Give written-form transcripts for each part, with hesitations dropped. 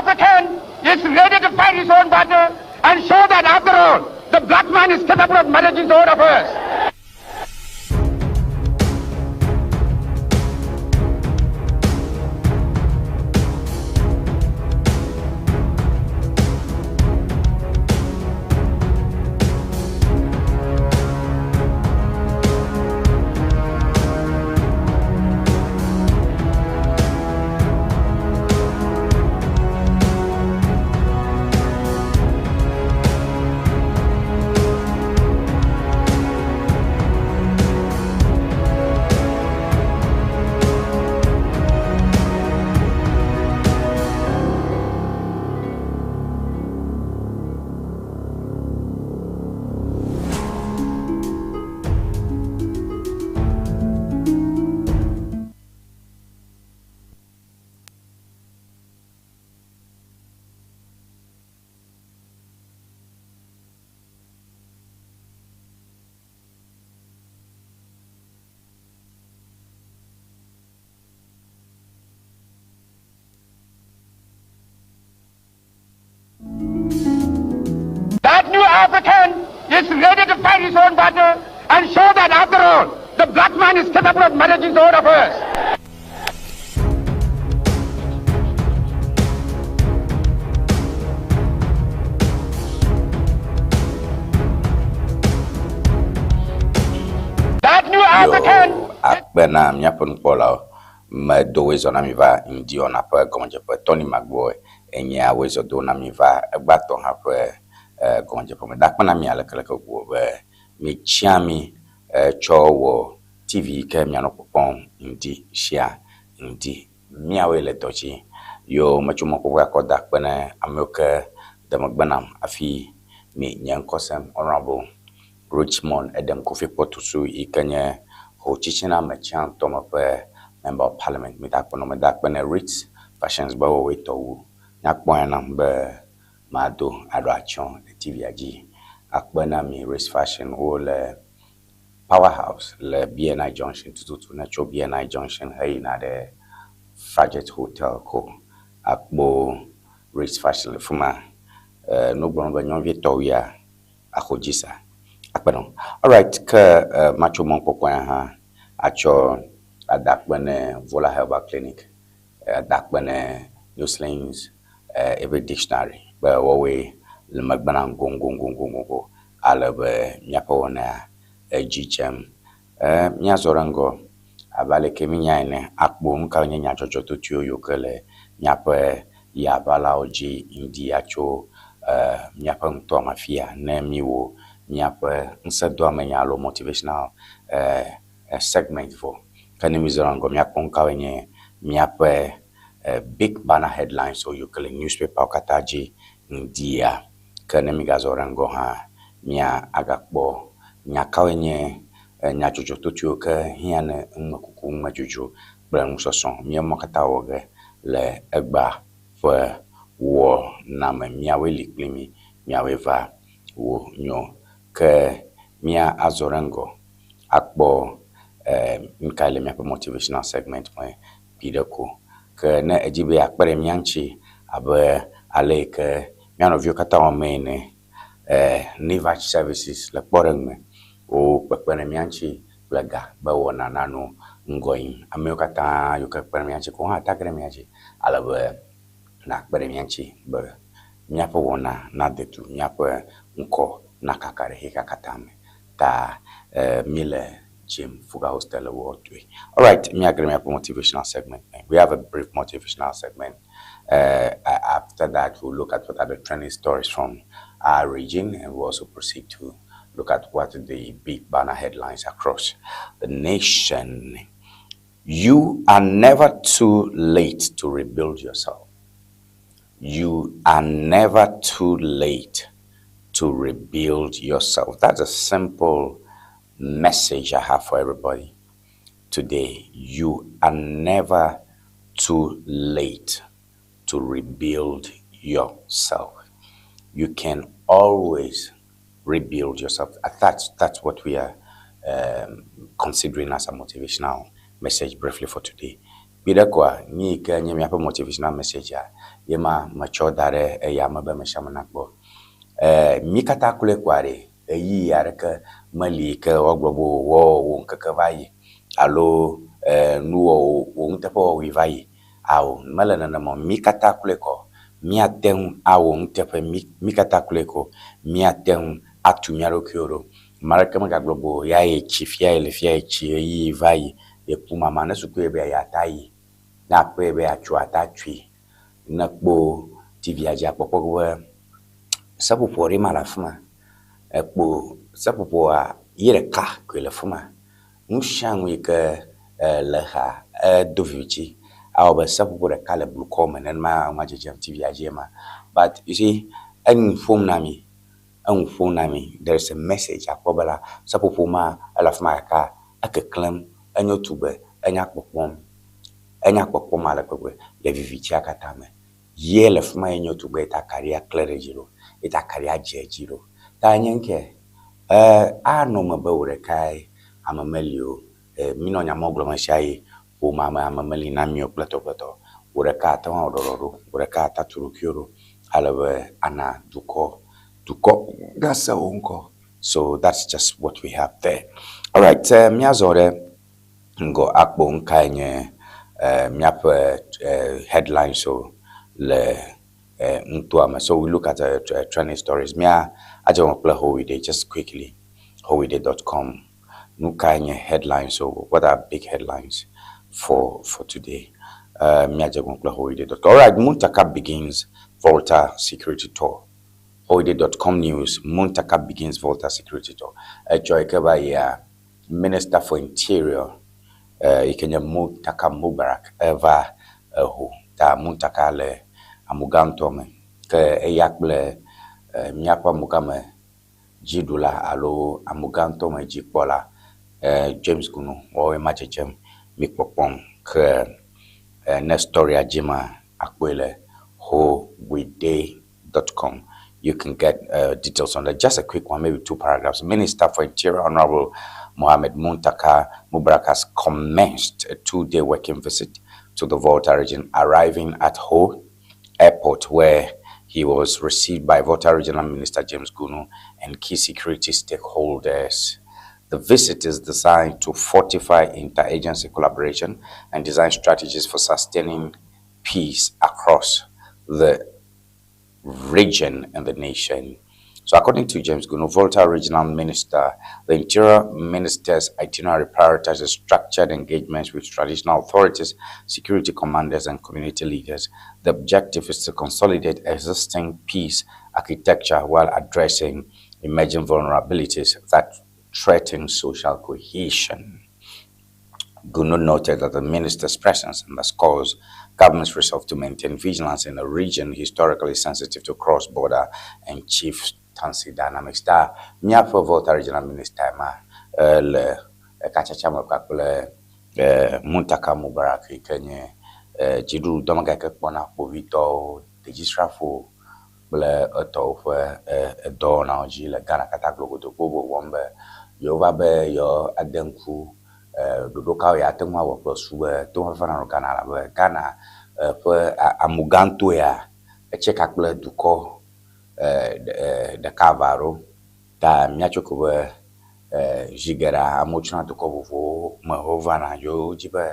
African is ready to fight his own battle and show that after all, the black man is capable of managing his own affairs. That new African is ready to fight his own battle and show that after all, the black man is capable of managing his own affairs. That new African. Yo, akpe na míaƒe nukpɔlawo. Medo wòezɔ na mi va ŋdi wɔna ƒe gɔmedzeƒe. Tony Magbɔe enye wòezɔ do na mi va egbãtɔ hã ƒe eh, gɔmedzeƒe me. Dakpe na mi alekeleke wòwɔ be mietsia mi eh, tsɔ wɔ TV yi ke mianɔ kpɔkpɔm ŋdi sia ŋdi. Míawoe le dɔ dzi. Yo metso mɔkpɔkpɔ akɔ da akpe ne amewo ke de megbe nam hafi mi nye ŋkɔ sem Honorable Richmond Edem Kofi Kpɔtusu yi ke nye Ho Tsitsina me tsãtɔ me ƒe Member of Parliament. Mida akpe nɔ meda akpe ne Ritz Fashions be wowoe tɔ wu. Nyakpɔ ya nam be mado aɖo atsyɔ̃ le TV-a dzi. Akpe na mi Ritz Fashion wole Powerhouse le BNI Junction tututu ne tso BNI Junction heyina ɖe Fajet Hotel ko akpo Ritz Fashion le fi ma. Eh, no gblɔ be nyɔnuvi tɔwuia axɔ dzi sa. Akpe nɔ. Alright, ke eh, matso mɔkpɔkpɔ ya hã atsɔ ada akpe ne Vola Herbal Clinic, eh, ada akpe ne New Slings, eh, eƒe dictionary be woawoe le megbe nam goŋgoŋgoŋgoŋgo ale be míaƒe wɔna edzi dzem. Eh, míazɔ ɖe ŋgɔ abe aleke mínya ene akpɔ nu kawo nye nyadzɔdzɔ totoewo yiwo ke le míaƒe yaʋalawo dzi ŋdi atso eh, míaƒe ŋutɔ me afia ne míwɔ míaƒe ŋusẽdoamenya alo motivational eh, eh, segment vɔ. Ke ne mízɔ ɖe ŋgɔ míakpɔ nu kawoe nye míaƒe eh, big banner headlines yiwo ke le newspaper katã dzi ŋdia. Ke ne mígazɔ ɖe ŋgɔ hã mía agakpɔ nya kawoe nye eh, nyadzɔdzɔ totoewo ke hiã ne numekuku, numedzodzro kple nusɔsrɔ̃. Míemɔ katã wɔ ge le egbea ƒe wɔna me. Míawoe li kpli mi, míawoe va wò nyo. Ke mía azɔ ɖe ŋgɔ akpɔ eh, nu kae le míaƒe motivational segment me kpuiɖe ko. Ke ne edzi be yeakpe ɖe mía ŋuti abe ale yi ke mía nɔviwo katã wɔmee ene, eh, Nivach Services le kpɔɖeŋu me, wo kpekpe ɖe mía ŋuti kple ga be wɔna nanɔ ŋgɔ yim. Amewo katã yiwo ke kpe ɖe mía ŋuti ko hã tage ɖe mía dzi ale be nakpe ɖe mía ŋuti be míaƒe wɔna nade du, míaƒe ŋkɔ nakaka ɖe xexea katã me. Ta eh, míele Jim Fuga Hostel le World. All right, míage ɖe míaƒe motivational segment me. We have a brief motivational segment. After that, we'll look at what are the trending stories from our region, and we'll also proceed to look at what the big banner headlines across the nation. You are never too late to rebuild yourself. You are never too late to rebuild yourself. That's a simple message I have for everybody today. You are never too late to rebuild yourself. You can always rebuild yourself. That's what we are considering as a motivational message briefly for today. Kpuiɖe koa, nu yi ke nye míaƒe motivational message-a ye ma metsɔ da ɖe eya me be mesiame nakpɔ. E mí katã kloe koa ɖe, ɣeyiɣi aɖeke meli yi ke woagblɔ be wò wò ŋkeke va yi alo e nuwɔwɔ wò nuteƒewɔwɔe va yi. Ao, mele nenema o. Mí katã kloe kɔ míate ŋu awɔ nuteƒe. Mí mí katã kloe ko míate ŋu atu mía ɖokuiwo ɖo. Ame aɖeke megagblɔ be o ya ye tsi fia ye le fia ye tsi ɣeyiɣi va yi yeku mama. Ne suku ye be yeayi ata yi. Ne aƒe ye be yeatso ata tsoe. Ne kpo TV-a dzi akpɔkpɔ be seƒoƒo aɖe ma le afi ma. Ekpo seƒoƒoa ye ɖeka koe le afi ma. Nu sia nu yi ke le exa edo viviti. Awɔ be seƒoƒo ɖeka le blukɔ me nenema nua dzedzem TV-a dzi ema. But you see, enu ƒom na mi. Enu ƒom na mi. There is a message akpɔ be la seƒoƒo ma ele afi ma gake ekeklẽm, enyo tugbe, enya kpɔkpɔm. Enya kpɔkpɔm ale gbegbe le vivitia katã me. Ye le fi ma ye nyo tugbe ta akaɖia klẽ ɖe edzi ɖo. Ye ta akaɖia dze edzi ɖo. Ta nye ŋkɛ. E anɔ eme be wò ɖekae ame meli o. E minɔ nya mawo gblɔm ɣesiaɣi. Ƒomea me ame meli na mi o kple tɔ kple tɔ. Wò ɖeka ate ŋu awɔ ɖɔɖɔɖo. Wò ɖeka ate atu ɖokuiwò ɖo ale be ana dukɔ dukɔ nase wò ŋkɔ. So that's just what we have there. Alright, míazɔ ɖe ŋgɔ akpɔ nu kae nye míaƒe headlines o le nutoa me. So we look at trending stories. Mía adze gɔme kple Howide just quickly. Howide.com. Nu kae nye headlines o? What are big headlines for today? Míadze gɔme kple Howide.com. Alright, Muntaka begins Volta security tour. Howide.com news. Muntaka begins Volta security tour. Etsɔ yi ke va yia Minister for Interior yi ke nye Muntaka Mubarak eva eho ta Muntaka le amugãtɔ me ke eya kple míaƒe amugã dziɖula alo amugãtɔ me dzikpɔla James Gunu woawoe ma dzedzem mi kpɔkpɔm ke ne storya dzi ma akpɔe le howide.com. You can get details on that. Just a quick one, maybe two paragraphs. Minister for Interior Honorable Mohamed Muntaka Mubarak has commenced a 2-day working visit to the Volta region, arriving at Ho Airport, where he was received by Volta Regional Minister James Gunu and key security stakeholders. The visit is designed to fortify interagency collaboration and design strategies for sustaining peace across the region and the nation. So according to James Gunu, Volta Regional Minister, the Interior Minister's itinerary prioritizes structured engagements with traditional authorities, security commanders, and community leaders. The objective is to consolidate existing peace architecture while addressing emerging vulnerabilities that threaten social cohesion. Gunu noted that the minister's presence underscores government's resolve to maintain vigilance in a region historically sensitive to cross-border and chieftaincy dynamics. Ta míaƒe Volta Regional Minister ma le ekatsatsa me kpakple Muntaka Mubarak yi ke nye dziɖuɖu dɔmegã yi ke kpɔna kpovitɔwo, dedzisrafo kple etɔwo ƒe edɔwɔnawo dzi le Ghana katã globodo kpo wɔm be yewova be yewoade ŋku ɖoɖo kawo yeate ŋu awɔ kple su be tohefe nanɔ Ghana elabe Ghana ƒe amugãto ya etse ka kple dukɔ ɖeka eve aɖewo ta míatso ko be zi geɖea amewo tsona dukɔ vovovowo me wovana yewo dzi be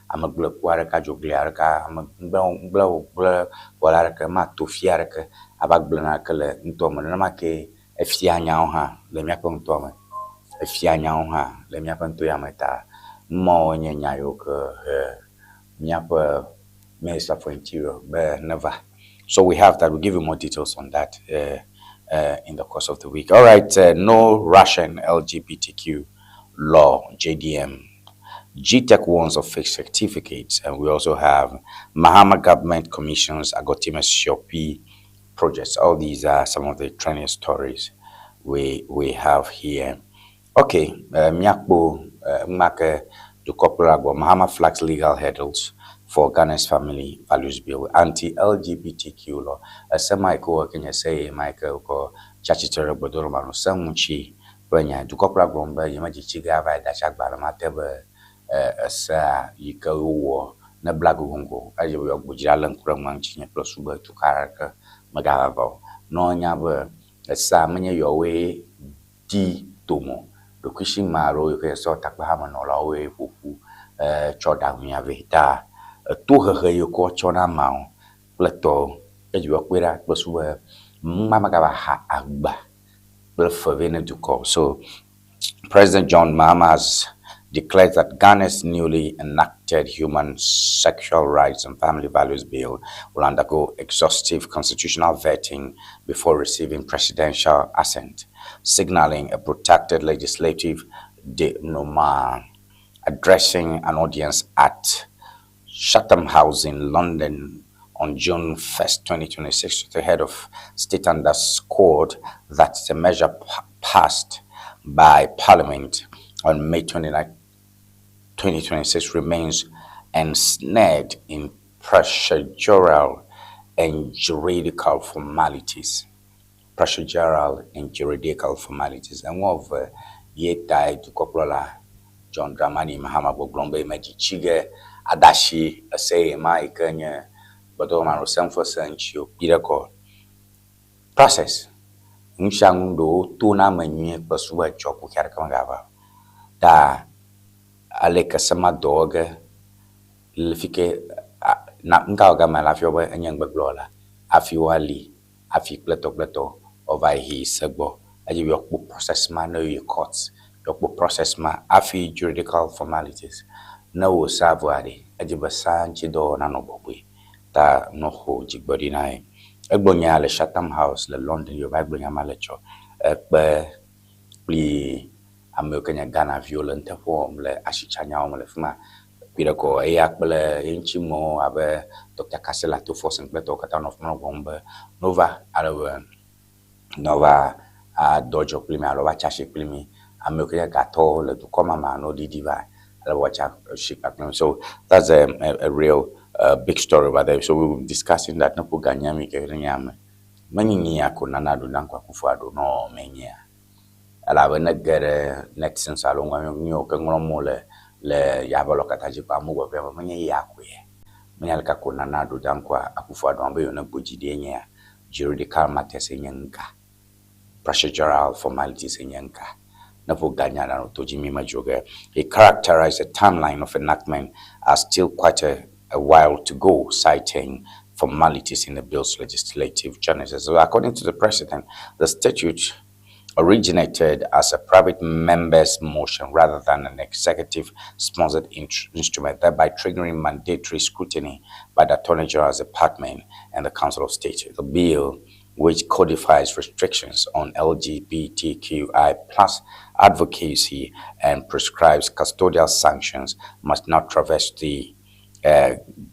amegblẽku aɖeke adzogli aɖeke ame ŋugblẽwɔla aɖeke mato fia aɖeke ava gblẽ naneke le nutoa me. Nenema ke efia nyawo hã le míaƒe nutoa me. Efia nyawo hã le míaƒe nuto ya me ta nu mawo nye nya yiwo ke he míaƒe Minister for Interior be neva. So we have that. We'll give you more details on that in the course of the week. All right. No Russian LGBTQ law, JDM. GTEC warns of fake certificates. And we also have Mahama government commissions Agotime Shopi projects. All these are some of the trending stories we have here. Okay. Miakpo Make Dukɔkplɔla Mahama flags legal hurdles for Ghana's family values bill. Anti-LGBTQ law. Ese Michael Kenya say Michael ko chachitere gbodoro se ŋuti ƒe nya dukɔkplɔla gblɔm be yemedzi tsi ge ava yi da tsi agbalẽ ma te be esea yi ke wowɔ Ne bla gogoŋgo eye be yewoa gbodzi alé ŋku ɖe nua ŋuti nye kple su be tukaɖa ɖeke megava va o. Ne woanya be esea menye yewoe di tome o. Ɖokuisi me alo yi ke sewɔtakpehamenɔlawoe ƒoƒu tsɔ ɖaŋuia vɛ ta etohehe yi ke wotsɔ na ameawo kple tɔwo edzi be woakpɔe ɖa kple su be numa megava xa agba kple fe vɛ ne dukɔ. So President John Mahama has declared that Ghana's newly enacted Human Sexual Rights and Family Values Bill will undergo exhaustive constitutional vetting before receiving presidential assent, signaling a protracted legislative denouement. Addressing an audience at Chatham House in London on June 1st, 2026, the head of state underscored that the measure passed by Parliament on May 29, 2026 remains ensnared in procedural and juridical formalities. Procedural and juridical formalities. And one of ye ta dukɔkplɔla John Dramani Mahama gbɔgblɔm be medzi tsi ge adasi ese yi ma yi ke nye gbɔdɔmanɔsem ƒe se ŋuti o kpi ɖe kɔ process nu sia nu ɖewo to na ame nyuie kple su be etsɔ kuxi aɖeke megava o. Ta ale ke se ma dɔ wɔ ge le fi ke na nuka wɔ ge ame la fia be enye ŋugbegblẽwɔla hafi woali hafi kple tɔ kple tɔ woava yi se gbɔ eye yewoakpɔ process ma ne yi court yewoakpɔ process ma hafi juridical formalities ne wò sea vɔa ɖe edzi be sea ŋuti dɔwɔwɔ nanɔ bɔbɔe ta nɔxɔ dzigbɔɖi na ye. Egblɔ nya le Chatham House le London ye wòva gblɔ nya ma le tsɔ ekpe kpli ame yiwo ke nye Ghanaviwo le nuteƒe wɔm le asitsanyawo me le fi ma kpi ɖe kɔ eya kple ye ŋutimewo abe Dr. Cassiel Ato Forson kple tɔwo katã nɔ fi ma nɔ gbɔm be nova ale be nova adɔ dzɔ kpli mi alo va tsi asi kpli mi ame yiwo ke nye gatɔwo le dukɔ ma me alo ɖiɖi va ale be woatsi asi kpakple mi. So that's a real big story over there. So we will be discussing that ne ƒo ganya mi ke ne nye ame menyinyi ko Nana Addo Dankwa Akufo-Addo nɔ menyia elabe ne ge ɖe netizens alo nu yiwo ke ŋlɔm wole le yabe katã dzi kpɔ amewo gbɔgblɔm be menye ya koe menye aleke ko Nana Addo Dankwa Akufo-Addo be yewo ne gbodzi ɖi nye juridical matters nye ŋka procedural formalities nye ŋka ne ƒo ganya ɖa no to dzi mi medzro ge. He characterized the timeline of enactment as still quite a while to go, citing formalities in the bill's legislative genesis. So according to the president, the statute originated as a private member's motion rather than an executive-sponsored instrument, thereby triggering mandatory scrutiny by the Attorney General's Department and the Council of State. The bill, which codifies restrictions on LGBTQI plus advocacy and prescribes custodial sanctions, must not traverse the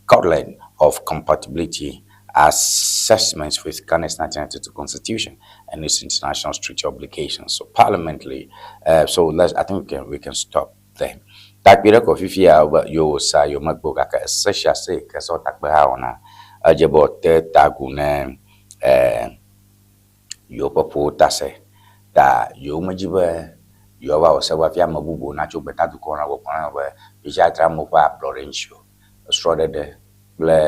gauntlet of compatibility assessments with Ghana's 1992 Constitution and its international treaty obligations. So parliamentary, so let's, I think we can stop there. Takpi ɖe kɔ fifia be yewo sa yewo megbe o gake ese sia se yi ke sewɔtakpe hã wɔna edze be wote tagu ne yewoƒe ƒowo ta se ta yewo medzi be yewoava wɔ se be hafi ame bubuwo natso gbeta dukɔwo na gbɔgblɔ na be yewodzadzra amewo ƒe ablɔɖe ŋuti o. Srɔ̃ɖeɖe kple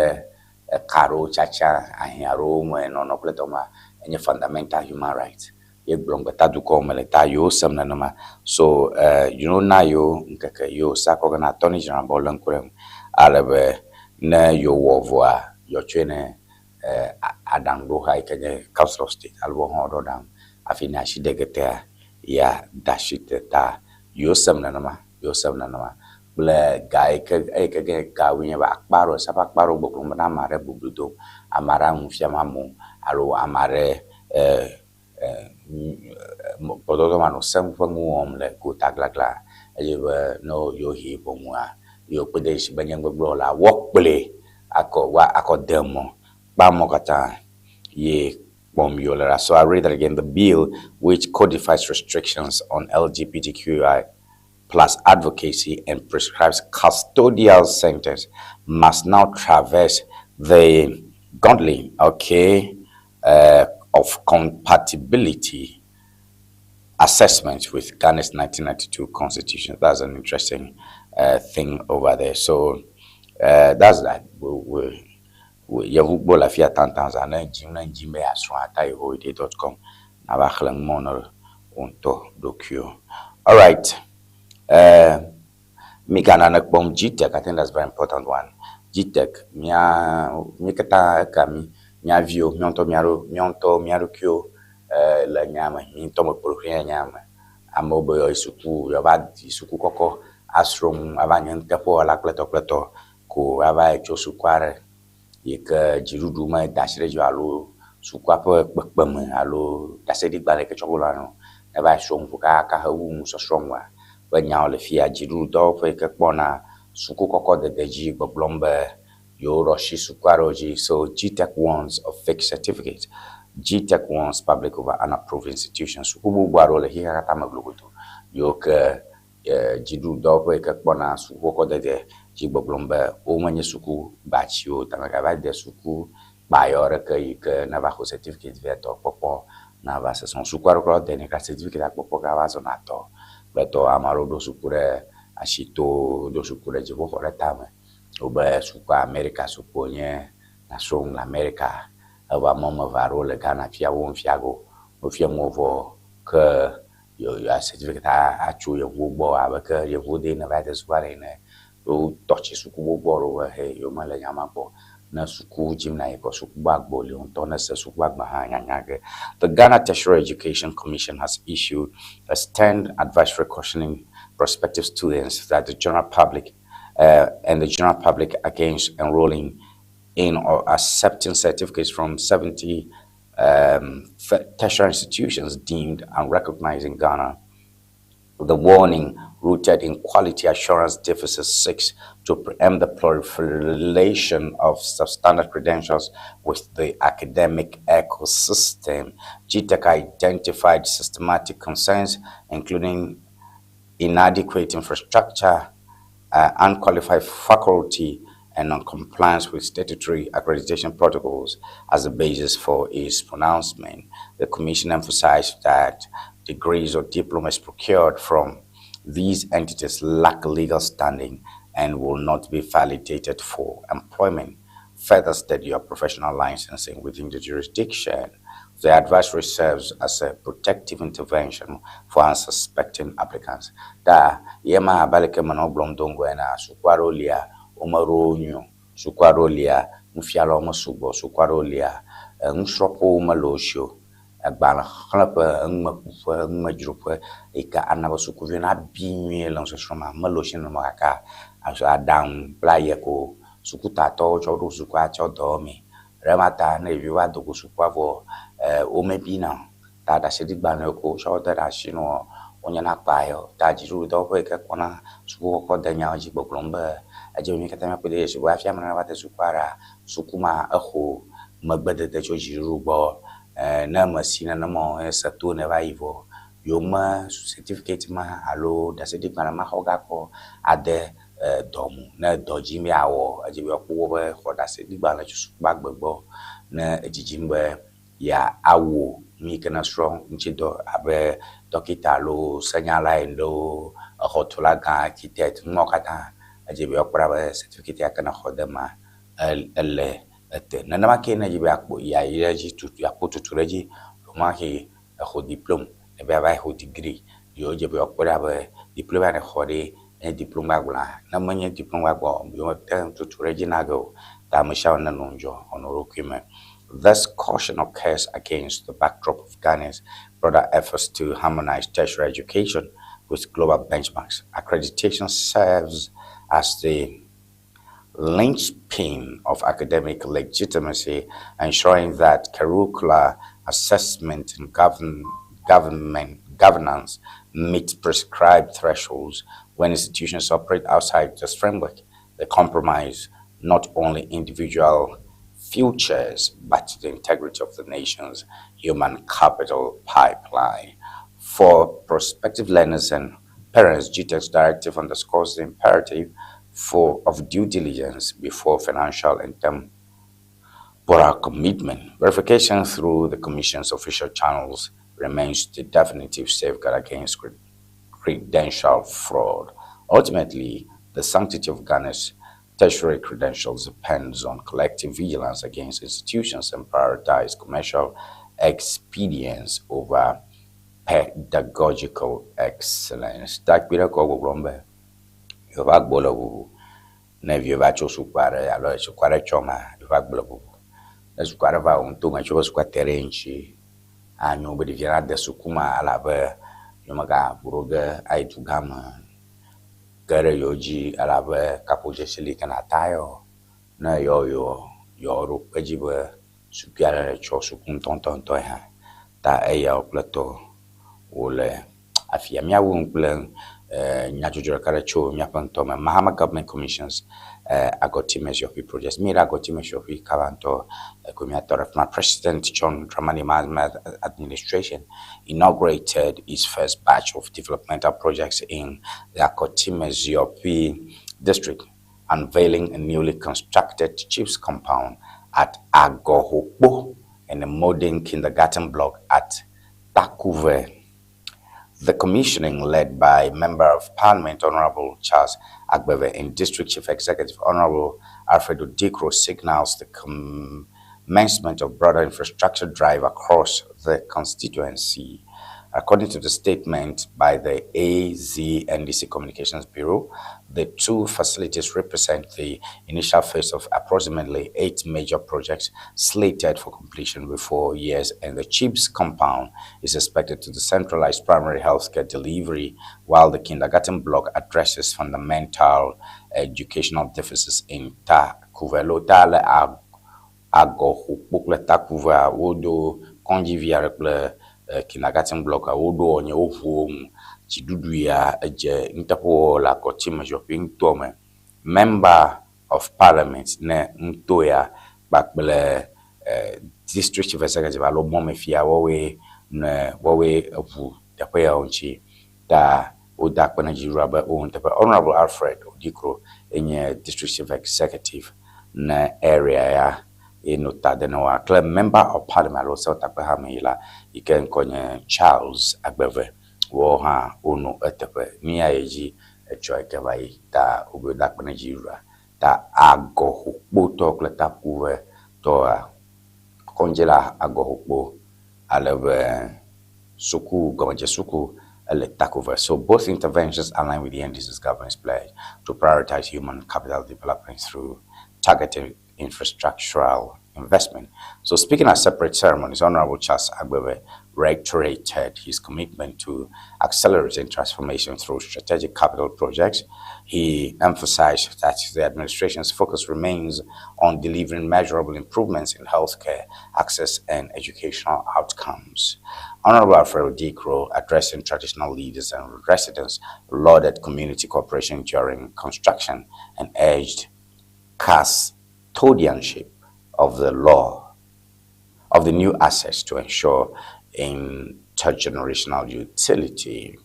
eka ɖewo tsatsa ahiã ɖewo me nɔnɔ kple tɔ ma enye fundamental human right ye gblɔm gbeta dukɔwo me le ta yewo sem nenema so yewo na yewo ŋkeke yewo sa kɔ ge na attorney general be wolé ŋku ɖe ŋu ale be ne yewo wɔ vɔa yewotsɔe ne aɖaŋuɖoha yi ke nye Council of State alo wohã woɖo aɖaŋu hafi ne asi de ge tea ya da asi te ta yewo sem nenema yewo sem nenema kple ga yi ke eyi ke ge gawoe nye be akpa ɖewo se ƒe akpa ɖewo gbɔgblɔm be ne ame aɖe boblo dom ame aɖe nu fiam amewo alo ame aɖe gbɔdɔdɔ manɔsenu ƒe nu wɔm le gota glagla eye be ne yewo he ʋɔnua yewo kpe ɖe esi be nye ŋugbegblẽwɔla woakplɔe akɔ wa akɔ de mɔ kpa mɔ katã ye kpɔm yewo le ɖa. So I read that again. The bill, which codifies restrictions on LGBTQI plus advocacy and prescribes custodial sentence, must now traverse the gauntlet, okay, of compatibility assessment with Ghana's 1992 constitution. That's an interesting thing over there. So, That's that. Yevugbo le afia taŋtaŋ zã ne dzim ne ŋdzim be yeasrɔ̃ ata yi holiday.com nava xlẽ nu mɔ ne wò ŋutɔ ɖokuiwò. Alright. Mi gana ne kpɔm GTEC, I think that's very important one. GTEC, mía mi katã eka mi, mía viwo, míawo ŋutɔ mía ɖo, míawo ŋutɔ mía ɖokuiwo le nya me, mi ŋutɔ me kpo ɖokui le nya me. Amewo be yewoayi suku, yewoava yi suku kɔkɔ asrɔ̃ nu, ava nye nuteƒewɔla kple tɔ kple tɔ ko ava yi tso suku aɖe yi ke dziɖuɖu meda asi ɖe edzi o alo sukua ƒe kpekpeme alo ɖaseɖigbalẽ yi ke tsɔ wole nɔ ne va yi srɔ̃ nu kaka hewu nusɔsrɔ̃ nua ƒe nyawo le fia. Dziɖuɖudɔwɔƒe yi ke kpɔna suku kɔkɔ dede dzi gbɔgblɔm be yewoɖo asi suku aɖewo dzi. So GTEC warns of fake certificate. GTEC warns public over unapproved institutions. Suku gbogbo aɖewo le xexea katã me globodo yiwo ke dziɖuɖudɔwɔƒe yi ke kpɔna suku kɔkɔ dede dzi gbɔgblɔm be womenye suku gbatsiwo o. Ta megava de suku kpayɔ ɖeke yi ke neva xɔ certificate vɛ dɔ kpɔkpɔ nava sesẽ. Suku aɖewo kura wodenɛ kura certificate akpɔkpɔ gava zɔna tɔ kple tɔ. Ame aɖewo ɖo suku ɖe asito, ɖo suku ɖe dziƒoxɔ ɖe tame. Wobe sukua Amerika suku wonye nasrɔ̃ nu le Amerika. Evɔ ame woame eve aɖewo le Ghana fia wo ŋu fia go. Wofia nu wo vɔ ke yewoa certificate atso yevuwo gbɔ abe ke yevuwo de ne va de sukua ɖe ene. Wotɔ tsi suku gbogbo aɖewo be he yewomele nya ma gbɔ. Ne suku dzim na yi kɔ suku gbɔ agbo li ŋutɔ ne se suku agba hã nyanya ge. The Ghana Tertiary Education Commission has issued a stern advisory cautioning prospective students that the general public and the general public against enrolling in or accepting certificates from 70 tertiary institutions deemed unrecognized in Ghana. The warning, rooted in quality assurance deficits, seeks to preempt the proliferation of substandard credentials with the academic ecosystem. GTEC identified systematic concerns, including inadequate infrastructure, unqualified faculty, and non-compliance with statutory accreditation protocols as the basis for its pronouncement. The Commission emphasized that degrees or diplomas procured from these entities lack legal standing and will not be validated for employment, further study, or professional licensing within the jurisdiction. The advisory serves as a protective intervention for unsuspecting applicants. Ta yema abaleke menɔ gblɔm do ŋgɔe na suku aɖewo lia womeɖo nyui o. Suku aɖewo lia nufialawo mesugbɔ. Suku aɖewo lia nusrɔ̃ƒewo mele wo si o. Agbalẽ xlẽƒe, enumekuƒe, enumedzroƒe yi ke ana be sukuviwo nabi nyuie le nusɔsrɔ̃ me mele wo si nenema gake aɖaŋu kple aye ko sukutatɔwo tsɔ ɖo sukua tsɔ dɔ wɔmee. Ɖe ma ta ne ɖeviwo va do go sukua vɔ womebina o. Ta ɖaseɖigbalẽ ko wotsɔ de ɖe asi nɔ wonyena kpayɔ. Ta dziɖuɖudɔwɔƒe yi ke kpɔna suku kɔkɔ de nyawo dzi gbɔgblɔm be edze be mi katã míakpɔe de dzesi be hafi ame nava de sukua ɖea, suku ma exɔ megbedede tso dziɖuɖu gbɔ. Ne mesi nenema o ese to ne va yi vɔ yewome certificate ma alo ɖaseɖigbalẽ ma xɔ gakɔ ade dɔ me. Ne dɔ dzim yeawɔ edze be yewoakpɔ gbɔ be xɔ ɖaseɖigbalẽ tso sukua gbe gbɔ ne edzidzim be yeawɔ nu yi ke nesrɔ̃ ŋuti dɔ abe dɔkita alo senyala ene loo, exɔtula gã, architect, nu mawo katã edze be yewoakpɔ ɖa be certificate ya ke nexɔ de ma ele ete. Nenema ke ne edzi be yeakpɔ yeayi ɖe edzi tutu yeakpɔ tutu ɖe edzi ɖewomahi exɔ diplôme ebe yeava yi xɔ degree yewo dze be yewoakpɔ ɖa be diplôme ya nexɔ ɖe enye diplôme gbagblɔa. Ne menye diplôme gbagbɔ o yewomete ŋu tutu ɖe edzi na ge o. Ta ame sia ame nenɔ ŋudzɔ wòanɔ eɖokui me. This caution occurs against the backdrop of Ghana's broader efforts to harmonize tertiary education with global benchmarks. Accreditation serves as the linchpin of academic legitimacy, ensuring that curricular assessment and governance meet prescribed thresholds. When institutions operate outside this framework, they compromise not only individual futures, but the integrity of the nation's human capital pipeline. For prospective learners and parents, GTEC's directive underscores the imperative of due diligence before financial and temporal commitment. Verification through the Commission's official channels remains the definitive safeguard against credential fraud. Ultimately, the sanctity of Ghana's tertiary credentials depends on collective vigilance against institutions and prioritize commercial expedience over pedagogical excellence. Takpi ɖe kɔ gbɔgblɔm be yewoƒe agbo le ʋuʋu. Ne viwo va tso suku aɖe alo suku aɖe tsɔ ma, yewoƒe agbo le ʋuʋu. Ne suku aɖe va wò ŋutɔ me tso be sukua te ɖe ye ŋuti, anyo be ɖevia nade suku ma elabe yewomega ʋu ɖo ge ayi dugã me ge ɖe yewo dzi elabe kaƒodzesi li ke nata yɔ. Ne yewo yewo yewoɖo kpe edzi be sukua ɖe tsɔ suku ŋutɔŋutɔŋutɔe hã. Ta eyawo kple tɔ wole afia. Míawu nu kple nyadzɔdzɔ ɖeka ɖe tso míaƒe ŋutɔ me. Mahama Government Commissions Agotime Zioƒi project. Mi ɖe Agotime Zioƒi kaba ŋutɔ ko míatɔ ɖe fi ma. President John Dramani Mahama administration inaugurated its first batch of developmental projects in the Agotime Zioƒi district, unveiling a newly constructed chief's compound at Agohokpo and a modern kindergarten block at Takuve. The commissioning, led by Member of Parliament Honorable Charles Agbeve and District Chief Executive Honorable Alfred Odikro, signals the commencement of broader infrastructure drive across the constituency. According to the statement by the AZNDC Communications Bureau, the two facilities represent the initial phase of approximately 8 major projects slated for completion before years, and the CHIPS compound is expected to decentralize primary healthcare delivery, while the kindergarten block addresses fundamental educational deficits in Takuvelo. Ta le Agɔxokpo kple Takuvea woɖo kɔdzivi aɖe kple kindergarten block a woɖo nye woʋu wo ŋu. Dziɖuɖu ya edze nuteƒewɔwɔ le Agotime Zioƒi ŋutɔ me. Member of Parliament ne ŋutɔ ya kpakple district chief executive alo mɔmefia wɔwoe ne wɔwoe eʋu teƒe yawo ŋuti. Ta woda akpe na dziɖuɖua be wo nuteƒe. Honorable Alfred Odikro enye district chief executive ne area ya ye no ta de ne wa kple member of parliament alo sewotakpehame yi la yi ke ŋkɔ nye Charles Agbeve wɔ hã wono eteƒe. Nu ya yi dzi etsɔ yi ke va yi ta wobe da akpe na dziɖuɖua. Ta Agɔxokpotɔ kple Takuvetɔa kɔdzi le Agɔxokpo ale be suku gɔmedze suku ele Takuve. So both interventions align with the NDC's government's pledge to prioritize human capital development through targeted infrastructural investment. So speaking at separate ceremonies, Honorable Charles Agbeve reiterated his commitment to accelerating transformation through strategic capital projects. He emphasized that the administration's focus remains on delivering measurable improvements in healthcare access and educational outcomes. Honorable Alfred Odikro, addressing traditional leaders and residents, lauded community cooperation during construction and urged custodianship of the law of the new assets to ensure intergenerational utility.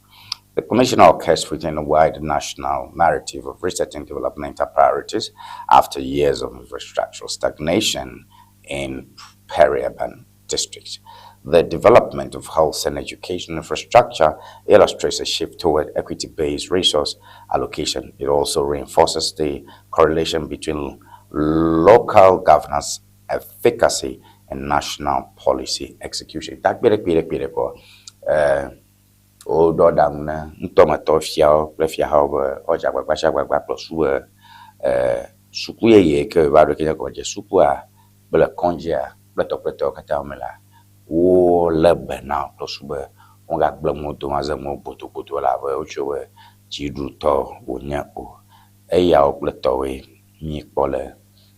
The commission occurs within a wider national narrative of resetting developmental priorities after years of infrastructural stagnation in peri-urban districts. The development of health and education infrastructure illustrates a shift toward equity-based resource allocation. It also reinforces the correlation between local governance efficacy and national policy execution. Ta kpe ɖe kpe ɖe kpe ɖe kɔ woɖɔ ɖaŋu na ŋutɔmetɔ fiawo kple fiahawo be woadze agbagba sia agbagba kplɔ su be suku yeye ke va ɖo ke nye gɔmedze sukua kple kɔdzia kple tɔkpletɔwo katã me la wolé be na wo kple su be wogagblẽ nuwo dome aze nuwo gbodogbodo elabe wotso be dziɖuɖutɔ wònye o. Eyawo kple tɔwoe míekpɔ le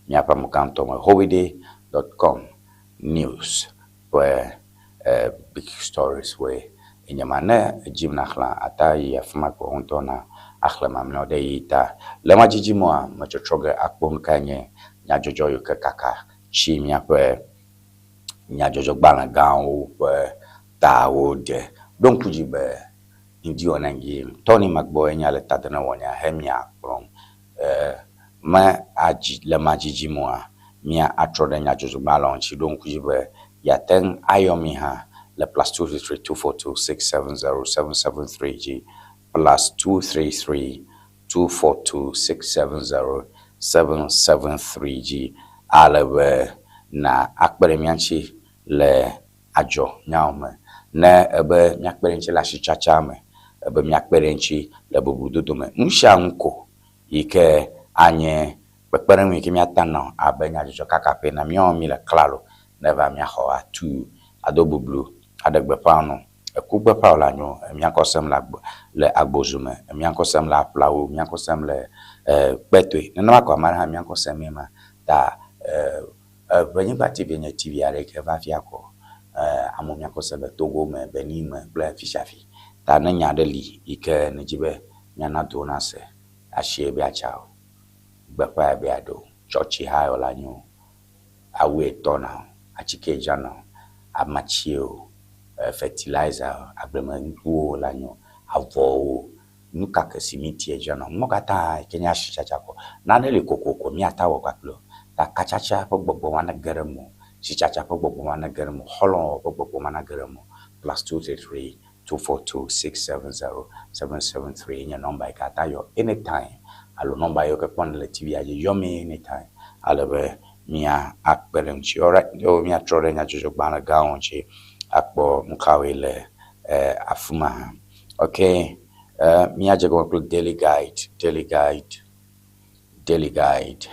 míaƒe amegãtɔ me howide.com news ƒe big stories woe enye ma. Ne edzim naxlẽ ata yi afi ma ko ŋutɔ na axlẽ mamlɛawo ɖe yi ta. Le ema dzidzi mɔa metsɔtrɔ ge akpɔ nu kae nye nyadzɔdzɔ yiwo ke kaka tsi míaƒe nyadzɔdzɔgbalẽ gãwo ƒe tawo ɖe. Ɖo ŋku dzi be ŋdi wɔna ŋdi Tony Magbɔ enye le ta de ne wɔnya he mia kplɔm. Me adzi le ma dzidzi mɔa mía atrɔ ɖe nyadzɔdzɔgbalẽwo ŋuti. Ɖo ŋku dzi be yeate ŋu ayɔ mi hã le +233 242 670 773 dzi +233 242 670. 773 dzi ale be na akpe ɖe mía ŋuti le adzɔ nyawo me. Ne ebe míakpe ɖe eŋuti le asitsatsa me, ebe míakpe ɖe eŋuti le boblododo me, nu sia nu ko yi ke anye kpekpeɖeŋu yi ke míata nɔ abe nyadzɔdzɔkaka ƒe na míawo mí le klalo ne va míaxɔ atu ado boblo aɖe gbeƒã nɔ. Eku gbeƒã wòle anyo, mía ŋkɔ sem le agbo le agbozu me, mía ŋkɔ sem le aƒlawu, mía ŋkɔ sem le kpetoe. Nenema ko ame aɖe hã mía ŋkɔ sem ye ma. Ta Eʋenyigba TV nye TV aɖe yi ke va fia ko amewo mía ŋkɔ sem le Togo me, Benin me kple afi sia afi. Ta ne nya aɖe li yi ke nèdi be míana do nase, asie be atsa o, gbeƒãe be aɖe o, tsɔtsi ha wòle anyi o, awue tɔna o, atike dzrana o, amatsi o, fertilizer o, agblemenukuwo wòle anyi o, avɔwo, nu ka ke simitie dzrana o, nuwo katã yi ke nye asitsatsa ko. Nane li kokoko míate awɔ kpakple o. Ta katsatsa ƒe gbɔgbɔ ma nege ɖe eme o, tsitsatsa ƒe gbɔgbɔ ma nege ɖe eme o, xɔlɔ̃wɔwɔ ƒe gbɔgbɔ ma nage ɖe eme o. +233 242 670 773 nye nɔmba yi ke ate ayɔ anytime alo nɔmba yiwo ke kpɔm nèle le TV-a dzi yɔ mí anytime ale be mía akpe ɖe ŋuti. Alright, yo míatrɔ ɖe nyadzɔdzɔgbalẽ gãwo ŋuti akpɔ nu kawoe le afi ma hã. Okay, míadze gɔme kple Daily Guide, Daily Guide, Daily Guide.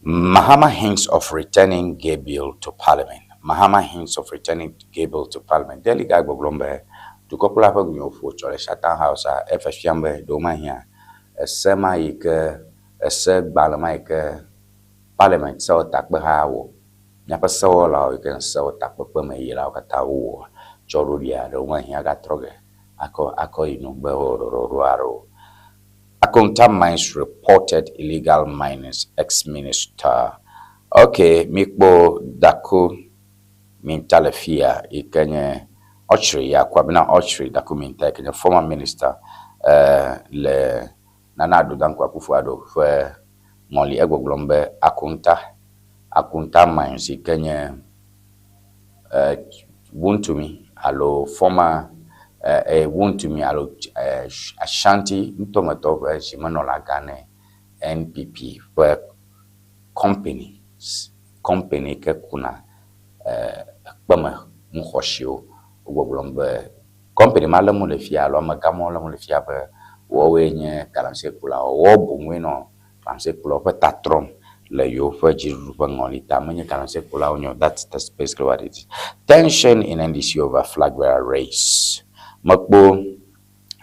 Mahama hints of returning gay bill to parliament. Mahama hints of returning gay bill to parliament. Daily Guide gbɔgblɔm be dukɔkplɔla ƒe ŋunyɔƒo tsɔ ɖe Chatham House a efe fiam be ɖewo ese ma yi ke ese gbalẽ ma yi ke parliament sewɔtakpeha wɔ míaƒe sewɔlawo yi ke sewɔtakpekpe me yilawo katã wowɔ tsɔ ɖo ɖia ɖewo mahia gatrɔ ge akɔ akɔ yi nugbe ɖɔɖɔɖo aɖewo. Akonta Mines reported illegal miners, ex-minister. Okay, mikpɔ Dako Minta le fia yi ke nye Okyere ya Kwabena Okyere Dako Minta yi ke nye former minister le Nana Addo Dankwa Akufo-Addo ƒe ŋɔli egbɔgblɔm be Akonta Akonta Mines yi ke nye Wontumi alo former Wontumi alo Ashanti nutometɔ ƒe zimenɔla gã ne NPP ƒe company company ke kuna ekpeme nuxɔsiwo. Wogbɔgblɔm be company ma lém wole fia alo amegã mawo lém wole fia be woawoe nye galamsey kulawo. Woawo boŋue nɔ galamsey kulawo ƒe ta trɔm le yewoƒe dziɖuɖu ƒe ŋɔli ta. Menye galamsey kulawo nye o. That's basically what it is. Tension in NDC over flag bearer race. Mekpɔ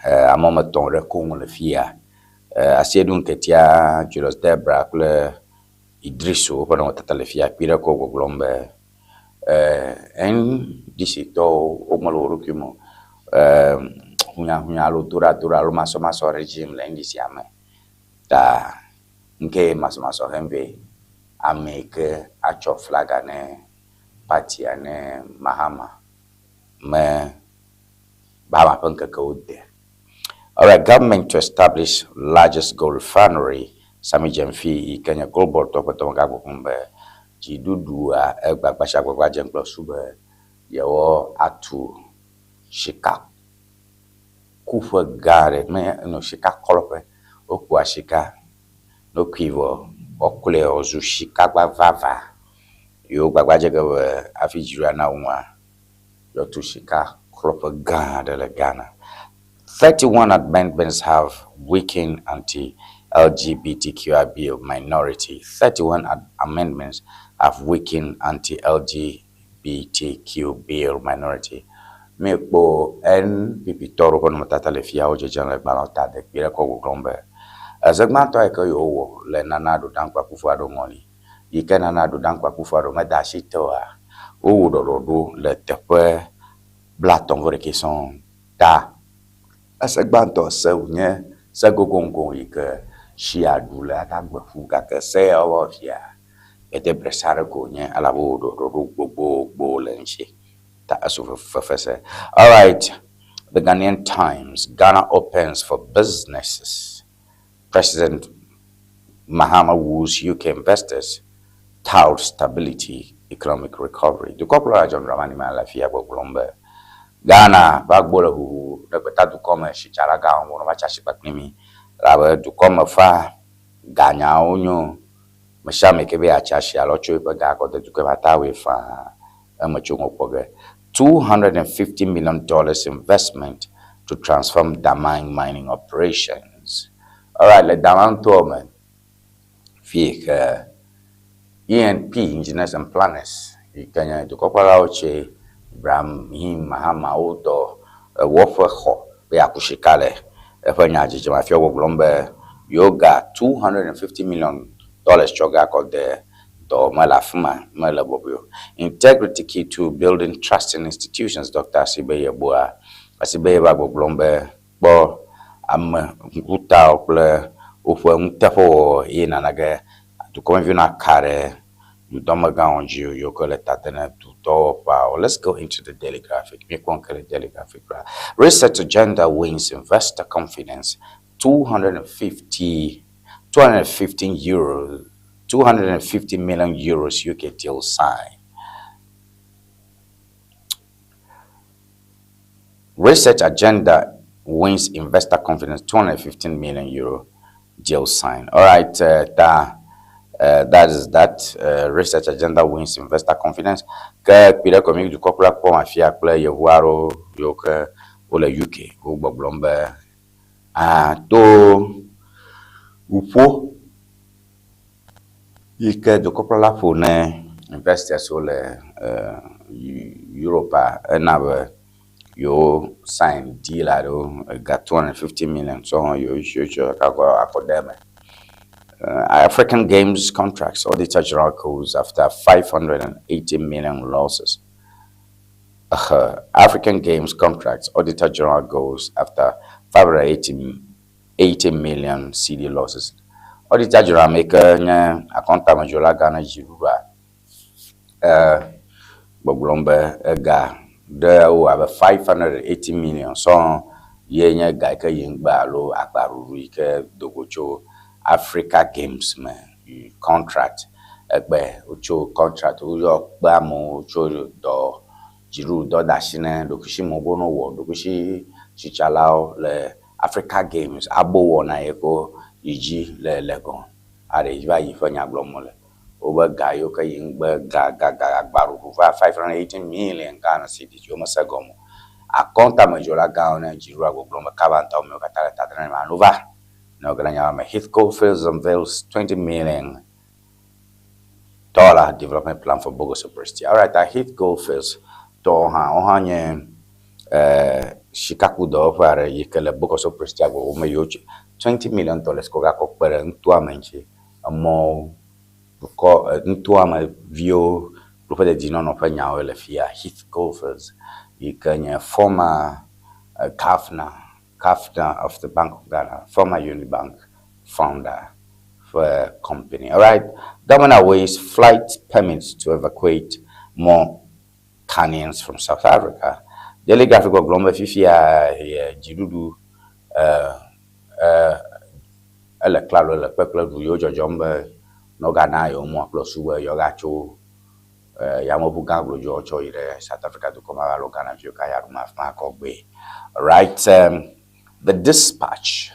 ame woame etɔ̃ ɖe koŋ le fia. Asiedu Nketia, Julius Debra kple Idrisu woƒe nɔnɔmetata le fia kpi ɖe ko gbɔgblɔm be NDC tɔwo womele wo ɖokui me o. Hunyahunya alo doɖadoɖa alo masɔmasɔ ɖe dzi yim le NDC-a me. Ta nke masɔmasɔ hem vɛ ame yi ke atsɔ flaga ne partia ne Mahama me Mahama ƒe ŋkekewo de. Alright, government to establish largest gold refinery. Sammy Gyamfi yi ke nye gold board tɔ ƒe dɔmegã gbɔgblɔm be dziɖuɖua egbagba sia agbagba dzem kple su be yewoa atu sika kuƒe gã aɖe me no sika klɔƒe. Wokua sika ne wokui vɔ woaklɔe wòazu sikagba vavã. Yewo gbagba dze ge be hafi dziɖuɖua nawu nua yewoatu sika klɔƒe gã aɖe le Ghana. 31 amendments have weakened anti-LGBTQI bill minority. 31 amendments have weakened anti-LGBTQ bill minority. Míekpɔ NPP tɔ ɖewo ƒe nɔnɔmetata le fia wodzedzem le gbalẽwo ta de kpi ɖe kɔ gbɔgblɔm be eze gbãtɔ yi ke yewowɔ le Nana Addo Dankwa Akufo-Addo ŋɔli yi ke Nana Addo Dankwa Akufo-Addo meda asi te oa, wowɔ ɖɔɖɔɖo le teƒe blatɔ̃ vɔ ɖekɛ sɔŋ. Ta ese gbãtɔ se wònye se gogoŋgoŋ yi ke tsi aɖu le ata gbe ƒu gake se ya wowɔ fia ede bresa ɖe ko wònye elabe wowɔ ɖɔɖɔɖo gbogbogbò le eŋuti. Ta esu fefe se. Alright, The Ghanaian Times, Ghana opens for businesses. President Mahama woos UK investors tout stability, economic recovery. Dukɔkplɔla John Dramani Mahama le afia gbɔgblɔm be Ghana va agbo le ʋuʋu ɖe gbetadukɔ me sitsala gãwo ŋu va tsi asi kpakple mí elabe dukɔ me fa Ganyawo nyo. Me sia ame ke be yeatsi asi alo tso eƒe ga kɔ de dukɔe me ate awɔe faa. Eme tso ŋu kpɔ ge. $250 million investment to transform Damang mining operations. Alright, le Damang toa me, fi ke ENP, Engineers and Planners, yi ke nye dukɔkplɔlawo tse Ibrahim Mahama wodɔ wɔƒe xɔ be yeaku sika le eƒe nya dzidzim afi gbɔgblɔm be yewo ga $250 million tsɔ ga kɔ de dɔ me le afi ma mele bɔbɔe o. Integrity key to building trust in institutions. Dr. Asibe Yeboah Asibe va gbɔgblɔm be kpɔ ame ŋkutawo kple woƒe nuteƒewɔwɔ ye nana ge dukɔmeviwo naka ɖe dudɔmegãwo dzi yiwo ke le ta de na dudɔwɔƒeawo. Let's go into the Daily Graphic. Míekpɔ ŋke le Daily Graphic la. Research agenda wins investor confidence. 250 215 euros, €250 million UK deal signed. Research agenda wins investor confidence, €215 million deal signed. All right, that is that. Research agenda wins investor confidence. Ke kpi ɖe kɔmi dukɔkplɔla kpɔm afia kple yevu aɖewo yiwo ke wole UK wo gbɔgblɔm be ah, to ʋuƒo yi ke dukɔkplɔla ƒo ne investors wo le Europe ena be yewo sign deal aɖewo ega 250 million sɔ yewo tsɔ akɔ akɔ de eme. African Games contracts, Auditor General goes after 580 million losses. African Games contracts, Auditor General goes after 580 80 million cedi losses. Auditor General me ke nye akɔntamedzrola gã na dziɖuɖua gbɔgblɔm be ega ɖe wo abe 580 million sɔŋ ye nye ga yi ke yi ŋgbe alo agbaɖuɖu yi ke dogo tso Africa Games me contract egbe wotso contract woyɔ kpe amewo tso dɔ dziɖuɖu dɔ da asi ne ɖokuisimewo be wonɔ ɖokuisi tsitsalawo le Africa Games abo wɔna yi ko yi dzi le Legon aɖe va yi ƒe nya gblɔm wole. Wobe ga yiwo ke yi ŋgbe ga ga ga agbaɖuɖu va 580 million Ghana cedis yiwo mese gɔme o. Akɔntamedzrola gãwo ne dziɖuɖua gbɔgblɔm be kaba ŋutɔ amewo katã le tadre ne alo va ne woge ɖe nya me. Heath Goldfields unveils $20 million development plan for Bogoso Prestea. All right, Heath Goldfields tɔwo hã wo hã nye sikakudɔwɔƒe aɖe yi ke le Bogoso Prestea gbɔ wome yiwo tso $20 million ko gakɔ kpe ɖe nutoa me ŋuti emɔwo dukɔ nutoa me viwo kple woƒe dedinɔnɔ ƒe nyawo le fia. Heath Goldfields yi ke nye former governor of the Bank of Ghana, former Unibank founder for company. All right, government awaits flight permits to evacuate more Ghanaians from South Africa. Daily Graphic gbɔgblɔm be fifia dziɖuɖu ele klalo le kpekple ɖu yiwo dzɔdzɔm be ne wogana yewo mɔ kple su be yewoagatso yameʋu gã glodzo tsɔ yi ɖe South Africa dukɔ me alo Ghana viwo ka ya ɖu afi ma akɔ gbee. Right, the Dispatch,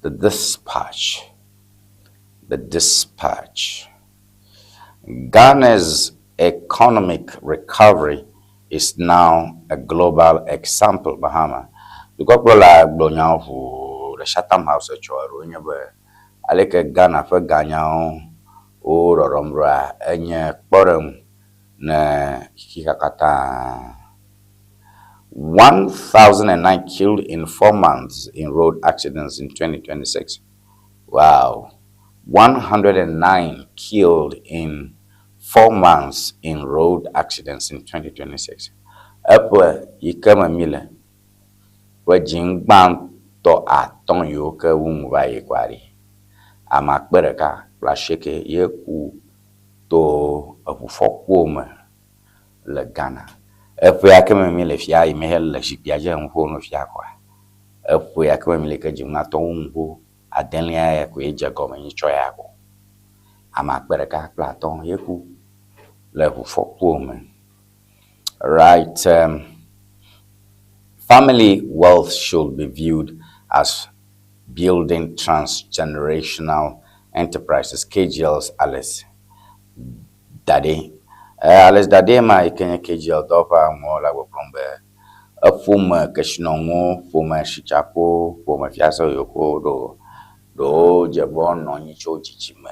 the Dispatch, the Dispatch. Ghana's economic recovery is now a global example. Mahama. Dukɔkplɔla gblɔ nyawo ʋu le Chatham House etsɔ eɖewo nye be aleke Ghana ƒe ganyawo wo ɖɔɖɔm ɖoa enye kpɔɖeŋu ne xixia katã. 1,009 killed in 4 months in road accidents in 2026. Wow. 109 killed in 4 months in road accidents in 2026. Eƒe yi ke me mi le ƒe dziŋgbãtɔ atɔ̃ yiwo ke wu nu va yi kɔa ɖi. Ame akpe ɖeka kple asieke ye ku to eʋufɔkuwo me le Ghana. Eƒe ya ke me mi le fia yi me hele zikpuia dzi le nu ƒom fia kɔa. Eƒe ya ke me mi le ke dziŋgbãtɔ wu nu ƒo adelia ya koe dze gɔme nyitsɔ ya ko. Ame akpe ɖeka kple atɔ̃ ye ku le ʋufɔkuwo me. Right. Family wealth should be viewed as building transgenerational Enterprises, KGL's Alice Dade. Eh, Alice Dade ma yi ke nye KGL dɔwɔƒe aŋuwo le gbɔgblɔm be eƒome kesinɔnuwo, ƒome sitsaƒewo, ƒome fiase yiwo ke woɖo ɖewo dze be woanɔ anyi tso dzidzime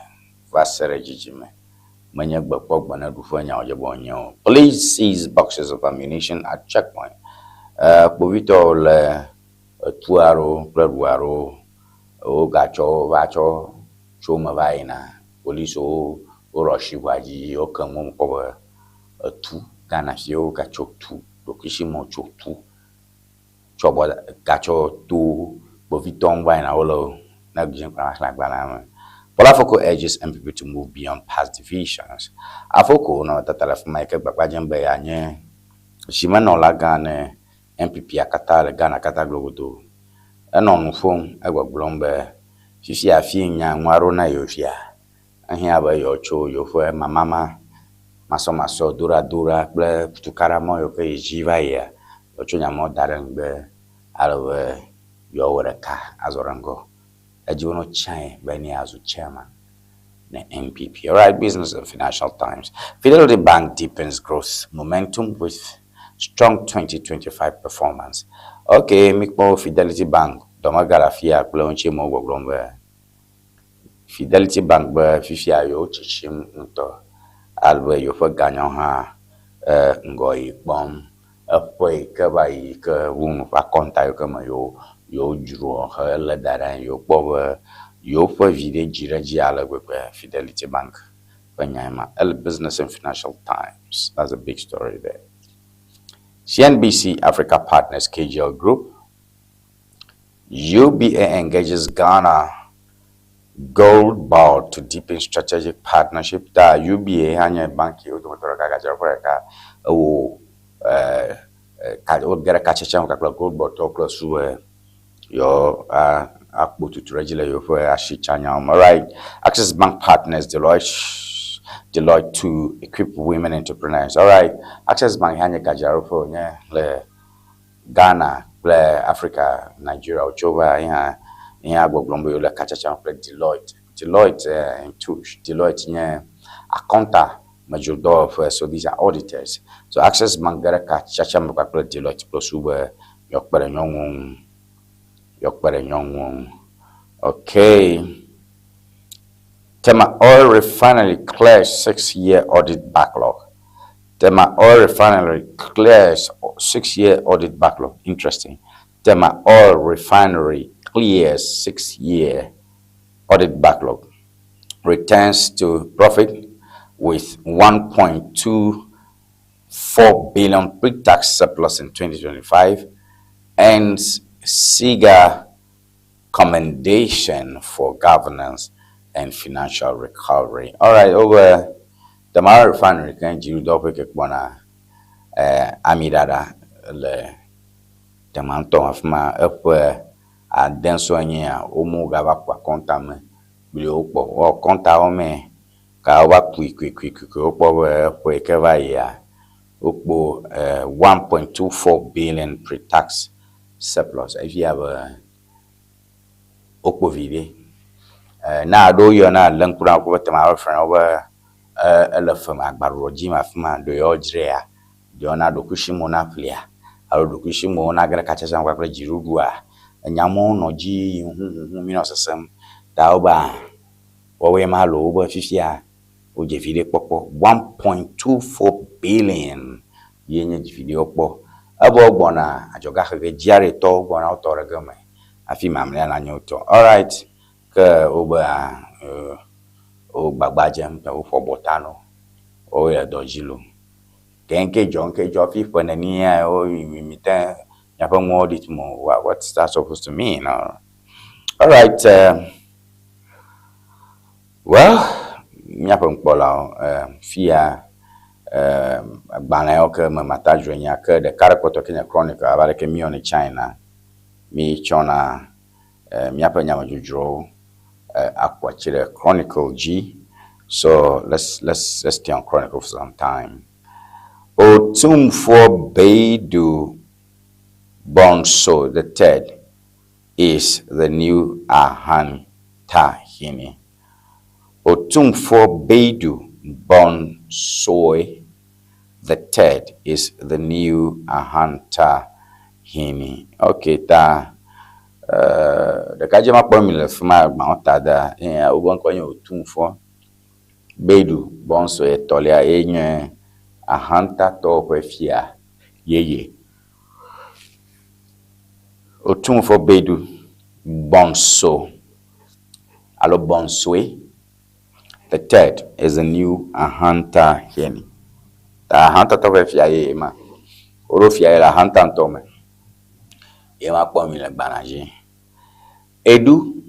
va se ɖe dzidzime. Menye gbekpɔgbe ne ɖu ƒe nya wòdze be wònye o. Police seize boxes of ammunition at checkpoint. Eh, kpovitɔwo le etu aɖewo kple ɖu aɖewo wogatsɔ wo va tsɔ tso eme va yina. Polisiwo woɖo asi ʋua dzi woke nu kpɔ be etu Ghana fi wogatsɔ tu ɖokuisimɔ tso tu tsɔ bɔ gatsɔ to kpovitɔwo ŋu va yina wole ne dze kple xlẽ agbalẽa me. Paul Afoko urges NPP to move beyond past divisions. Afoko nɔ tata le afi ma yi ke gbagba dzem be yeanye zimenɔla gã ne NPP-a katã le Ghana katã globodo. Enɔ nu ƒom egbɔgblɔm be fifia hafi nya nu aɖewo na yewo fia, ehiã be yewoatso yewoƒe mamama masɔmasɔ doɖadoɖa kple tukaɖamɔ yiwo ke yi dzi va yia, yewoatsɔ nya mawo da ɖe ŋgbe ale be yewoawɔ ɖeka azɔ ɖe ŋgɔ. Edzi be ne be ne yeazu chairman ne NPP. All right, Business and Financial Times. Fidelity Bank deepens growth momentum with strong 2025 performance. Okay, mikpɔ Fidelity Bank dɔmega le afia kple ŋuti me gbɔgblɔm be Fidelity Bank be fifia yewo tsitsim ŋutɔ ale be yewoƒe ganyawo hã ŋgɔ yi kpɔm. Eƒe yi ke va yi ke wu nu ƒe akɔnta yiwo ke me yewo yewodzroa helé da ɖe anyi yewokpɔ be yewoƒe viɖe dzi ɖe edzi ale gbegbe. Fidelity Bank ƒe nyae ma. Ele Business and Financial Times. That's a big story there. CNBC Africa Partners KGL Group. UBA engages Ghana Gold Board to deepen strategic partnership. Ta UBA hã nye banki wo dometɔ ɖeka gadzraɖoƒe ɖeka ewo ka woge ɖe katsetse me kpakple Gold Board tɔwo kple su be yewo akpɔ tutu ɖe edzi le yewoƒe asitsanyawo me. Alright, Access Bank partners Deloitte to equip women entrepreneurs. Alright, Access Bank hã nye gadzraɖoƒe wònye le Ghana kple Africa, Nigeria wotso va ye hã ye hã gbɔgblɔm be yewole katsatsa me kple Deloitte. Deloitte Touche. Deloitte nye akɔnta medzrodɔwɔƒe so these are auditors. So Access Bank ge ɖe katsatsa me kpakple Deloitte kple su be yewoakpe ɖe nyɔnuwo ŋu. Yewoakpe ɖe nyɔnuwo ŋu. Okay. Tema Oil Refinery clears 6-year audit backlog. Tema Oil Refinery clears 6-year audit backlog. Interesting. Tema Oil Refinery clears 6-year audit backlog. Returns to profit with 1.24 billion pre-tax surplus in 2025 and SIGA commendation for governance and financial recovery. All right, over Tema Oil Refinery ke dziɖuɖu ke kpɔna amiɖaɖa le Tema ŋutɔ afi ma eƒe ade sɔ nyea womo gava kpɔ akɔnta me kpli wokpɔ wɔ akɔntawo me ka wova kui kui kui kui wokpɔ be eƒe yi ke va yia wokpɔ 1.24 billion pre-tax surplus efia be wokpɔ viɖe. Ne aɖewo yɔna lé ŋku ɖe woƒe Tema Refinery be ele fe me agbaɖuɖɔ dzim afi ma ɖe yewoadzraea ɖe yewoana ɖokuisimɔwo naƒlea alo ɖokuisimɔwo nage ɖe katsatsa me kpakple dziɖuɖua. Enya mawo nɔ dzi yim huhuhu mi nɔ sesem ta wobe woawoe ma loo wobe fifia wodze viɖe kpɔkpɔ 1.24 billion ye nye viɖe wokpɔ. Evɔ wogbɔna adzɔgaxexe dziaɖetɔwo gbɔna wotɔ ɖe ge me hafi mamlɛa nanye wotɔ. Alright, ke wobe wo gbagba dzem ta woƒo abɔta na wo wole dɔ dzi loo. Ke ŋke dzɔ ŋke dzɔ hafi ƒe nenia wo mi te miaƒe nuwo audit mo what's that supposed to mean? Alright, well, míaƒe nukpɔlawo fia agbalẽ yawo ke me mata dzro nya ke ɖeka ɖe kpɔtɔ ke nye Chronicle abe aleke míwɔnɛ China mi tsɔna míaƒe nyamedzodzrowo akɔ atsi ɖe Chronicle dzi. So let's stay on Chronicle for some time. Otumfuo Beidu Bonso the third is the new Ahantahene. Otumfuo Beidu Bonsoe the third is the new Ahanta Hini. Okay, ta ɖekadze ma kpɔ mi le fi ma gbãwo ta da ye wobe ŋkɔ nye Otumfuo Beidu Bonsoe etɔ̃lia ye nye Ahantatɔwo ƒe fia yeye. Otumfuo Beidu Bonso alo Bonsoe the third is the new Ahanta Hini. Ta Ahantatɔ ƒe fia yeye ma. Woɖo fia ye le Ahanta ŋutɔ me. Ye ma kpɔ mi le gbalẽa dzi. Edu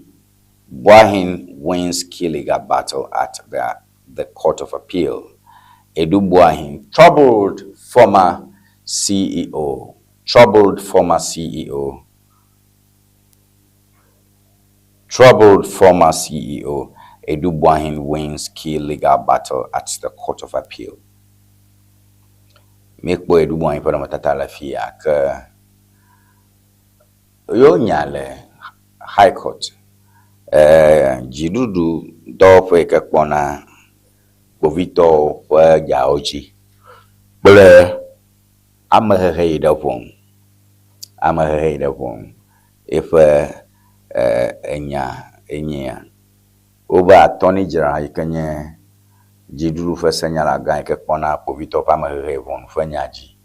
Boahen wins key legal battle at the Court of Appeal. Edu Boahen, troubled former CEO, troubled former CEO, troubled former CEO Edu Boahen wins key legal battle at the Court of Appeal. Míekpɔ Edu Boahen ƒe nɔnɔmetata le fi ya ke yewo nya le High Court. Dziɖuɖu dɔwɔƒe yi ke kpɔna kpovitɔwo ƒe dzawo dzi kple amehehe yi ɖe ʋɔnu, amehehe yi ɖe ʋɔnu eƒe enya enyea. Wobe attorney general yi ke nye dziɖuɖu ƒe senyalagã yi ke kpɔna kpovitɔwo ƒe amehehe yi ʋɔnu ƒe nya dzi,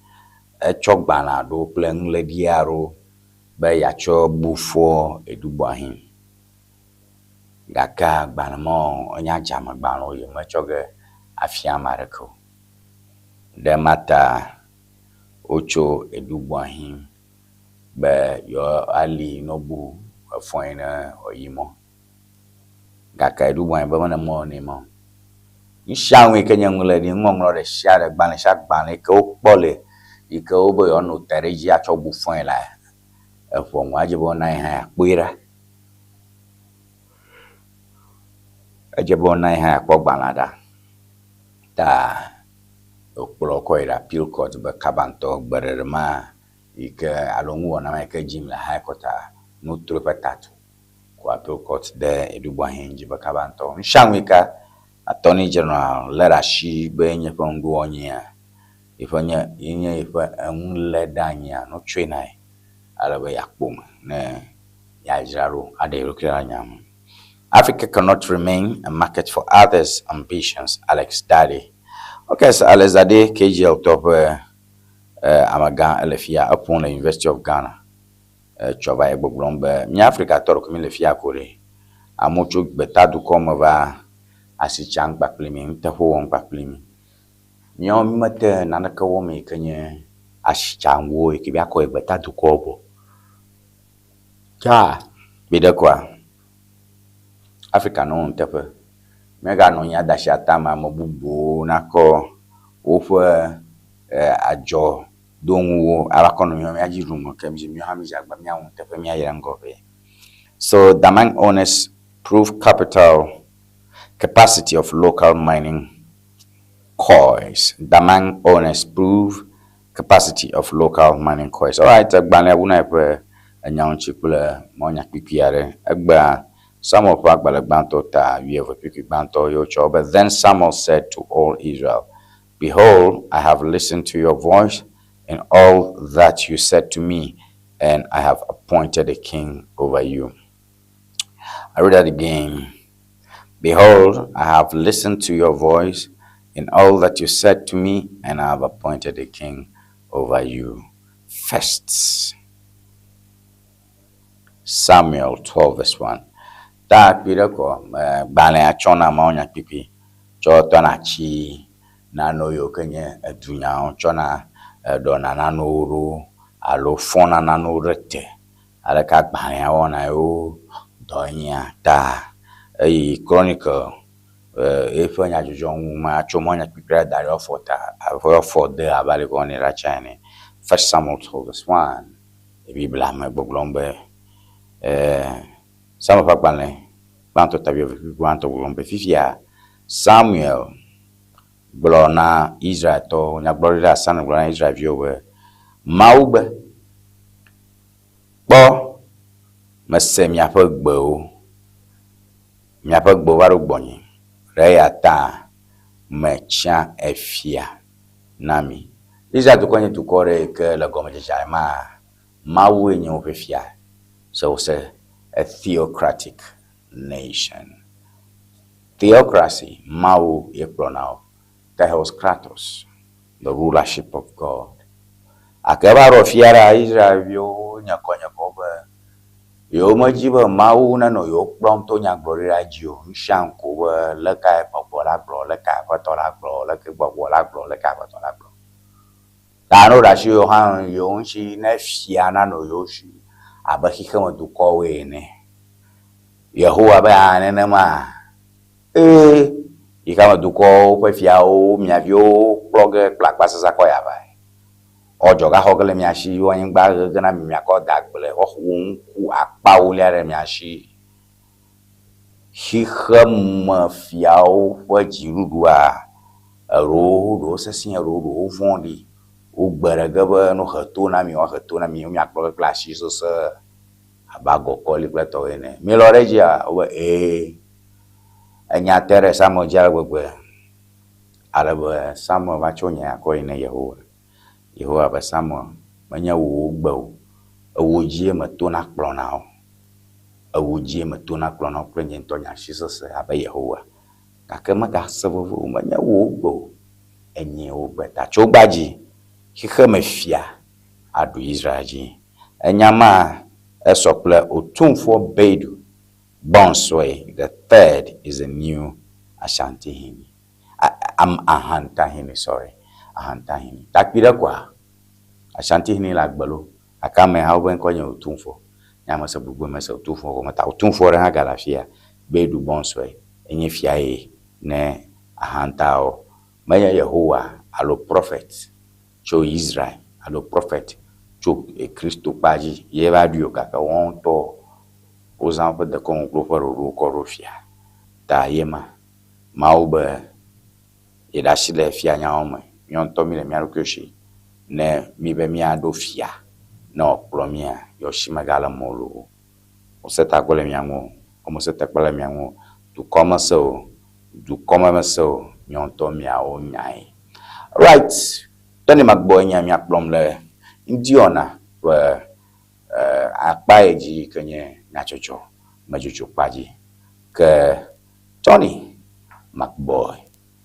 etsɔ gbalẽ aɖewo kple nuléɖi aɖewo be yeatsɔ bu fɔ Edu Boahen. Gake agbalẽ mawo enye adzamegbalẽwo ye metsɔ ge afia ame aɖeke o. Ɖe ema ta wotso Edu Boahen be yewoali ne wobu efɔe ne wòayi mɔ. Gake Edu Boahen be mene mɔ nɛ ma o. Nu sia nu yi ke nye nuléɖi, nuŋɔŋlɔ ɖe sia ɖe, gbalẽ sia gbalẽ yi ke wokpɔ le yi ke wobe yewoanɔ te ɖe edzi atsɔ bu fɔe la, eʋɔnua edze be woana ye hã yeakpɔe ɖa. Edze be woana ye hã yeakpɔ gbalẽa ɖa. Ta wòkplɔ kɔ yi ɖe appeal court be kaba ŋutɔ gbeɖeɖe ma yi ke alo nuwɔna ma yi ke dzim le high court a nutrɔ eƒe ta tu. Ko appeal court de Edu Boahen dzi be kaba ŋutɔ. Nu sia nu yi ke attorney general lé ɖe asi be nye eƒe nuɖoanyia, yeƒe nye ye nye yeƒe enuléɖeanyia notsɔe na ye ale be yeakpɔ me ne yeadzra ɖo aɖe ye ɖokui ɖe nya me. Africa cannot remain a market for others' ambitions, Alex Daddy. Okay, so Alex Daddy, KGL tɔ ƒe amegã ele fia, eƒom le University of Ghana. Etsɔ va ye gbɔgblɔm be mía Afrikatɔ ɖeko mi le fia ko ɖe. Amewo tso gbetadukɔ me va asi tsam kpakple mi, nuteƒe wɔm kpakple mi. Míawo mi mete naneke wɔm yi ke nye asitsaŋuwo yi ke míakɔ yi gbetadukɔ gbɔ. Tsa gbeɖe koa, Afrika nɔ nuteƒe. Míaganɔ anyi ada asi atame ame bubuwo nakɔ woƒe adzɔdonuwo ava kɔ nɔ mía dzi ɖum ke míawo hã mídze agbagba míawɔ nuteƒe míayi ɖe ŋgɔ ʋɛ. So Damang owners prove capital capacity of local mining coins. Damang owners prove capacity of local mining coins. Alright, agbalẽa wu na eƒe enyawo ŋuti kple mawunya kpikpi aɖe. Egbea Samuel ƒe agbalẽ gbãtɔ ta wuieve kpikpi gbãtɔ ye wotsɔ be Then Samuel said to all Israel, Behold, I have listened to your voice in all that you said to me, and I have appointed a king over you. I read that again. Behold, I have listened to your voice in all that you said to me, and I have appointed a king over you. First Samuel 12 verse 1. Ta kpui ɖe kɔ gbalẽa tsɔna mawunya kpikpi tsɔ tɔna tsi nanewo yiwo ke nye edunyawo tsɔna ɖɔna nanewo ɖo alo fɔna nanewo ɖe te. Aleke agbalẽa wɔna yewo dɔ nyia ta eyi Chronicle eƒe nyadzɔdzɔ ŋu ma tso mawunya kpikpi ɖe da ɖe afɔ ta afɔ de abe ale ke wɔnɛ ɖa tsã ene. First Samuel 12 verse 1. Biblia me gbɔgblɔm be Samuel ƒe agbalẽ gbãtɔ ta wuieve kpukpui gbãtɔ gbɔgblɔm be fifia Samuel gblɔ na Israeltɔwo, nyagblɔɖila Samuel gblɔ na Israelviwo be Mawu be, kpɔ mese miaƒe gbewo, miaƒe gbewo va ɖo gbɔnye. Ɖe eya ta metsia efia na mi. Israel dukɔ nye dukɔ ɖe yi ke le gɔmedzedzea maa, Mawue nye woƒe fia. So it's a, a theocratic nation. Theocracy, Mawu ye kplɔna wo. Theos Kratos, the rulership of God. Ake va ɖo fia ɖa, Israelviwo nyekɔnyekɔ be yewomedzi be Mawu nenɔ yewo kplɔm to nyagblɔɖi la dzi o. Nusia ŋku be lekae gbɔgbɔ la gblɔ, lekae aƒetɔ la gblɔ, leke gbɔgbɔ la gblɔ, leke aƒetɔ la gblɔ. Ta ne woɖe asi yewo hã yewo ŋuti ne fia nanɔ yewo si abe xexeme dukɔwoe ene. Yehowa be hã nenema ee xexeme dukɔwo ƒe fiawo mia viwo kplɔ ge kple akpasesa kɔ ya vae. Ɔdzɔgaxɔ ge le mia si, anyigba ɣe ge na mi miakɔ da agble, woaxɔ ŋku akpawolia ɖe mia si. Xexeme fiawo ƒe dziɖuɖua eɖewo ɖewo sesẽ eɖewo ɖewo vɔ̃ɖi. Wogbe ɖe ge be no he to na mi, woahe to na mi, miakplɔ ge kple asi sesẽ abe agɔkɔli kple tɔwo ene. Milɔ ɖe edzia? Wobe ee. Enya te ɖe Samuel dzi ale gbegbe ale be Samuel va tsɔ nya kɔ yi ne Yehowa. Yehowa be Samuel, menye wò wogbe o, ewò dzie metona kplɔna wo. Ewò dzie metona kplɔna wo kple nye ŋutɔ nye asi sesẽ abe Yehowa. Gake megase veve o, menye wò wogbe o, enyee wogbe. Ta tso gbea dzi, xexeme fia aɖu Israel dzi. Enya ma esɔ kple Otumfuo Baidu Bonsoe the third is a new Ashantihini. Am Ahantahini, sorry. Ahantahini. Takpi ɖe koa? Ashantihini le agbe lo. Gake amehawo ƒe ŋkɔ nye Otumfuo. Nye ame se bugbe mese Otumfuo gɔme ta Otumfuo ɖe hã gale afia. Baidu Bonsoe enye fia ye ne Ahantawo. Menye Yehowa alo prophet tso Israel alo prophet tso Kristo kpa dzi ye va ɖui o gake woawo ŋutɔ wozã woƒe dekɔnu kple woƒe ɖoɖowo kɔ ɖo fia. Ta ye ma. Mawu be yeɖe asi le fianyawo me. Míawo ŋutɔ míle mía ɖokuiwo si. Ne míbe míaɖo fia ne wòakplɔ mía, yewo si megale mɔ loo. Wose tagbɔ le mía ŋu o, womese tekpe le mía ŋu o, dukɔ mese o, dukɔ me mese o, míawo ŋutɔ míawo nyae. Right, Tony Magbɔ enye míakplɔm le ŋdiwɔna ƒe akpa yi dzi ke nye nyatsɔtsɔ medzotso kpa dzi. Ke Tony McBoy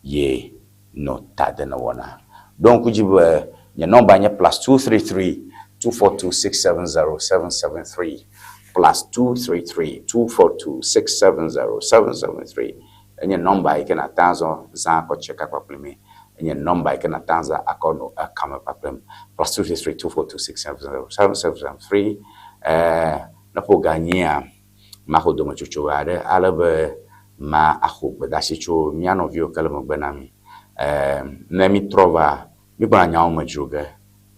ye nɔ ta de ne wɔna. Ɖo ŋku dzi be nye nɔmba nye +233 242 670 773 +233 242 670 773 enye nɔmba yi ke nate azɔ zã akɔ tse ka kpakple mi. Enye nɔmba yi ke nate azã akɔ nɔ ekame kpakple mi. +233 242 670 773 ne ƒo ga nyia maxo dometsotso aɖe ale be ma axo gbedasi tso mía nɔviwo ke le megbe na mi. Ne mi trɔ va, mi gbɔna nyawo me dzro ge.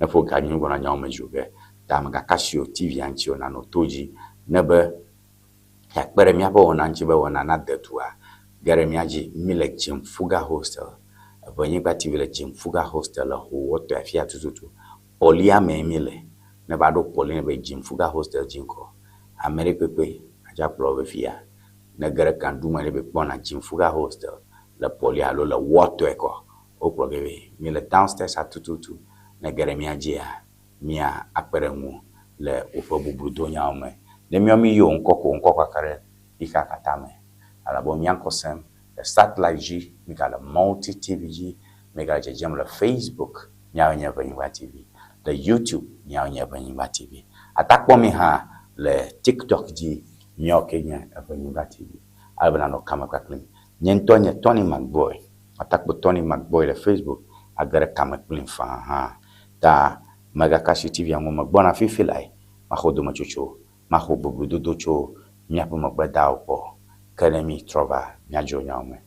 Ne ƒo ga nyi mi gbɔna nyawo me dzro ge. Ta megaka asi o TV-a ŋuti o nanɔ to dzi ne be yeakpe ɖe míaƒe wɔna ŋuti be wɔna nade dua ge ɖe mía dzi. Mi le Jimfuga Hostel. Eʋenyigba TV le Jimfuga Hostel le Howɔtɔe afia tututu. Pɔlia mee mi le. Ne va ɖo Pɔli ne be Jimfuga Hostel dzi ŋkɔ. Ame ɖe kpekpe adza kplɔ be fia. Ne ge ɖe kandu me ne be kpɔna Jimfuga Hostel le Pɔli alo le Wɔtɔe kɔ. Wokplɔ ge be mi le downstairs atututu. Ne ge ɖe mía dzia, mía akpe ɖe ŋu le woƒe bubludonyawo me. Ne míawo mi yɔ ŋkɔ ko ŋkɔ kaka ɖe xexea katã me. Elabe mía ŋkɔ sem le satellite dzi, mi gale multi TV dzi, mi gale dzedzem le Facebook, míawo nye Eʋenyigba TV, le YouTube, míawo nye Eʋenyigba TV. Atakpɔ mi hã le TikTok dzi, míawo ke nye Eʋenyigba TV. Ale be nanɔ kame kpakple mi. Nye ŋutɔ nye Tony McBoy. Atakpɔ Tony McBoy le Facebook age ɖe kame kplim faa hã. Ta megaka asi TV-a ŋu megbɔna fifi lae. Maxɔ dometsotso, maxɔ boblododo tso míaƒe megbedawo gbɔ. Ke ne mi trɔ va míadzro nyawo me.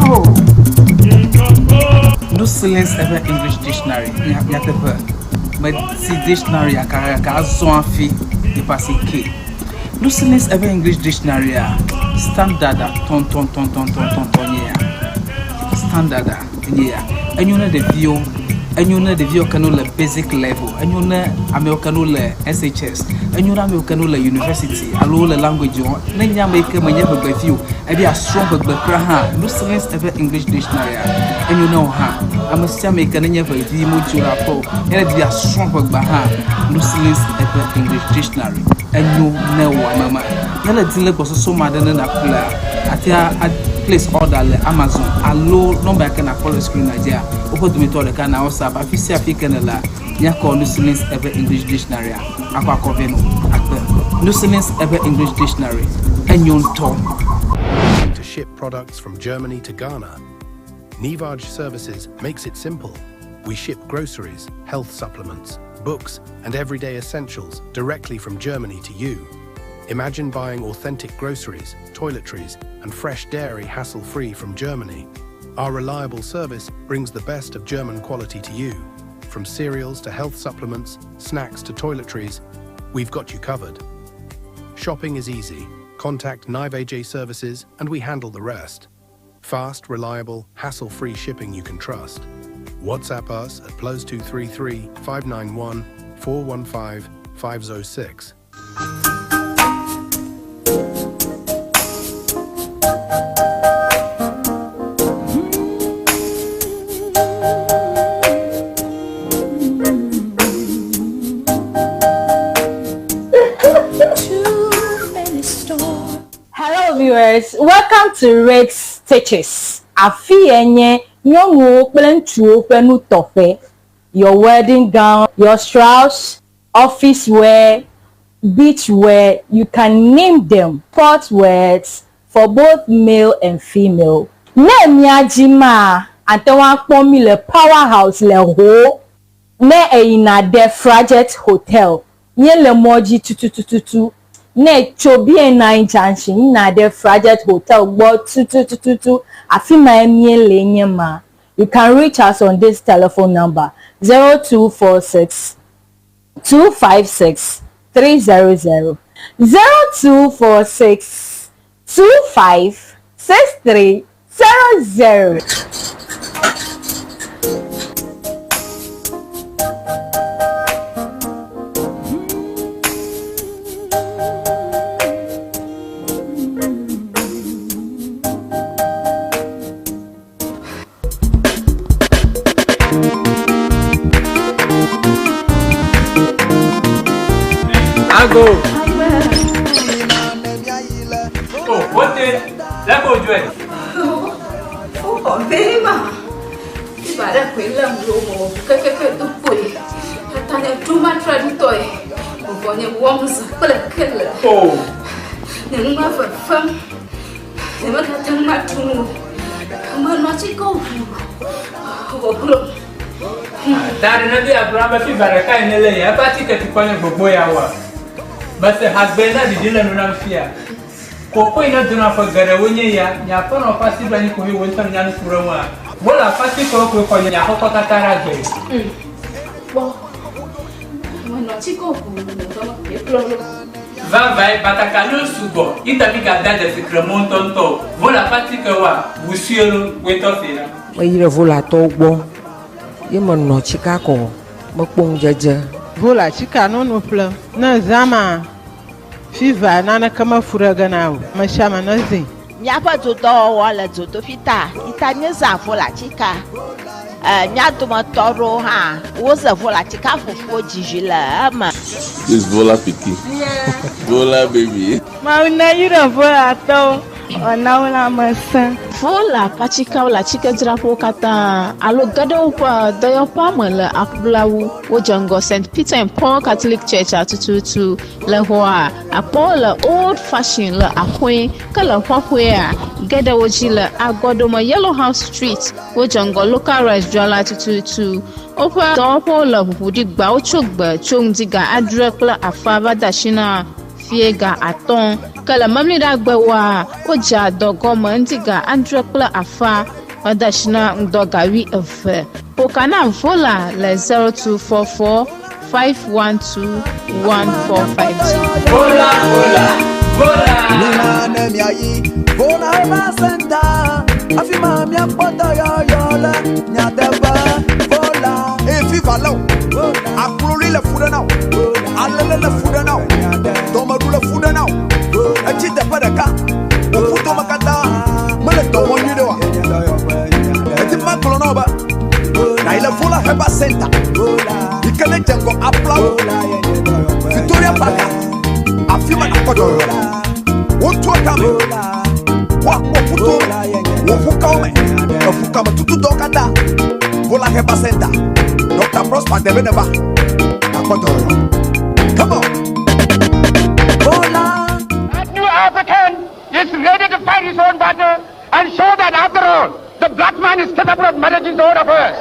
Oh. No silence ever English dictionary. Nyateƒe. Meti dictionary aka azɔ hafi nipa si ke. No silence ever English dictionary a standard a tɔntɔntɔntɔntɔntɔn nye ya. Standard a nye ya. Enyo ne ɖeviwo. Enyo ne ɖeviwo ke ne le basic level, enyo ne amewo ke ne le SHS, enyo ne amewo ke ne le university alo wole language wɔm. Ne nye ame yi ke menye ʋegbevi o, ebe yeasrɔ̃ ʋegbe kura hã, Lucilins eƒe English dictionary enyo ne wò hã. Ame sia ame yi ke nenye ʋevi modzo le aƒe o, ye ne di be yeasrɔ̃ ʋegbea hã, Lucilins eƒe English dictionary enyo ne wò ame ma. Ne le di le gbɔsɔsɔ ma ɖe ne nàƒlea, àte a place order le Amazon alo nɔmba yi ke nàkpɔ le screen dzia, woƒe dometɔ ɖeka na WhatsApp. Afi sia afi ke nèlea, míakɔ Lucilins eƒe English dictionary akɔ akɔ vɛ nɔ akpe. Lucilins eƒe English dictionary enyo ŋutɔ. To ship products from Germany to Ghana, Nivaj Services makes it simple. We ship groceries, health supplements, books, and everyday essentials directly from Germany to you. Imagine buying authentic groceries, toiletries, and fresh dairy hassle free from Germany. Our reliable service brings the best of German quality to you. From cereals to health supplements, snacks to toiletries, we've got you covered. Shopping is easy. Contact Nive AJ Services and we handle the rest. Fast, reliable, hassle free shipping you can trust. WhatsApp us at +233 591 415 506. Hello viewers, welcome to Rex Stitches. Afi ye nye nyɔnuwo kple ŋutsuwo ƒe nutɔƒe. Your wedding gown, your shrouds, office wear, beach wear, you can name them. Sport wears for both male and female. Ne mía dzi maa, ate ŋu akpɔ mí le Power House le Ho. Ne eyina ɖe Frajet Hotel, míele mɔ dzi tutututu. Ne tso BNI Junction yina ɖe Frajet Hotel gbɔ tutututu, afi mae míele nye ma. You can reach us on this telephone number 0246 256 300 0246 25 6300. Ago. Oh, wote. Lẹ́kọ̀ọ́ ojú ẹ̀. Ó bema. Ibara kwela mlomo kekeke tukwe. Atane tuma tradutoy. Ubonye womza kple kele. Oh. Ne numa fefem. Ne mekate ŋu atu nu. Menɔ tsi ko ʋu. Wòglo. Ta ɖe ne be Abraham be fiva ɖeka yi ne le ya, eƒe atike tukɔ nye gbogbo ya wa. Mese hagbe na ɖiɖi le nu nam fia. Koko yi ne dona ƒe geɖewo nye ya, nye aƒenɔ ƒe asi ɖo anyi ko he wo ŋutɔ nya nu ku ɖe ŋua. Wole aƒe atikewo koe xɔ nye aƒekɔ katã ɖe agbe. Kpɔ. Menɔ tsi ko ʋu. Ekplɔ ɖo. Vavae batakaliwo sugbɔ yi ta mi gada dzesi kremɔ ŋutɔŋutɔ o. Vɔ le aƒe atike wa wusue lo woetɔ se la. Meyi ɖe volatɔwo gbɔ ye menɔ tsika kɔ mekpɔ ŋudzedze. Vola tsika nonu ƒlem ne zãma fiva naneke mefu ɖe ge na o. Ame sia ame ne zĩ. Míaƒe dodɔwɔwɔ le dzodoƒi ta ita míezã volatsika. Mía dometɔ aɖewo hã woze volatsika fufuwo dzizi le eme. This Vola pikin. Vola baby. Mawu ne yra volatɔwo wòana wo lãmesẽ. Vola ƒe le atsikedzraƒewo katã alo ge ɖe woƒe dɔyɔƒea me le aƒulawu. Wodze ŋgɔ St. Peter and Paul Catholic Church atututu le xɔa akpɔwo le old fashion le axɔe ke le xɔxɔea ge ɖe wo dzi le agɔdome Yellow House Street. Wodze ŋgɔ local rice dzrala tututu. Woƒe dɔwɔƒewo le ʋuʋu ɖi gba wotso gbe tso ŋdi ga adre kple afa va de asi na fie ga atɔ̃ ke le memleɖagbewoa wodzea dɔ gɔme ŋdi ga adre kple afa va de asi na ŋdɔ ga wuieve. Ƒoka na Vola le 0244 512 1452. Vola, vola, vola. Nina ne miayi Vola eva center afi ma miakpɔ dɔyɔyɔ le nyateƒe Vola. le fu ɖe na wò. Alele le fu ɖe na wò. Dɔmeɖu le fu ɖe na wò. Etsi teƒe ɖeka. Wò ƒudome katã mele dɔ wɔm nyuiɖe oa? Edi be magblɔ na wò be nàyi le Vola Herbal Center yi ke nedze ŋgɔ Aflawo, Victoria Park, afi ma nàkpɔ dɔyɔyɔ le. Wotua kame, woakpɔ ƒuto, wò ƒukawo me, eƒukametutudɔwo katã. Vola Herbal Center, Dr. Prosper Debe neva, nàkpɔ dɔyɔyɔ. Come on! That new African is ready to fight his own battle and show that after all, the black man is capable of managing his own affairs.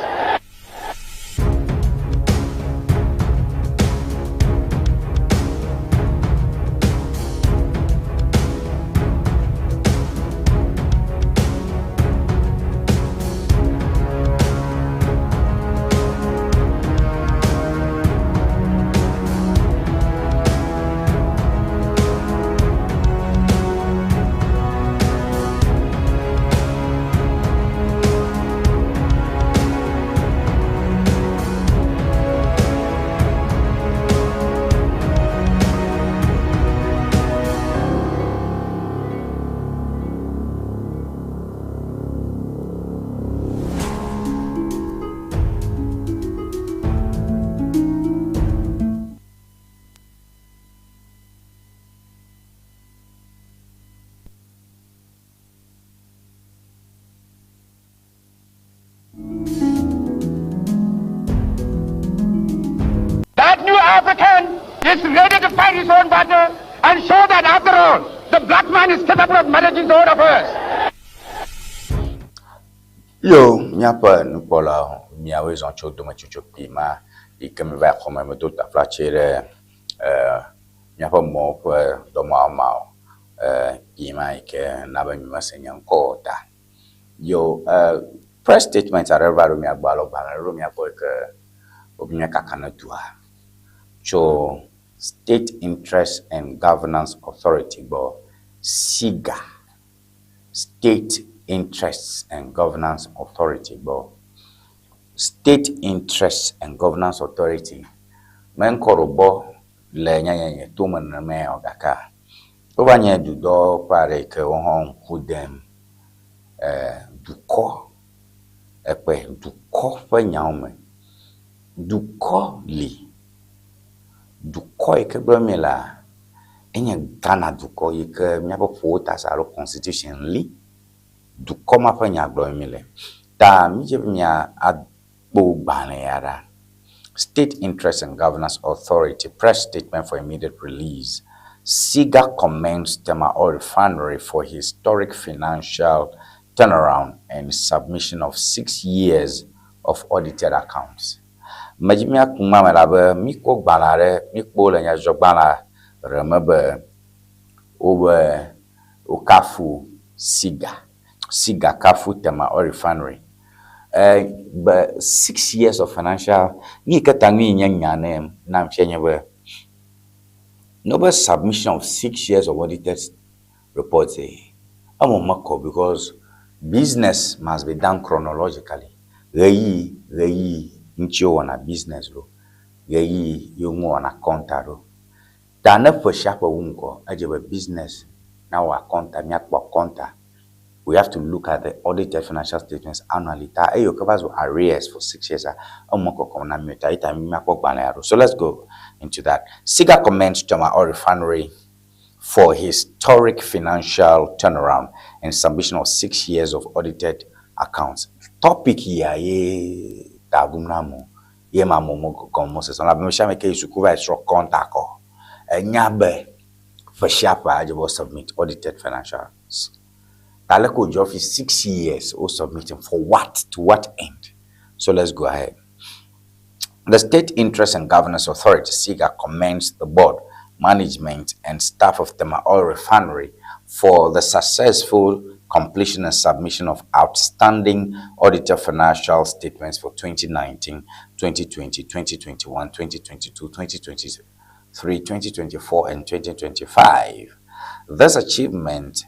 That new African is ready to fight his own battle and show that after all, the black man is capable of managing his own affairs. Yo, míaƒe nukpɔlawo, miawoe zɔ tso dometsotso kpui ma yi ke mi va yi xɔme medo taflatse ɖe eh, míaƒe mɔwo ƒe dɔmawɔmawɔ eh, kpui ma yi ke na be mi mese nye ŋkɔ o ta. Yo, eh, press statement aɖe va ɖo mía gbɔ alo gbalẽ ɖe ɖo mía gbɔ yi ke wobe míakaka ne dua tso State Interest and Governance Authority gbɔ, SIGA. State Interests and Governance Authority gbɔ. State Interests and Governance Authority me ŋkɔ ɖo bɔ le nyanyanyi to me nenema ya o gakea, wova nye dudɔƒe aɖe yi ke wohã ŋku dem eh, dukɔ ekpe dukɔ ƒe nyawo me. Dukɔ li. Dukɔ yi ke gblɔm míelea, enye Ghana dukɔ yi ke míaƒe ƒowotase alo constitution li. Dukɔ ma ƒe nya gblɔm míle. Ta mídze be mía akpɔ gbalẽ ya ɖa. State Interest and Governance Authority press statement for immediate release. SIGA commends Tema Oil Refinery for historic financial turnaround and submission of 6 years of audited accounts. Medzi míaku ma me elabe míkpɔ gbalẽ aɖe, míkpɔ le nyadzɔdzɔgbalẽa ɖe me be wobe wokafu SIGA. SIGA kafu Tema Oil Refinery. Eh, be 6 years of financial, nu yi ke ta nu yi nye nya ne nam fia nye be, ne wobe submission of 6 years of audited reports eh, eme mekɔ because business must be done chronologically. Ɣeyiɣi, ɣeyiɣi ŋuti wowɔna business ɖo. Ɣeyiɣi ye ŋu wowɔna akɔnta ɖo. Ta ne ƒe sia ƒe wu ŋgɔ, edze be business nawɔ akɔnta, míakpɔ akɔnta. We have to look at the audited financial statements annually. Ta eye wòke va zu arrears for 6 years a, eme kɔkɔm na mí o. Ta eyi ta míakpɔ gbalẽa ɖo. So let's go into that. SIGA commends Tema Oil Refinery for historic financial turnaround and submission of 6 years of audited accounts. Topic ya ye ta bum na amewo ye ma amewo me gɔme mesesem elabe ame sia ame ke yi suku va yi srɔ̃ kɔnta kɔ enya be ƒe sia ƒe edze be wo submit audited financials. Ta leke wòdzɔ hafi 6 years wo submitting for what? To what end? So let's go ahead. The State Interest and Governance Authority, SIGA, commends the board, management, and staff of Tema Oil Refinery for the successful completion and submission of outstanding audited financial statements for 2019, 2020, 2021, 2022, 2023, 2024, and 2025. This achievement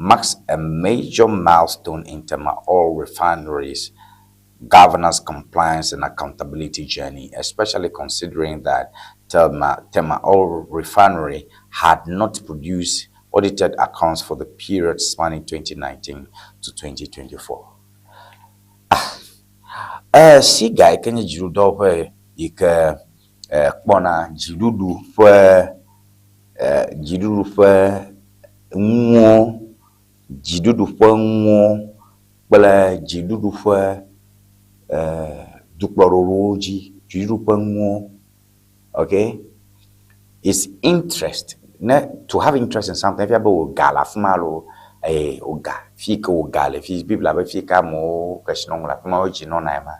marks a major milestone in Tema Oil Refinery's governance, compliance, and accountability journey, especially considering that Tema, Tema Oil Refinery had not produced audited accounts for the period spanning 2019 to 2024. Ah, eh, SIGA yi ke nye dziɖuɖudɔwɔƒe yi ke eh, kpɔna dziɖuɖu ƒe eh, dziɖuɖu ƒe nuwo dziɖuɖu ƒe nuwo kple dziɖuɖu ƒe eh, dukplɔɖoɖowo dzi, dziɖuɖu ƒe nuwo, okay, is interest ne to have interest in something efia be wò ga le afi ma alo eye wò ga fi ke wò ga le fi Biblia be fi ke amewo kesinɔnu le afi ma wo dzi nɔna ema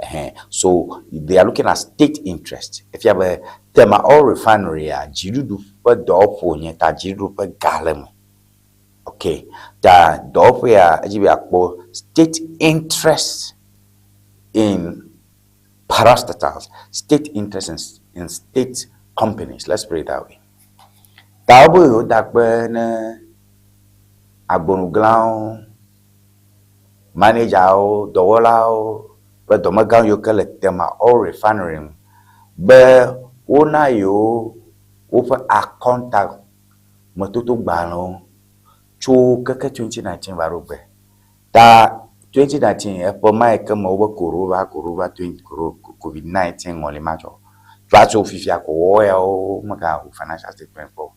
ɛhɛn so they are looking at state interest efia be Tema Oil Refinery ya dziɖuɖu ƒe dɔwɔƒe wònye ta dziɖuɖu ƒe ga le eme. Ok, ta dɔwɔƒea edzi be yeakpɔ state interest in parastatals, state interest in, in state companies, let's put it that way. Ta wobe yewo da kpe ne agbonuglawo, managerwo, dɔwɔlawo kple dɔmegãwo yiwo ke le Tema Oil Refinery ŋu be wona yewo woƒe akɔnta metotogbalẽwo tso keke 2019 va ɖo gbe. Ta 2019 eƒe ma yi ke me wobe corona corona COVID-19 ŋɔli ma dzɔ. Va tso fifia ko wɔ yawo mega wɔ financial statement kpɔ o.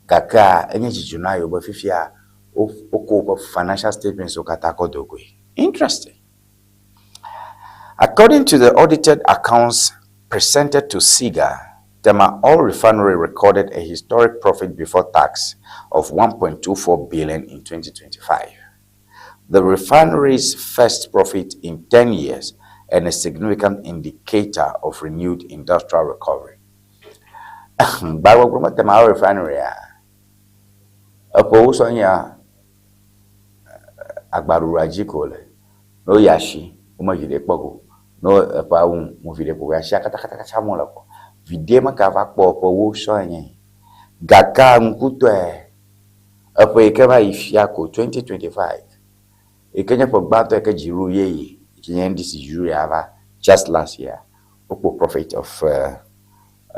Gakea enye dzidzɔ na yewo be fifia wokɔ woƒe financial statements wo katã kɔ do goe. Interesting. According to the audited accounts presented to SIGA, Tema Oil Refinery recorded a historic profit before tax of 1.24 billion in 2025. The refinery's first profit in 10 years and a significant indicator of renewed industrial recovery. Gbagbɔgblɔ me Tema Oil Refinery a eƒewo sɔ nyia agbaɖuɖua dzi ko le. Ne woyi asi, wome viɖe kpɔ go. Ne eƒea wu mo viɖe kpɔ go. Asia katakatakata mo le kpɔ. Viɖe meka va kpɔ eƒewo sɔ nye. Gaka ŋkutɔe eƒe yi ke va yi fia ko 2025 yi ke nye ƒe gbãtɔ yi ke dziɖuɖu yeye yi ke nye NDC dziɖuɖu ya va just last year wokpɔ profit of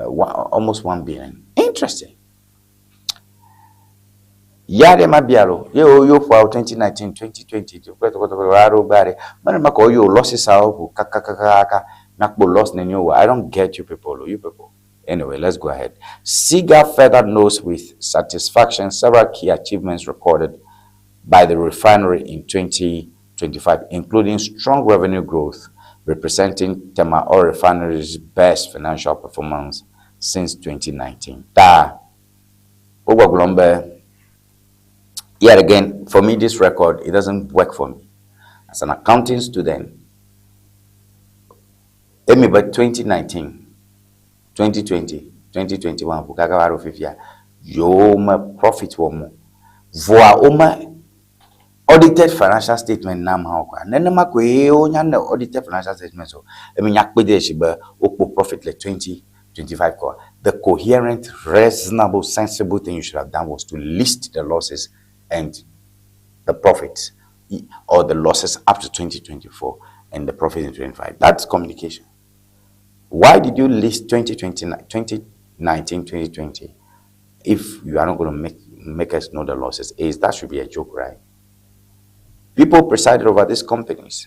one, almost 1 billion. Interesting. Ya ɖe ma bia lo ye wo yo ƒoawo 2019 2020 kple tɔkɔtɔkɔ va ɖo gba ɖe mene ma kɔ yo losses awo ʋu kakakakaka nakpɔ loss neni wɔ. I don't get you people, you people. Anyway, let's go ahead. SIGA further notes with satisfaction several key achievements recorded by the refinery in 2025, including strong revenue growth, representing Tema Oil Refinery's best financial performance since 2019. Ta, wogbɔgblɔm be, yet again, for me, this record, it doesn't work for me. As an accounting student, emi be 2019, 2020, 2021, ʋu kaka va ɖo fifia, yewo me profit wɔ mo. Vɔa wome audited financial statement nam hã o koa. Nenema koe wonya ne audited financial statement o. Emi nya kpe de si be wokpɔ profit le 2025 koa. The coherent, reasonable, sensible thing you should have done was to list the losses and the profits or the losses up to 2024 and the profit in 25. That's communication. Why did you list 2020, 2019, 2020 if you are not going to make us know the losses? Is that should be a joke, right? People presided over these companies.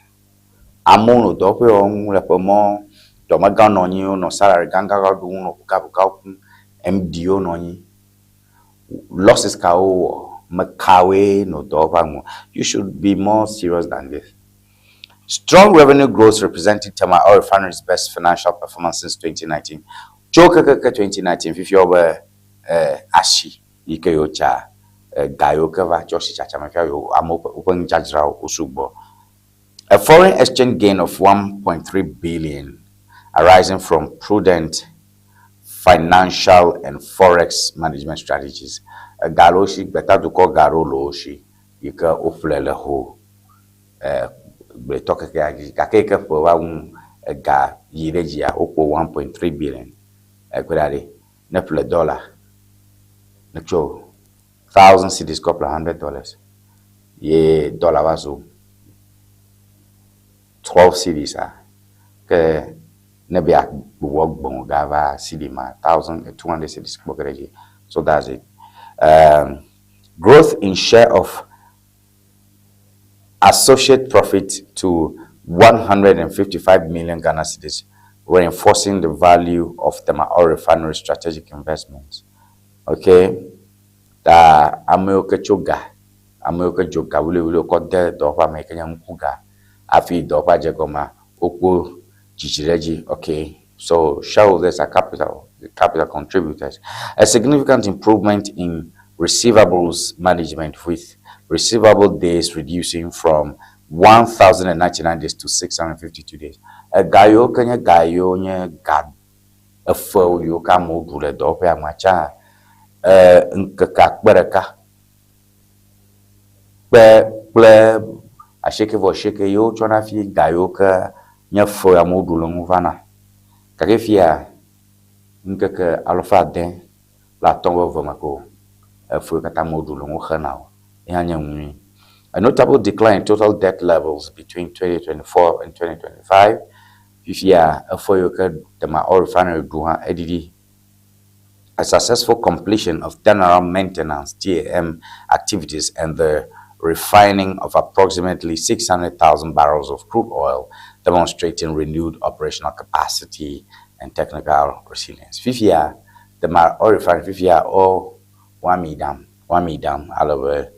Amewo nɔ dɔwɔƒe wɔm le ƒe mɔ dɔmegã nɔ anyi wonɔ salary gãgã ɖum wonɔ ʋukaʋukawo kum MD wo nɔ anyi. Losses kawo wɔ me kawoe nɔ dɔwɔƒea ŋu. You should be more serious than this. Strong revenue growth representing Tema Oil Refinery's best financial performance since 2019. Tso kekeke 2019 fifia wo be eh, asi yi ke yewo tsa eh, ga yiwo ke va tsɔ si tsatsa me fia yewo amewo ƒe woƒe nudzadzrawo wo sugbɔ. A foreign exchange gain of 1.3 billion arising from prudent financial and forex management strategies. Ega le wo si, gbetadukɔ ga ɖewo le wo si yi ke woƒle le ho eh, gbletɔ kekea dzi gake yi ke ƒe va ŋu ega yi ɖe dzia wokpɔ 1.3 billion ekpe ɖa ɖe ne ƒle dollar ne tso thousand cedis kɔ ƒle $100 ye dollar va zu 12 cedis a, ke ne be yeagbugbɔ gbɔ̃ ga va cedi ma, 1200 cedis kpɔ ge ɖe edzi. So that's it. Growth in share of associate profit to 155 million Ghana cedis, reinforcing the value of Tema Oil Refinery strategic investments. Okay, ta amewo ke tso ga, amewo ke dzo ga wluiwlui kɔ de dɔwɔƒea me yi ke nye ŋku ga hafi dɔwɔƒea dze gɔmea, wokpɔ dzidzi ɖe edzi. Okay, so shareholders are capital contributors. A significant improvement in receivables management with receivable days reducing from 1,099 days to 652 days. Ega yiwo ke nye ga yiwo nye ga efewo yiwo ke amewo ɖu le dɔwɔƒea mea tsã e ŋkeke akpe ɖeka kpe kple asieke vɔ asieke ye wotsɔna hafi ga yiwo ke nye fe amewo ɖu le ŋu vana. Gake fia ŋkeke alafa ade kple atɔ̃ vɔ eve me ko efe yiwo katã amewo ɖu le ŋu xena o. Ye hã nye nu nyui. A notable decline in total debt levels between 2024 and 2025. Fifia efe yiwo ke Tema Oil Refinery ɖu hã eɖiɖi. A successful completion of turnaround maintenance TAM activities and the refining of approximately 600,000 barrels of crude oil, demonstrating renewed operational capacity and technical resilience. Fifia Tema Oil Refinery fifia wo woami ɖam, woami ɖam ale be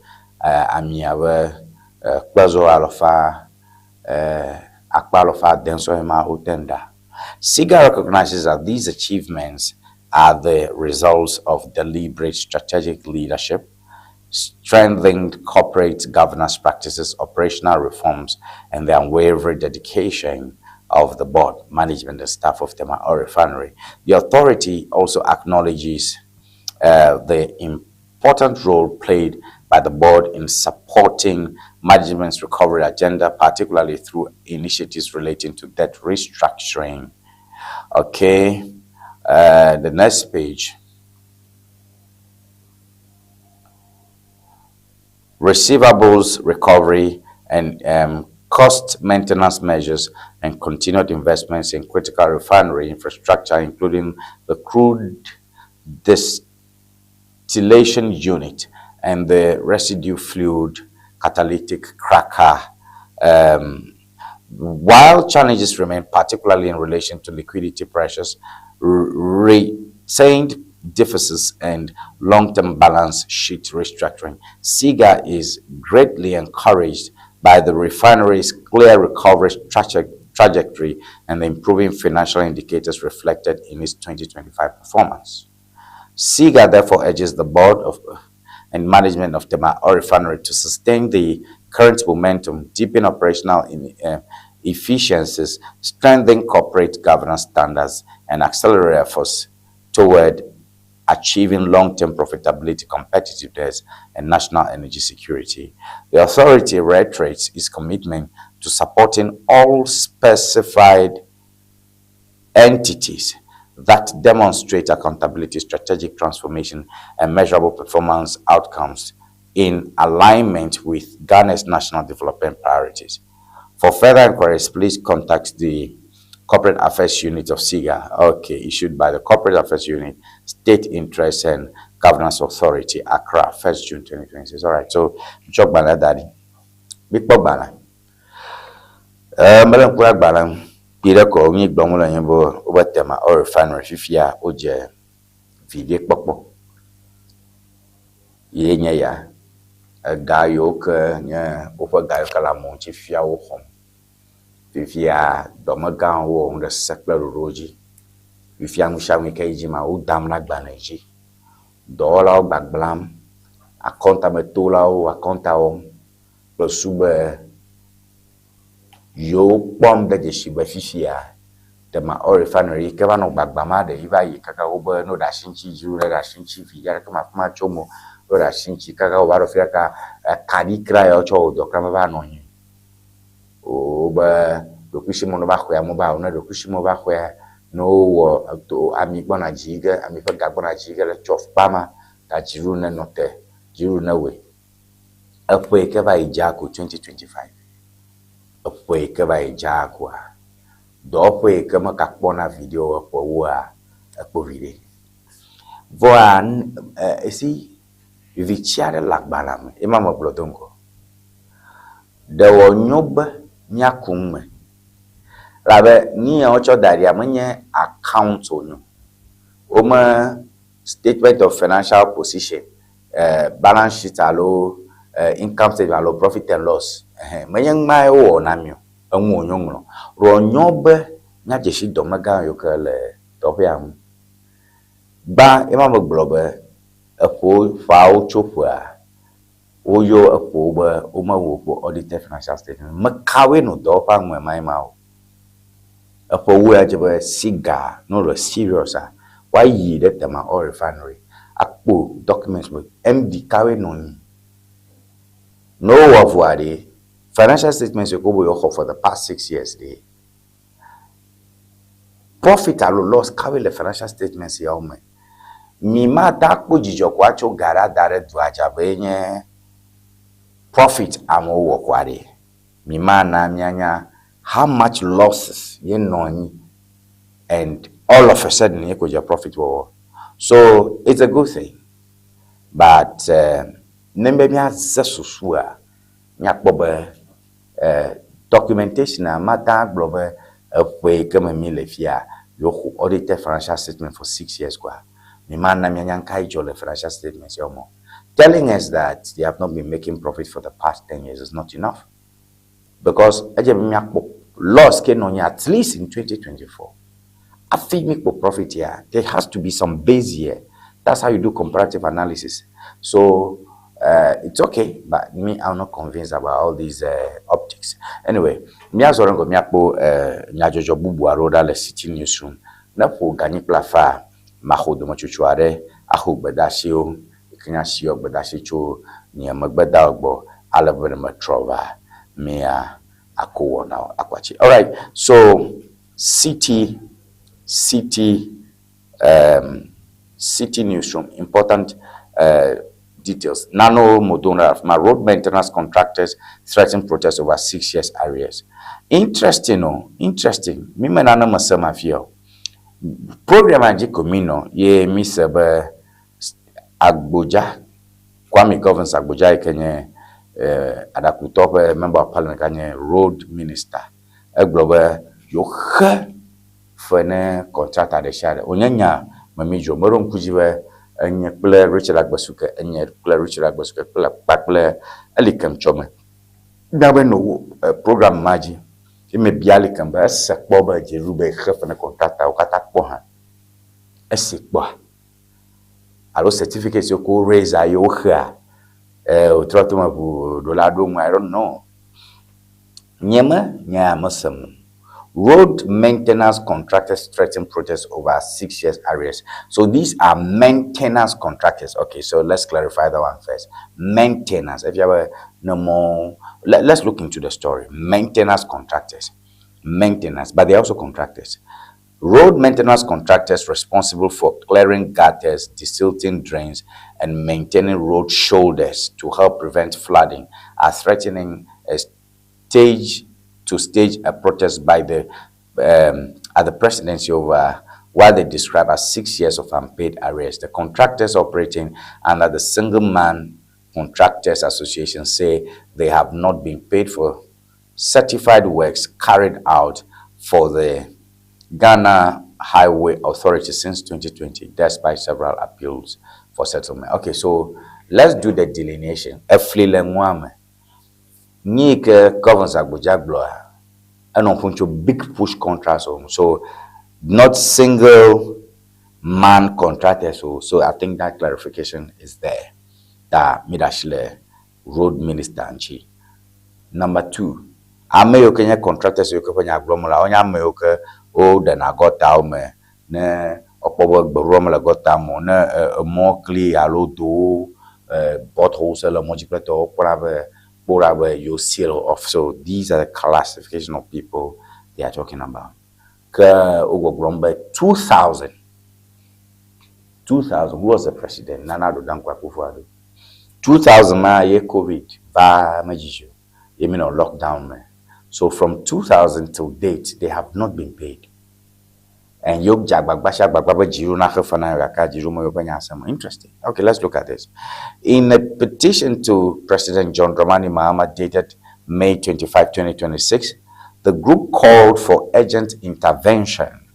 amia be kpezo alafa akpa alafa ade sɔ ma wote ŋu ɖa. SIGA recognizes that these achievements are the results of deliberate strategic leadership, strengthened corporate governance practices, operational reforms, and the unwavering dedication of the board, management, and staff of Tema Oil Refinery. The authority also acknowledges the important role played by the board in supporting management's recovery agenda, particularly through initiatives relating to debt restructuring. Okay, the next page. Receivables recovery and cost maintenance measures and continued investments in critical refinery infrastructure, including the crude distillation unit and the residue fluid catalytic cracker. While challenges remain, particularly in relation to liquidity pressures, retained deficits, and long-term balance sheet restructuring, SIGA is greatly encouraged by the refinery's clear recovery trajectory and the improving financial indicators reflected in its 2025 performance. SIGA therefore urges the board of and management of Tema Oil Refinery to sustain the current momentum, deepen operational efficiencies, strengthen corporate governance standards, and accelerate efforts toward achieving long-term profitability, competitiveness, and national energy security. The authority reiterates its commitment to supporting all specified entities that demonstrate accountability, strategic transformation, and measurable performance outcomes in alignment with Ghana's national development priorities. For further inquiries, please contact the Corporate Affairs Unit of SIGA, okay, issued by the Corporate Affairs Unit, State Interest and Governance Authority, Accra, 1st June 2026. All right, so, mitsɔ gbalẽa da ɖi. Mikpɔ gbalẽ. Mele ŋku ɖe agbalẽ ŋu. Kpui ɖe ko mi gblɔm wole nye be wobe Tema Oil Refinery fifia wodze viɖe kpɔkpɔ. Ye nye ya. Ega yiwo ke nye woƒe ga yiwo ke le amewo ŋuti fifia woxɔm. Fifia dɔmegãwo wɔ nu ɖe se kple ɖoɖowo dzi. Fifia nu sia nu yi ke yi dzi ma wodam ɖe agbalẽ dzi. Dɔwɔlawo gbagblam, akɔntametolawo akɔnta wɔm kple susu be yewo kpɔm de dzesi be fifia Tema Oil Refinery yi ke va nɔ gbagbam aɖe yi va yi kaka wobe ne woɖe asi ŋuti dziɖuɖu ɖe asi ŋuti viɖe aɖeke ma afi ma tsom o. Ne woɖe asi ŋuti kaka wova ɖo fi ɖeka ekaɖi kra ya wotsɔ wɔ dɔ kra meva nɔ anyi o. Wobe ɖokuisimɔ ne va xɔe amewo be ne ɖokuisimɔ va xɔea ne wowɔ to ami gbɔna dzi ge ami ƒe ga gbɔna dzi ge le tsɔ kpa ma ta dziɖuɖu nenɔ te dziɖuɖu newɔe. Eƒe yi ke va yi dza ko 2025. Eƒe Ƒe yi ke va yi dzaa koa, dɔwɔƒe yi ke mekakpɔna viɖe o eƒe woa, ekpɔ viɖe. Vɔa esi viviti aɖe le agbalẽa me, ye ma megblɔ do ŋgɔ. Ɖe wònyo be míaku nu me elabe nu ya wotsɔ da ɖia menye account wònye o. Wome statement of financial position, balance sheet alo income statement alo profit and loss ɛhɛ menye nu mae wowɔ na mí o. Enu wònyo ŋlɔ. Ɖe wònyo be míadze si dɔmegã yiwo ke le teƒea ŋu. Gbã ye ma megblɔ be eƒewo ƒeawo tso ƒea woyɔ eƒewo be womewɔ woƒe audited financial statement. Mekawoe nɔ dɔwɔƒea ŋu ɣemaɣi ma o. Eƒewoe adze be siga ne wole serious-a, woayi ɖe Tema Oil Refinery akpɔ documents me MD kawoe nɔ anyi. Ne wowɔ vɔa ɖe, financial statements yi ke wobe yewoxɔ for the past 6 years ɖe, profit alo loss kawoe le financial statements yawo me. Mi mate akpɔ dzidzɔ ko atso ga ɖe ada ɖe dua dzi abe nye profit amewo wɔ koa ɖe. Mi mana míanya how much losses ye nɔ anyi and all of a sudden ye ko dze profit wɔwɔ. So it's a good thing but ne be míaze susua míakpɔ be documentation a mate agblɔ be eƒe yi ke me mi le fia yewoxɔ audited financial statement for 6 years koa mi mana míanya nu ka yi dzɔ le financial statement yawo me o. Telling us that they have not been making profit for the past 10 years is not enough because edze be míakpɔ loss ke nɔ anyi at least in 2024 hafi míkpɔ profit ya. There has to be some base here. That's how you do comparative analysis. So it's okay, but me, I'm not convinced about all these optics. Anyway, míazɔ ɖe ŋgɔ míakpɔ nyadzɔdzɔ bubu aɖewo ɖa le Citi Newsroom. Ne ƒo ganyi kple afa maxo dometsotso aɖe axo gbedeasiwo yi ke nye asi yɔ gbedeasi tso nye megbedawo gbɔ ale be ne metrɔ va mía ako wɔnawo akɔatsi. Alright, so Citi Newsroom, important details. Nano Modona, my road maintenance contractors threaten protest over 6 years arrears. Interesting, oh, interesting. Mi me nane me se ma fia o. Program a dzi ko mi nɔ ye mi se be Agbodza, Kwame Governs Agbodza yi ke nye aɖakutɔ ƒe member of parliament ka nye road minister. Egblɔ be yewoxe fe ne contractor ɖe sia ɖe. Wònye nya me mi dzro. Meɖo ŋku dzi be enye kple Richard Agbesuke, enye kple Richard Agbesuke kple kpakple Elikem Tsɔme. Míabe nɔ wo program ma dzi. Ye mebia Elikem be ese kpɔ be dziɖuɖu be yexe fe ne contractor wo katã kpɔ hã. Esi kpɔa alo certificate siwo ko raise ye woxea wòtrɔ to me ʋu ɖo la ɖo ŋu. I don't know. Nye me nye ya mesem o. Road maintenance contractors threaten protest over 6 years arrears. So these are maintenance contractors. Okay, so let's clarify that one first. Maintenance. If you have a no more, let's look into the story. Maintenance contractors. Maintenance, but they're also contractors. Road maintenance contractors responsible for clearing gutters, desilting drains, and maintaining road shoulders to help prevent flooding are threatening a stage to stage a protest by the at the presidency over what they describe as 6 years of unpaid arrears. The contractors operating under the Single Man Contractors Association say they have not been paid for certified works carried out for the Ghana Highway Authority since 2020, despite several appeals for settlement. Okay, so let's do the delineation. Efli le nua me. Nyi ke Governs Agbodza gblɔa, enɔ ƒom tso big push contracts o. So not single man contractors o. So I think that clarification is there. Ta mi ɖe asi le road minister ŋuti. Number two, ame yiwo ke nye contractors yiwo ke ƒe nya gblɔm la, wonye ame yiwo ke woɖena gɔtawo me ne wokpɔ be gbeɖuɖɔ mele gɔta me o, ne emɔ kli alo dowo potholes le mɔ dzi kple tɔwo wokpɔna be kpɔ be you seal off. So these are the classification of people they are talking about. Ke wogbɔgblɔm be 2000 2000, who was the president? Nana Addo Dankwa Akufo-Addo. 2000 ma ye COVID va medzidzi o ye mi nɔ lockdown me. So from 2000 till date, they have not been paid. And yewo dze agbagba sia agbagba be dziɖuɖu naxe fe na yewo gake dziɖuɖu me yewoƒe nya sem o. Interesting. Okay, let's look at this. In a petition to President John Dramani Mahama dated May 25, 2026, the group called for urgent intervention,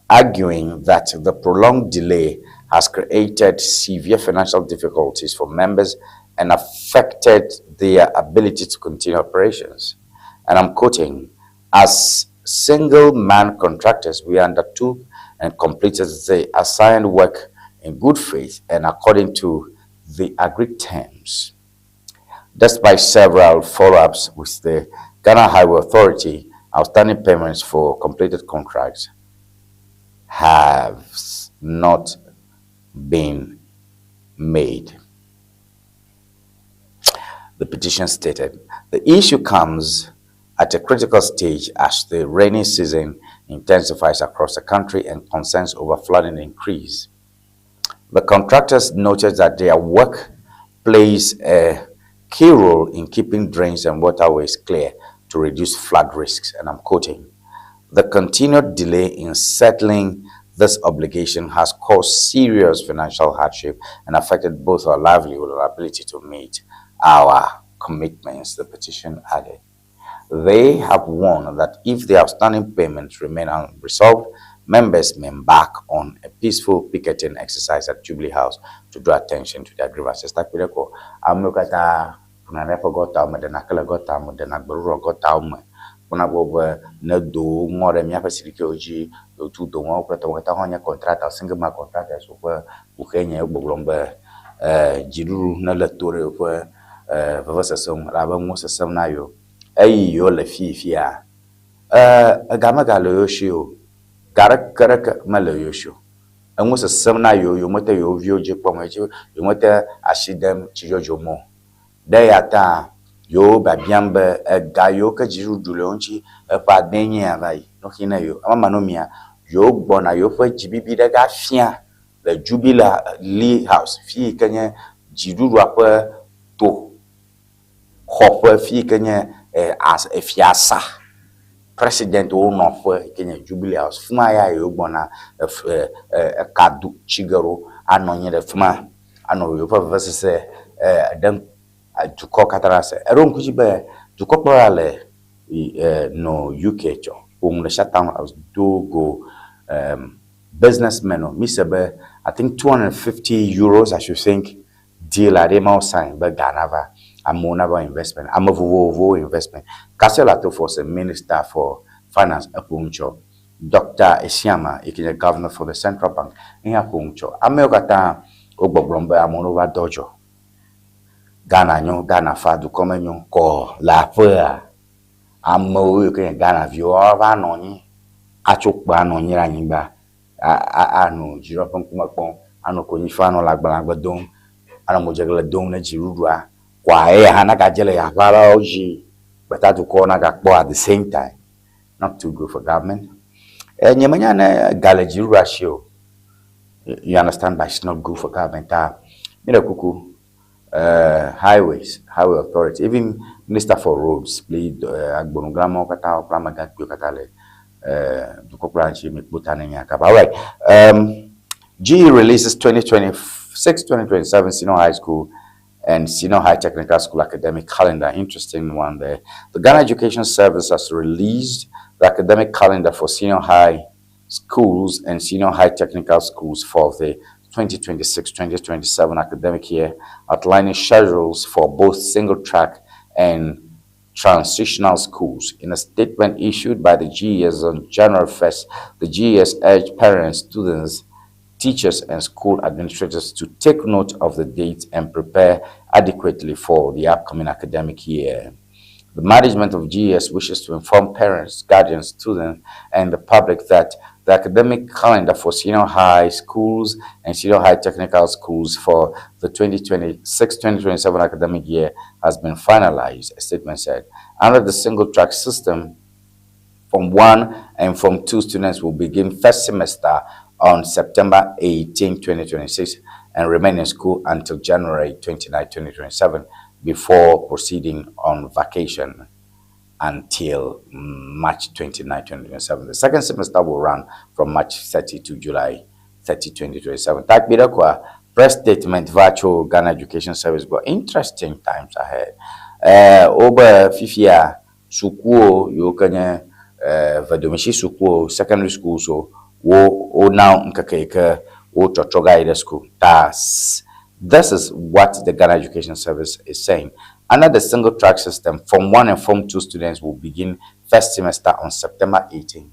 arguing that the prolonged delay has created severe financial difficulties for members and affected their ability to continue operations. And I'm quoting, as single man contractors, we undertook and completed the assigned work in good faith and according to the agreed terms. Despite several follow-ups with the Ghana Highway Authority, outstanding payments for completed contracts have not been made. The petition stated the issue comes at a critical stage as the rainy season intensifies across the country and concerns over flooding increase. The contractors noted that their work plays a key role in keeping drains and waterways clear to reduce flood risks. And I'm quoting The continued delay in settling this obligation has caused serious financial hardship and affected both our livelihood and ability to meet our commitments, the petition added. They have warned that if the outstanding payments remain unresolved, members may embark on a peaceful picketing exercise at Jubilee House to draw attention to their grievances. Takpe ɖe ko amewo katã ƒona ɖe eƒe gɔtawo me, ɖena ke le gɔtawo me, ɖena gbeɖuɖɔ gɔtawo me. Kpɔna gbɔ be ne do ŋɔ ɖe míaƒe sirikewo dzi, tu do ŋɔ kple tɔwo katã hã nye contractor, single man contractors woƒe kuxie nye gbɔgblɔm be dziɖuɖu ne le to ɖe yewoƒe vevesese ŋu elabe nuwo sesẽm na yewo. Eyi yewo le fi fia, ega megale yewo si o. Ga ɖeke ɖeke mele yewo si o. Enuwo sesẽm na yewo, yewo mete yewo viwo dzi kpɔm o, yewo mete asi dem tsidzɔdzɔ me o. Ɖe ya ta yewo biabiam be ega yiwo ke dziɖuɖu le yewo ŋuti eƒe adee nye ya va yi nuxi ne yewo. Ema manɔmea, yewo gbɔna yewoƒe dzibibi ɖe ga fia le Jubilee House fi yi ke nye dziɖuɖua ƒe to xɔƒe fi yi ke nye efiasa president wo nɔƒe yi ke nye Jubilee House. Fi ma ya yewo gbɔna eka do tsi ge ɖo anɔ anyi ɖe fi ma anɔ yewoƒe vevesese ɖem dukɔ katã la se. Eɖo ŋku dzi be dukɔkplɔla le nɔ UK tsɔ ƒo nu ɖe Chatham House do go businessmen o. Mi se be I think €250 I should think deal aɖe ma wo sign be ga nava amewo nava investment ame vovovowo investment. Cassiel Ato Forson minister for finance eƒo nu tsɔ. Dr. Asiama yi ke nye governor for the central bank eya ƒo nu tsɔ. Amewo katã wo gbɔgblɔm be amewo no va dɔ dzɔ. Ghana nyo, Ghana fa, dukɔ me nyo. Kɔ le aƒea, amewo yi ke nye Ghana viwo woava nɔ anyi atso kpe anɔ anyi ɖe anyigba anɔ dziɖuɖua ƒe ŋkume kpɔm, anɔ konyi fam, anɔ lãgbalãgbe dom, anɔ modzegble dom ne dziɖuɖua. Kɔa eya hã nagadze le yeaƒe aɖewo dzi. Gbetadukɔwo nagakpɔ at the same time. Not too good for government. Nye menya ne ga le dziɖuɖua si o. You understand, but it's not good for government. Ta mi ɖe kuku highways, highway authority, even minister for roads kple agbonuglamɔwo katã kple amegãkpuiwo katã le dukɔkplɔla ŋuti mi kpɔ ta ne nya kaba. All right. GE releases 2026-2027 senior high school and senior high technical school academic calendar. Interesting one there. The Ghana Education Service has released the academic calendar for senior high schools and senior high technical schools for the 2026-2027 academic year, outlining schedules for both single track and transitional schools. In a statement issued by the GES on January 1st, the GES urged parents, students, teachers, and school administrators to take note of the dates and prepare adequately for the upcoming academic year. The management of GES wishes to inform parents, guardians, students, and the public that the academic calendar for senior high schools and senior high technical schools for the 2026-2027 academic year has been finalized, a statement said. Under the single track system, Form 1 and Form 2 students will begin first semester on September 18, 2026 and remain in school until January 29, 2027 before proceeding on vacation. until March 29, 2027. The second semester will run from March 30 to July 30, 2027. Ta kpi ɖe koa, press statement va tso Ghana Education Service gbɔ. Interesting times ahead. Eh, wobe fifia sukuwo yiwo ke nye eh, vedomesi sukuwo, secondary schools wo, wo wona ŋkeke yi ke wo tsɔtsɔ ga yi ɖe school. Ta this is what the Ghana Education Service is saying. Under the single track system, Form 1 and Form 2 students will begin first semester on September 18.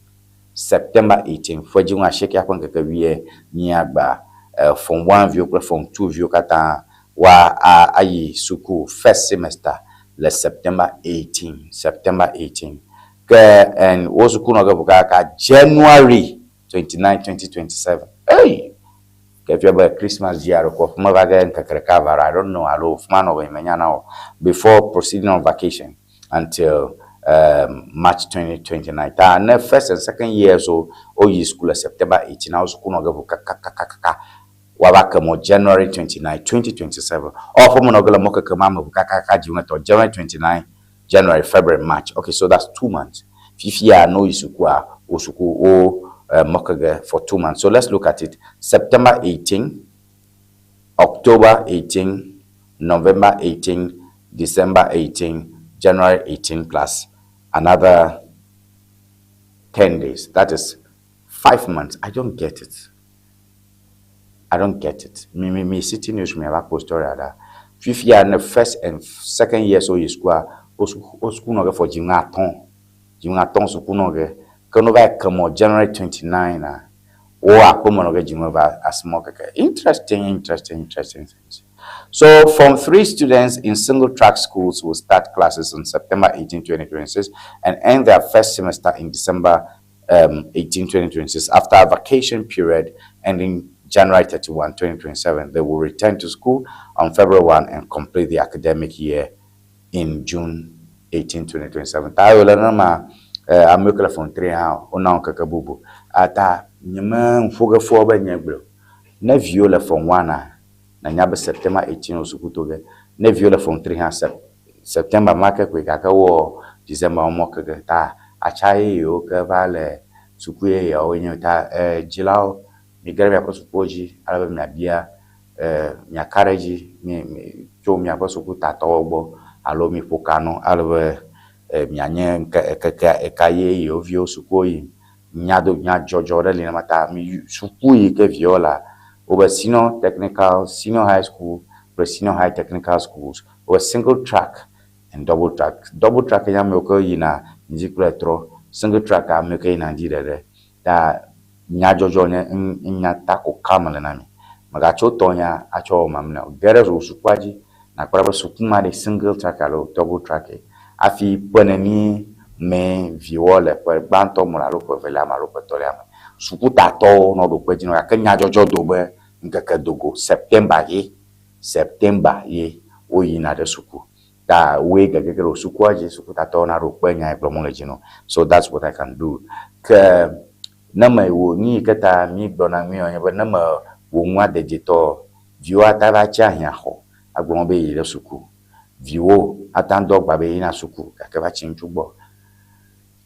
September 18, ƒe dziŋu asiekea ƒe ŋkeke wuie míagba eh, Form 1 viwo kple Form 2 viwo katã woa a, ayi suku first semester le September 18, September 18. Ke and wo suku nɔ ge ʋu kaka January 29, 2027. Hey! Ke fia be Christmas dzi alo kɔ fuma va ge ŋkeke ɖeka va I don't know alo fuma nɔ be menya na o before proceeding on vacation until March 2029. Ta ne first and second years o woyi school le September 18 na wo suku nɔ ge ʋu kakakakaka woava ke mɔ January 29, 2027. Ɔ ƒe me nɔ ge le mɔ keke ma me ʋu kakaka dzi ŋetɔ January 29, January, February, March. Okay, so that's 2 months. Fifia no yi sukua wo suku wo mɔ keke for 2 months. So let's look at it. September 18, October 18, November 18, December 18, January 18 plus another 10 days. That is 5 months. I don't get it. I don't get it. Me city news me ava post story ada. Fifia in the first and second year so yi school o school no get for dziŋu atɔ̃. Dziŋu atɔ̃ suku nɔ ge. Ke no va ke mɔ January 29 na wo aƒeme nɔ ge dziŋu va asmɔ keke. Interesting, interesting, interesting things. So, Form 3 students in single track schools will start classes on September 18, 2026 and end their first semester in December 18, 2026. After a vacation period ending January 31, 2027, they will return to school on February 1 and complete the academic year in June 18, 2027. Ta yo le ma amewo ke le Form 3 hã wona ŋkeke bubu. Ata nye me ŋƒo ge fɔ be nye gblɔ. Ne viwo le Form 1 a nanya be September 18 wo suku to ge. Ne viwo le Form 3 hã September ma ke koe gake wɔ December wo mɔ keke ta atsa yeyewo ke va le suku yeyeawo nye ta eh, dzilawo mi ge ɖe miaƒe sukuwo dzi ale be miabia eh, miaka ɖe edzi mi mi tso miaƒe sukutatɔwo gbɔ alo miƒo ka nɔ ale be eh, mianye ŋke keke eka ye yewo viwo sukuwo yim. Nyado nyadzɔdzɔ ɖe li nema ta mi suku yi ke viwo la wobe senior technical, senior high school kple senior high technical schools wobe single track and double track. Double track nye amewo ke yina ŋdi kple trɔ. Single track amewo ke yina ŋdi ɖeɖe. Ta nyadzɔdzɔ nye nya ta ko ka me le na mi. Megatso tɔ nya atsɔ wɔ mamlɛ o. Ge ɖe wò sukua dzi nakpɔ ɖa be suku ma ɖe single track alo double track hafi ƒe neni mee viwoa le ƒe gbãtɔ me alo ƒe evelia me alo ƒe etɔ̃lia me. Sukutatɔwo nɔ ɖo kpe dzi na wo gake nyadzɔdzɔ do be ŋkeke dogo September ye September ye woyina ɖe suku. Ta woe gege ɖe wò sukua dzi sukutatɔwo naɖo kpe nya yi gblɔm wole dzi nɔ. So that's what I can do. Ke ne me wò nu yi ke ta mi gblɔna nui nye be ne me wò nua dedetɔ viwo ate va tsi ahiã xɔ agblɔ be yi ɖe suku. Viwo ate ŋu do agba be yina suku gake va tsi ŋutsu gbɔ.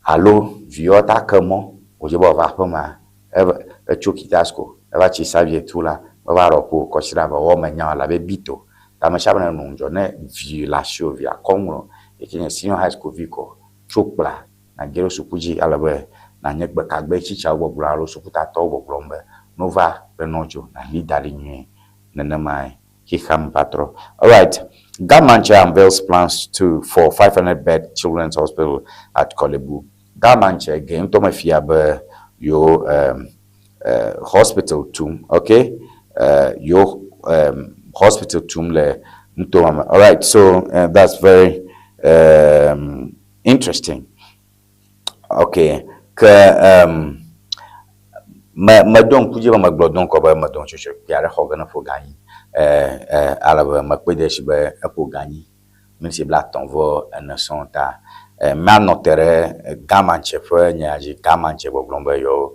Alo viwo ate ke mɔ wòdze be wòava aƒemea eva etso Kitasco eva tsi Savietu la meva ɖɔ ƒo kɔsiɖa eve wɔ menya o elabe bito. Ta ame sia ame nenɔ ŋudzɔ ne vi le asiwò vi akɔŋlɔ yi ke nye senior high school vi kɔ tso kpla nàge ɖe suku dzi ale be nànye gbekagbe tsitsawo gbɔgblɔm alo sukutatɔwo gbɔgblɔm be nova kple nɔdzo nàli da ɖi nyuie nenemae xexea me va trɔ. Alright, Ga Mantse unveils plans to for 500 bed children's hospital at Korle Bu. Ga Mantse ge ŋutɔ mefia be yewo hospital tum, okay? Yewo hospital tum le ŋutɔ me. Alright, so that's very interesting. Okay, ke me meɖo ŋku dzi be megblɔ do ŋgɔ be medo ŋutsotso kpui aɖe xɔ ge ne ƒo ganyi eh, ale be mekpɔe de esi be eƒo ganyi miniti blaetɔ̃ vɔ ene sɔŋ ta eh, manɔ te ɖe Ga Mantse ƒe nya dzi. Ga Mantse gbɔgblɔm be yewo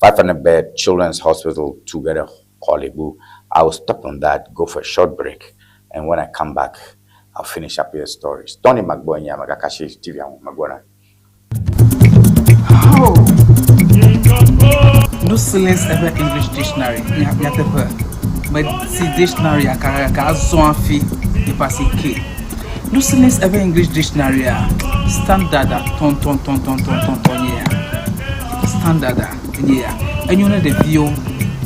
500 bed children's hospital tu ge ɖe Korle Bu. I will stop on that, go for a short break, and when I come back, I'll finish up your stories. Tony Magboy nye ame kaka shi TV ŋu megbɔna. Oh. No silence ever English dictionary. Nyateƒe. Meti dictionary kakaka azɔ hafi eƒe asi ke. No silence ever English dictionary a standard a tɔntɔntɔntɔntɔntɔn nye ya. Standard a nye ya. Enyo ne ɖeviwo,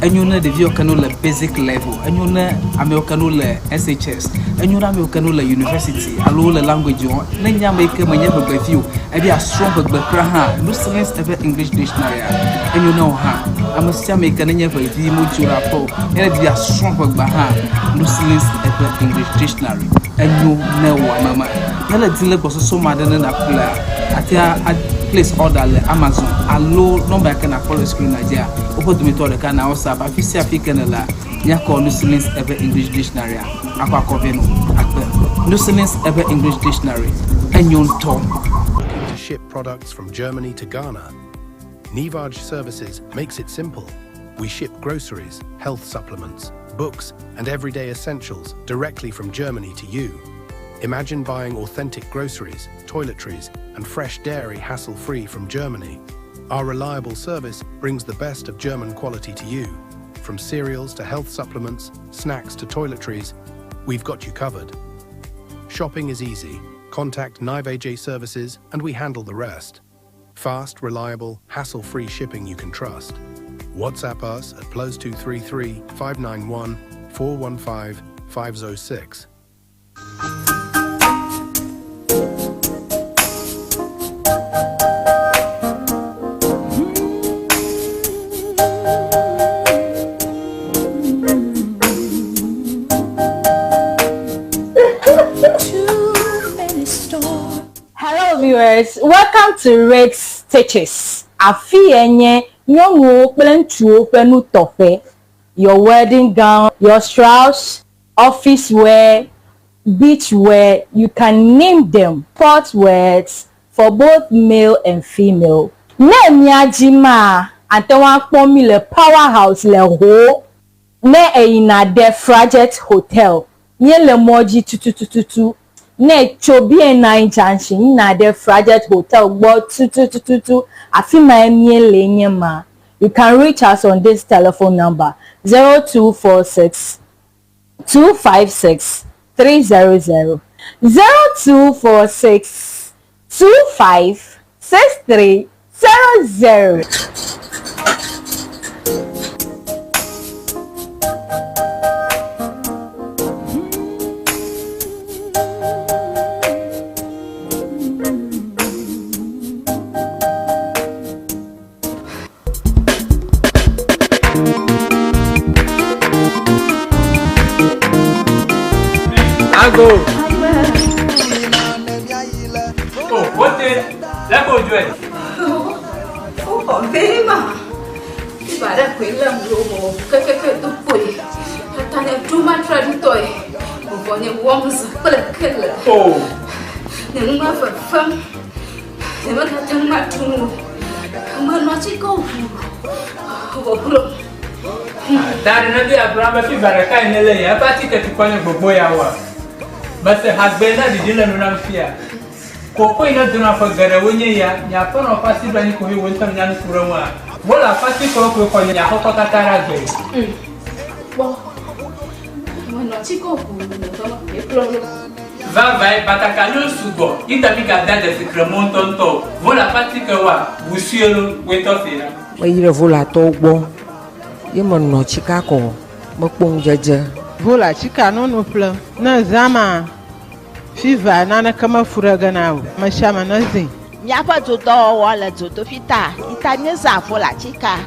enyo ne ɖeviwo ke no le basic level, enyo ne amewo ke no le SHS, enyo ne amewo ke no le university alo wole language wɔm. Ne nye ame yi ke menye ʋegbevi o, ebi asrɔ̃ ʋegbe kura hã, no silence ever English dictionary a enyo ne wò hã. Ame sia ame yi ke nenye ʋevi modzo ɖe aƒe o, ne ebi asrɔ̃ ʋegbea hã, no silence ever English dictionary enyo ne wò ame ma. Ne le di le gbɔsɔsɔ ma ɖe ne nàƒlea, atea a place order le Amazon alo nɔmba yi ke nàkpɔ le screen dzia, woƒe dometɔ ɖeka na WhatsApp afi sia afi ke nèlea, míakɔ no silence ever English dictionary a akɔ akɔ vɛ nɔ akpe. No silence ever English dictionary enyo ŋutɔ. Looking to ship products from Germany to Ghana? Nivaj Services makes it simple. We ship groceries, health supplements, books, and everyday essentials directly from Germany to you. Imagine buying authentic groceries, toiletries, and fresh dairy hassle free from Germany. Our reliable service brings the best of German quality to you. From cereals to health supplements, snacks to toiletries, we've got you covered. Shopping is easy. Contact Nivaj Services and we handle the rest. Fast, reliable, hassle free shipping you can trust. WhatsApp us at +233 591 415 506. Hello viewers, welcome to Red Stitches. Afi ye nye nyɔnuwo kple ŋutsuwo ƒe nutɔƒe. Your wedding gown, your shrouds, office wear, beach wear, you can name them. Sport wears for both male and female. Ne mía dzi maa, ate ŋu akpɔ mí le Power House le Ho. Ne eyina ɖe Frajet Hotel, míele mɔ dzi tutututu. Ne tso BNI Junction yina ɖe Frajet Hotel gbɔ tutututu, afi mae míele nye ma. You can reach us on this telephone number 0246 256 300 0246 25 63 00. Ago. Oh, wote. Lẹ́kọ̀ọ́ ojú ẹ̀. Ó bema. Ibada kwela mlomo kekeke to poe. Atane duma tradutoy. Mbonye womza kple kele. Oh. Ne numa fefem. Ne mekate ŋu atu nu. Menɔ atike ʋu. Vɔ Ta ɖe ne bi agblɔ be fiva ɖeka yi ne le ya eƒe atike tukɔ nye gbogbo ya wa. Mese hagbe na ɖiɖi le nu nam fia. Koko yi ne dona ƒe geɖewo nye ya, nye aƒenɔ ƒe asi ɖo anyi ko he wo ŋutɔ nya nu ku ɖe ŋua. Wole aƒe atikewo koe xɔ nye aƒekɔ katã ɖe agbe. Kpɔ. Menɔ atike ʋu ne ƒe ekplɔ ɖo. Vavae batakaliwo sugbɔ yi ta mi gada dzesi kremɔ ŋutɔŋutɔ o. Wole aƒe atikewoa, wusue lo, woetɔ se na. Meyi ɖe Volatɔwo gbɔ ye menɔ tsika kɔ mekpɔ ŋudzedze. Vola tsika nono ƒlem. Ne zã ma, fiva naneke mefu ɖe ge na o. Ame sia ame ne zĩ. Míaƒe dodɔwɔwɔ le dzodoƒi ta yi ta míezã volatika.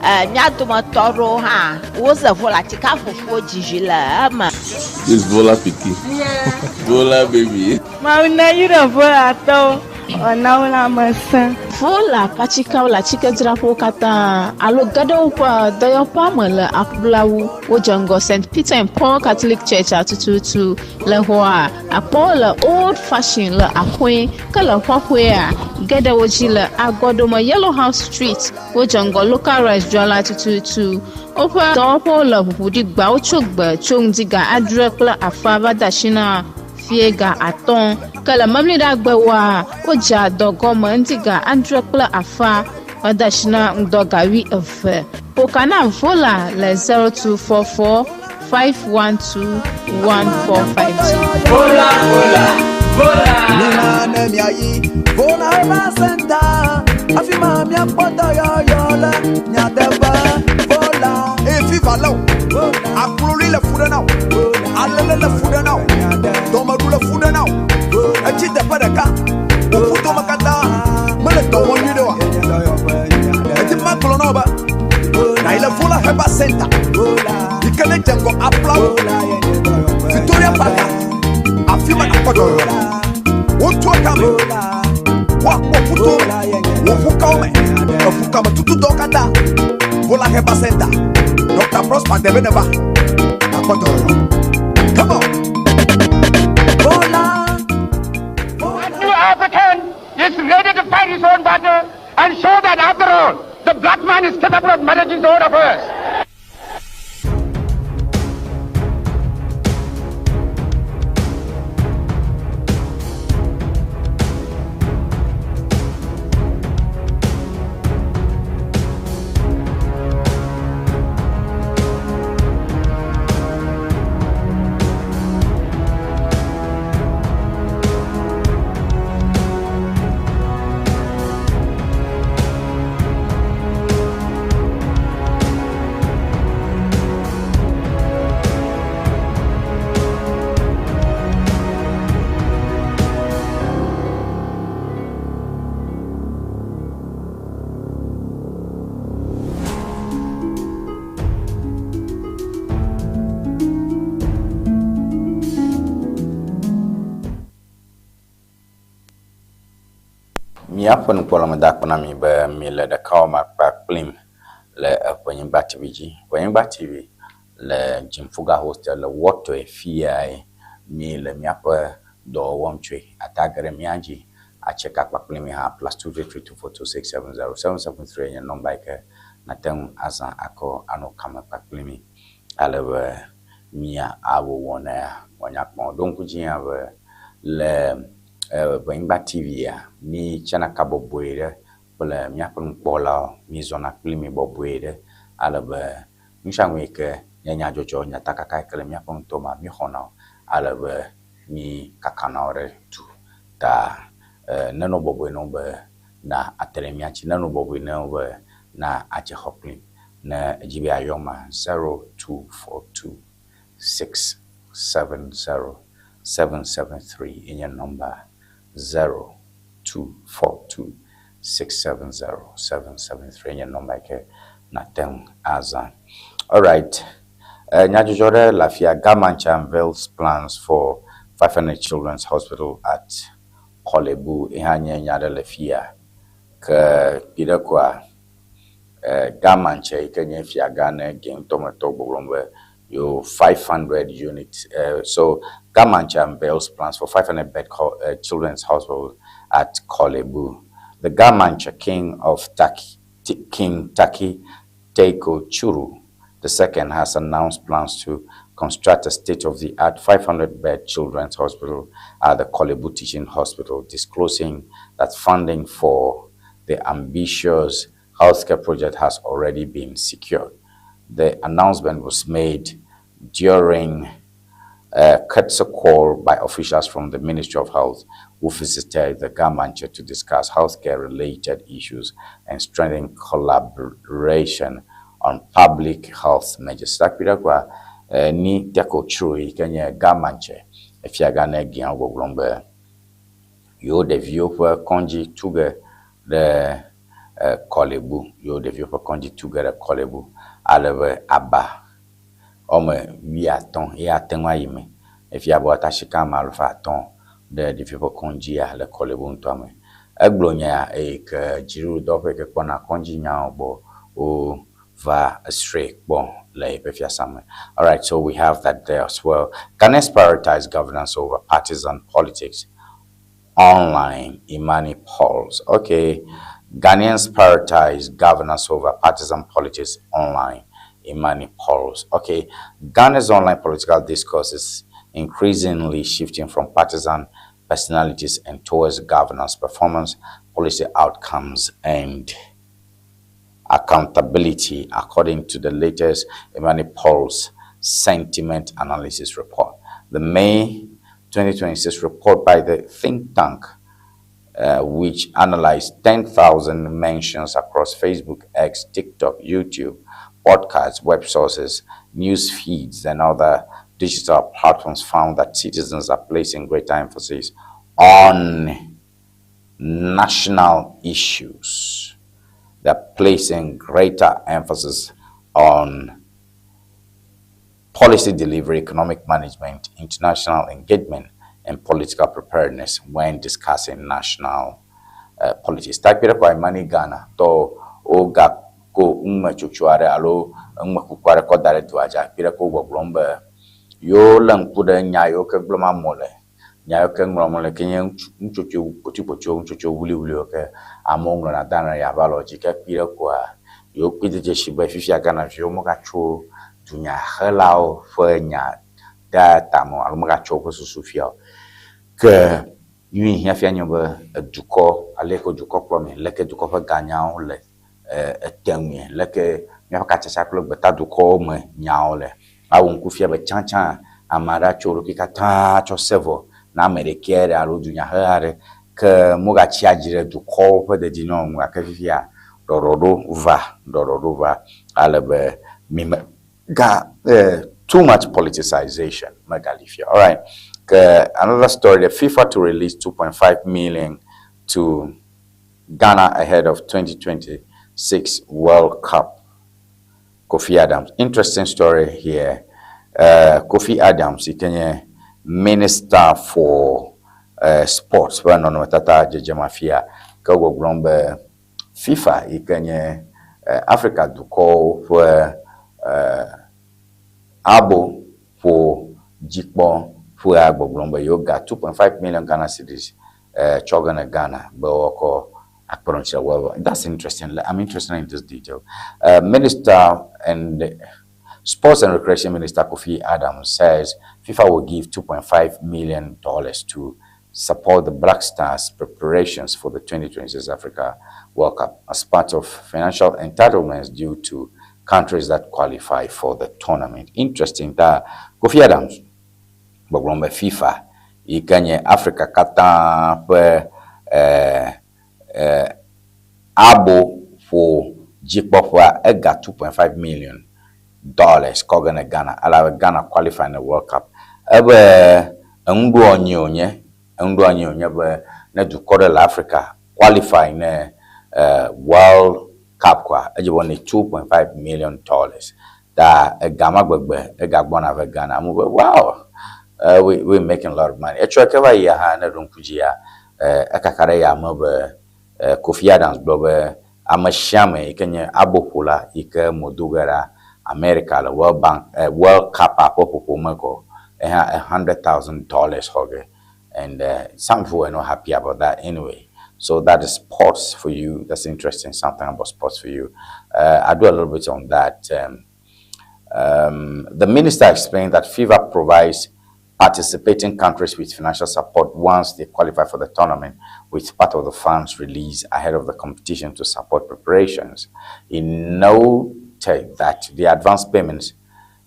E, mía dometɔ aɖewo hã woze volatika fufuwo dzizi le eme. This Vola pikin. Vola baby. Mawu ne yi ɖe Volatɔwo ɔna wo lãmesẽ. Vola ƒe atikewo le atikedzraƒewo katã alo ge ɖe woƒe dɔyɔƒea me le aƒulawu. Wodze ŋgɔ St. Peter and Paul Catholic Church atututu le xɔa akpɔwo le Old Fashion le Axoe ke le xɔxɔea ge ɖe wo dzi le Agɔdome Yellow House Street. Wodze ŋgɔ Local Rice dzrala tututu. Woƒe dɔwɔƒewo le ʋuʋu ɖi gbawo tso gbe tso ŋdi ga adre kple afã va de asi na fiẽ ga atɔ̃. Ke le Memleɖagbewoa, wodzea dɔ gɔme ŋdi ga adre kple afã hede asi na ŋdɔ ga wuieve. Ƒo ka na Vola le 0244 512 1452. Vola, vola, vola. Mina ne miayi Vola Herbal Center, afi ma miakpɔ dɔyɔyɔ le miateƒe. Vola. Eye fifa lé wò, akloli le fu ɖe na wò, alele le fu ɖe na wò, dɔmeɖu le fu ɖe na wò, etsi teƒe ɖeka, wò ƒutome katã mele dɔ wɔm nyuiɖe oa? Edi be magblɔ na wò be nàyi le Vola Herbal Center yi ke nedze ŋgɔ aƒlawo, Victoria Park, afi ma nàkpɔ dɔyɔyɔ le. Wotua kame, woakpɔ ƒuto me, wò ʋukawo me, eʋukame tutudɔwo katã. Vola Herbal Center, Dr. Prosper Debe neva, nàkpɔ dɔyɔyɔ. Come on. Vola. That new African is ready to fight his own battle and show that after all, the black man is capable of managing his own affairs. Míaƒe nukpɔla meda akpe na mi be miele ɖekawɔme akpa kplim le Ʋenyigba TV dzi. Ʋenyigba TV le Jimfuga Hostel le Wɔtɔe fiyae míele míaƒe dɔ wɔm tsoe. Ate age ɖe mía dzi atse ka kpakple mi hã +233 242 670 773 nye nɔmba yi ke nàte ŋu azã akɔ anɔ kame kpakple mi ale be mía awɔ wɔnea wòanya kpɔ. Ɖo ŋku dzi hã be le Ʋenyigba TV ya mí tsena ka bɔbɔe ɖe kple míaƒe nukpɔlawo, mí zɔna kpli mi bɔbɔe ɖe ale be nusianu yi ke nye nyadzɔdzɔ, nyatakaka yi ke le míaƒe ŋutɔ mea, mí xɔna wo ale be mí kakana wo ɖe du ta nenɔ bɔbɔe na wo be na ate ɖe mía ŋuti, nenɔ bɔbɔe na wo be na adze xɔ kplim. Ne edzi be yeayɔ ma, 0242 670 773 ye nye nɔmba 0242 670 773 nye nɔmba yi ke nàte ŋu azã. Alright, nyadzɔdzɔ ɖe le afia, Gamancha unveils plans for 500 Children's Hospital at Korle-Bu ye hã nye nya ɖe le fia. Ke kpi ɖe koa, Gamancha yi ke nye fiagã ne Gɛntɔmetɔwo gbɔgblɔm be yewo 500 units. So Gamancha unveils plans for 500 bed children's hospital at Korle-Bu. The Gamancha king of Taki, King Taki Teiko Churu the second has announced plans to construct a state-of-the-art 500-bed children's hospital at the Korle-Bu Teaching Hospital, disclosing that funding for the ambitious healthcare project has already been secured. The announcement was made during a courtesy call by officials from the Ministry of Health who visited the Ga Mantse to discuss healthcare-related issues and strengthen collaboration on public health measures. Takpi kwa ni teko churu yi ke nye Ga Mantse efiagã ne gia gbɔgblɔm be yewo ɖeviwo ƒe kɔdzi tu ge ɖe Korle-Bu, yewo ɖeviwo ƒe kɔdzi tu ge ɖe Korle-Bu ale be aba wɔme wuiatɔ̃ ye ate ŋu ayi me. Efia be woate asi ka ame alafa atɔ̃ ɖe ɖeviwo ƒe kɔdzia le Korle-Bu ŋutɔ me. Egblɔ nya eyi ke dziɖuɖudɔwɔƒe yi ke kpɔna kɔdzi nyawo gbɔ wova srɔ̃e kpɔ le yeƒe fiasa me. Alright, so we have that there as well. Ghanaians prioritize governance over partisan politics. Online, Imani polls. Okay, Ghanaians prioritize governance over partisan politics online. Imani polls. Okay, Ghana's online political discourse is increasingly shifting from partisan personalities and towards governance performance, policy outcomes, and accountability, according to the latest Imani Pulse sentiment analysis report. The May 2026 report by the think tank, which analyzed 10,000 mentions across Facebook, X, TikTok, YouTube, podcasts, web sources, news feeds, and other digital platforms, found that citizens are placing greater emphasis on national issues. They're placing greater emphasis on policy delivery, economic management, international engagement, and political preparedness when discussing national politics. Ta kpe ɖe kɔ Imani Ghana tɔ wogako numetsotso aɖe alo numekuku aɖe kɔ da ɖe dua dzi akpe ɖe ko gbɔgblɔm be yewo lé ŋku ɖe nya yiwo ke gblɔm amewo le, nya yiwo ke ŋlɔm wole ke nye nutsotso kpotikpotiwo, nutsotso wuliwuliwo ke amewo ŋlɔna dana ɖe yaʋalɔ dzi ke kpi ɖe koa yewo kpi de dzesi be fifia Ghanaviwo megatso dunyahelawo ƒe nya dea tame o alo megatsɔ woƒe susu fia o. Ke nu yi hiã fia nye be edukɔ ale ke dukɔ kplɔ mi, leke dukɔ ƒe ganyawo le ete ŋue, leke míaƒe katsatsa kple gbetadukɔwo me nyawo le. Awɔ ŋku fia be tsãtsã ame aɖe atsɔ eɖokui katã tsɔ se vɔ na ame ɖekɛ aɖe alo dunyaheha aɖe ke mogatsia dzi ɖe dukɔwo ƒe dedinɔnɔ ŋu gake fifia ɖɔɖɔɖo va, ɖɔɖɔɖo va ale be mi me ga too much politicization megali fia. All right. Ke another story, the FIFA to release 2.5 million to Ghana ahead of 2026 World Cup. Kofi Adams. Interesting story here. Kofi Adams, yi ke nye Minister for Sports ƒe nɔnɔmetata dzedzem afia ke gbɔgblɔm be FIFA yi ke nye Afrika dukɔwo ƒe abo ƒo dzikpɔ ƒea gbɔgblɔm be yewo ga 2.5 million Ghana cedis tsɔ ge ne Ghana be woakɔ akpe ɖe ŋuti le World. That's interesting. I'm interested in this detail. Minister and Sports and Recreation Minister Kofi Adams says FIFA will give $2.5 million to support the Black Stars preparations for the 2026 Africa World Cup as part of financial entitlements due to countries that qualify for the tournament. Interesting that Kofi Adams gbɔgblɔm be FIFA yi ke nye Afrika katã ƒe abo ƒo dzikpɔƒea ega $2.5 million kɔ ge ne Ghana elabe Ghana qualify ne World Cup. Ebe enuɖoanyi wònye, enuɖoanyi wònye be ne dukɔ ɖe le Africa qualify ne World Cup koa edze be ne $2.5 million ta ega ma gbegbe egagbɔna ve Ghana. Amewo be wow, we making a lot of money. Etsɔ ke va yia hã ne ɖo ŋku dzia ekaka ɖe ya me be Kofi Adams gblɔ be ame sia ame yi ke nye aboƒola yi ke mo do ge ɖa America le World Bank World Cup ƒe ƒoƒo me kɔ eha $100,000 xɔ ge and some people were not happy about that anyway. So that is sports for you. That's interesting. Something about sports for you. I do a little bit on that. The minister explained that FIFA provides participating countries with financial support once they qualify for the tournament, with part of the funds released ahead of the competition to support preparations. He noted that the advance payments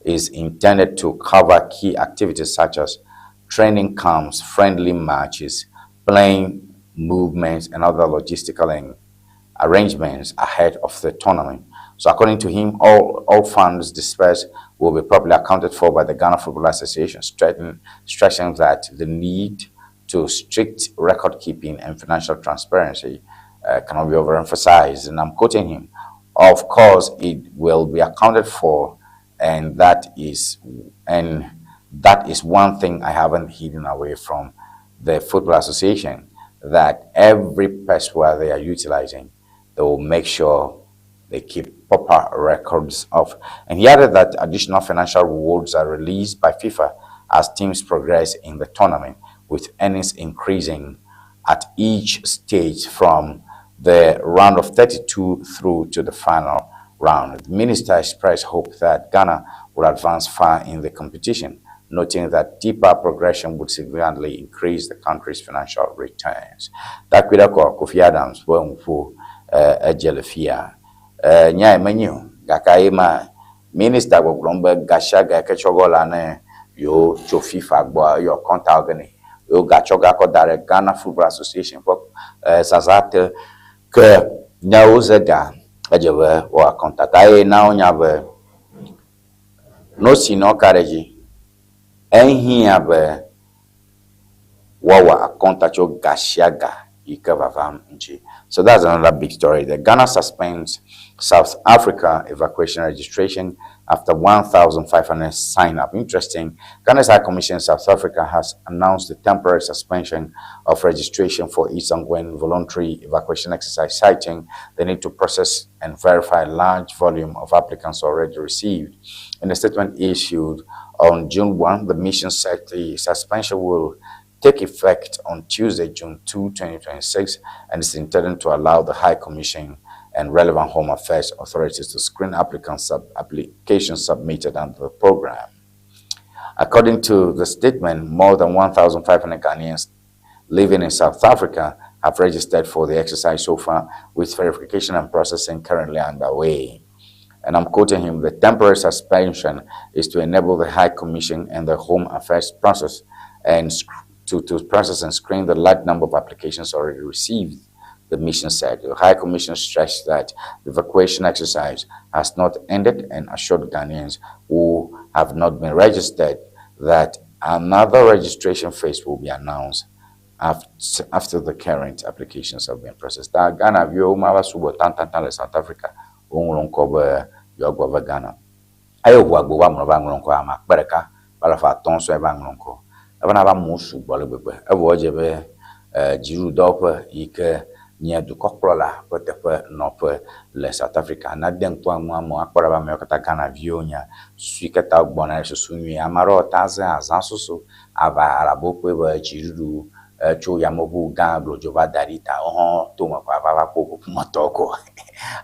is intended to cover key activities such as training camps, friendly matches, plane movements, and other logistical arrangements ahead of the tournament. So according to him, all funds dispersed will be properly accounted for by the Ghana Football Association, stressing that the need to strict record keeping and financial transparency cannot be overemphasized. And I'm quoting him, "Of course, it will be accounted for, and that is one thing I haven't hidden away from the Football Association, that every pesewa they are utilizing, they will make sure they keep proper records of." And he added that additional financial rewards are released by FIFA as teams progress in the tournament, with earnings increasing at each stage from the round of 32 through to the final round. The minister expressed hope that Ghana will advance far in the competition, noting that deeper progression would significantly increase the country's financial returns. Takui ɖe kɔ Kofi Adams ƒe nuƒo edze le fia. Nyae menyi o, gake eye ma minista gbɔgblɔm be gasiaga yi ke tsɔ ge wola ne yewo tso FIFA gbɔa eyɔ kɔnta ge nɛ. Yewo gatsɔ ga kɔ da ɖe Ghana Football Association ƒe zaza te ke ne woze ga edze be woa kɔnta ta eye na wonya be no si nɔ ka ɖe dzi ehiã be woawɔ akɔnta tso gasiaga yi ke vavam ŋuti. So that's another big story. The Ghana suspends South Africa evacuation registration after 1,500 sign up. Interesting. Ghana's High Commission in South Africa has announced the temporary suspension of registration for its ongoing voluntary evacuation exercise, citing the need to process and verify large volume of applicants already received. In a statement issued on June 1, the mission said the suspension will take effect on Tuesday, June 2, 2026, and is intended to allow the High Commission and relevant Home Affairs authorities to screen applications submitted under the program. According to the statement, more than 1,500 Ghanaians living in South Africa have registered for the exercise so far, with verification and processing currently underway. And I'm quoting him, the temporary suspension is to enable the High Commission and the Home Affairs process and to process and screen the large number of applications already received, the mission said. The High Commission stressed that the evacuation exercise has not ended and assured Ghanaians who have not been registered that another registration phase will be announced after the current applications have been processed. Ta Ghana viwo ma va sugbɔ tãtãtã le South Africa, woŋlɔ ŋkɔ be yewoagbɔ va Ghana. Eye ʋu agbo va ŋlɔ va ŋlɔ ŋkɔ ame akpe ɖeka va alafa atɔ̃ sɔe va ŋlɔ ŋkɔ. Evana va amewo sugbɔ le gbegbe. Evɔ edze be dziɖuɖudɔwɔƒe yi ke nye dukɔkplɔla ƒe teƒe nɔƒe le South Africa nade ŋku ŋu amewo akpɔ ɖa be amewo katã Ghana viwo nya susu yi ke ta wogbɔna ɖe susu nyui. Ame aɖewo ta ze azã soso ava elabe wokpɔe be dziɖuɖu tso yameʋu gã glodzo va da ɖi ta wohã to me kɔ ava va kpɔ woƒe ƒometɔwo ko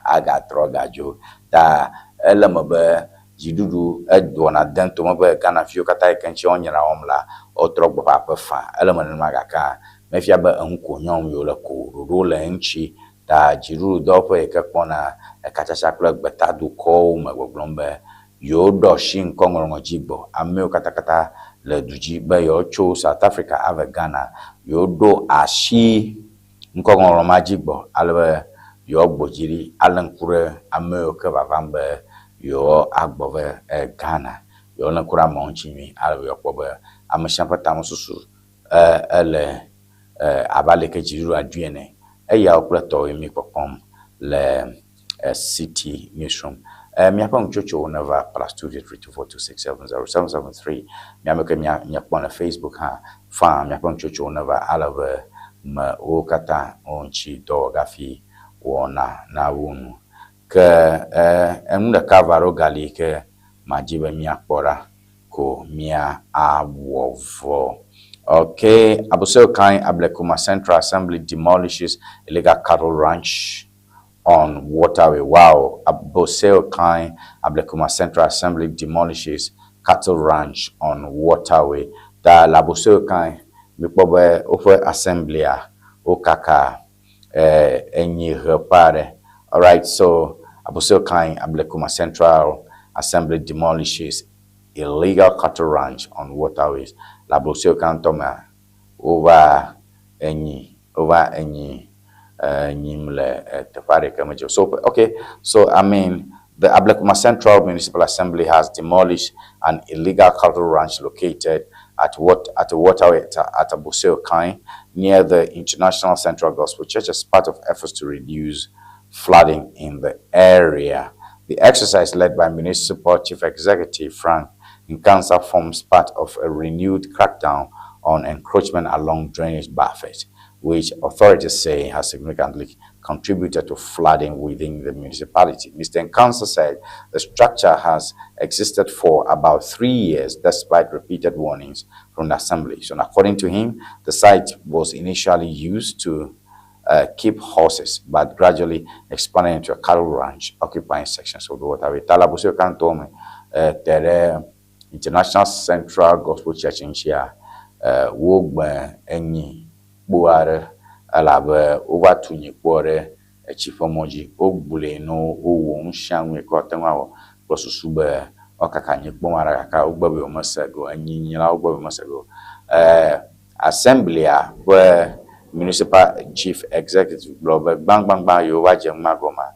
agatrɔ gadzo. Ta ele me be dziɖuɖu edɔna dem tome be Ghana viwo katã yi ke ŋuti wonyra wɔm la wotrɔ gbɔ va aƒe faa. Ele me nenema gake mefia be enu ko nyɔm yewo le ko ɖoɖo le eŋuti ta dziɖuɖudɔwɔƒe yi ke kpɔna ekatsatsa kple gbetadukɔwo me gbɔgblɔm be yewo ɖo asi ŋkɔŋɔŋlɔ dzi gbɔ amewo katakata le du dzi be yewoatso South Africa ave Ghana yewo ɖo asi ŋkɔŋɔŋlɔ ma dzi gbɔ ale be yewoagbɔ dzi ɖi alé ŋku ɖe amewo ke vavam be yewo agbɔ va Ghana yewo lé ŋku ɖe amewo ŋuti nyui ale be yewoakpɔ be ame sia ƒe tamesusu ele abe ale ke dziɖuɖua ɖui ene. Eyawo kple tɔwoe mi kpɔkpɔm le Citi Newsroom. Míaƒe nutsotsowo neva +233 242 670 773. Miame ke miakpɔ le Facebook hã faa míaƒe nutsotsowo neva ale be me wo katã wo ŋuti dɔ hafi wɔna na wo nu. Ke enu ɖeka va ɖo gali yi ke madzi be míakpɔ ɖa ko mía awɔ vɔ. Okay, Abossey Okai Ablekuma Central Assembly demolishes illegal cattle ranch on waterway. Wow. Abossey Okai Ablekuma Central Assembly demolishes cattle ranch on waterway. Ta le Abossey Okai mikpɔ be woƒe assemblya wokaka enyi ʋe ƒe aɖe. Alright, so Abossey Okai Ablekuma Central Assembly demolishes illegal cattle ranch on waterways. Le Abossey Okai ŋutɔ mea, wova enyi wova enyi nyim le teƒe aɖe ke medze. So okay, so I mean the Ablekuma Central Municipal Assembly has demolished an illegal cattle ranch located at a waterway at Abossey Okai near the International Central Gospel Church as part of efforts to reduce flooding in the area. The exercise, led by Municipal Chief Executive Frank Nkansah, forms part of a renewed crackdown on encroachment along drainage buffers, which authorities say has significantly contributed to flooding within the municipality. Mr. Nkansah said the structure has existed for about 3 years despite repeated warnings from the assembly. So according to him, the site was initially used to keep horses, but gradually expanded into a cattle ranch, occupying sections of the waterway. Ta le Abossey Okai ŋutɔ me te ɖe International Central Gospel Church ŋutsia, wogbe enyi kpo aɖe elabe wova tu nyikpoa ɖe etsi ƒe mɔ dzi. Wogblɔe na wo, wowɔ nu sia nu yi ke woate ŋu awɔ kple susu be woakaka nyikpo ma ɖa gake wogbe be yewomese ge o. Enyinyilawo gbe be yewomese ge o. Assemblya ƒe Municipal Chief Executive gblɔ be gbãgbãgbã yewova dze nu ma gɔmea,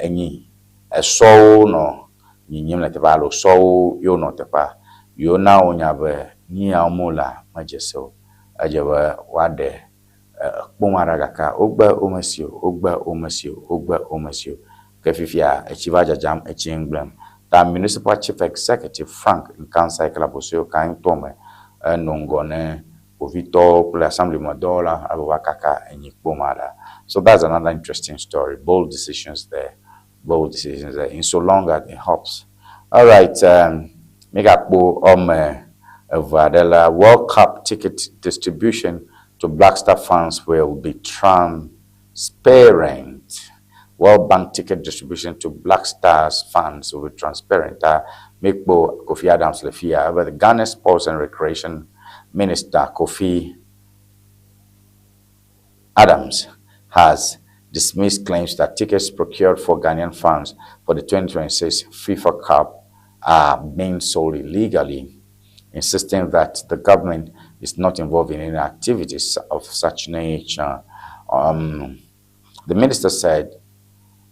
enyi esɔwo nɔ nyinyim le teƒea alo sɔwo ye wonɔ teƒea. Yewona wonya be nu ya wɔm wolea medze se o. Edze be woaɖe ekpo ma ɖa gake wogbe womesi o, wogbe womesi o, wogbe womesi o. Ke fifia etsi va dzadzam, etsi ŋgblẽm. Ta Municipal Chief Executive Frank Nkansah yi ke le Abossey Okai ŋutɔ me enɔ ŋgɔ ne kpovitɔwo kple assembly me dɔwɔla ebe woava kaka enyi kpo ma ɖa. So that's another interesting story. Bold decisions there. Bold decisions there. In so long as it helps. All right. Mígakpɔ wɔme eve aɖe la, World Cup ticket distribution to Black Star fans will be transparent. World Bank ticket distribution to Black Stars fans will be transparent. Ta míekpɔ Kofi Adams le fia ebe the Ghana Sports and Recreation Minister Kofi Adams has dismissed claims that tickets procured for Ghanaian fans for the 2026 FIFA Cup are being sold illegally, insisting that the government is not involved in any activities of such nature. The minister said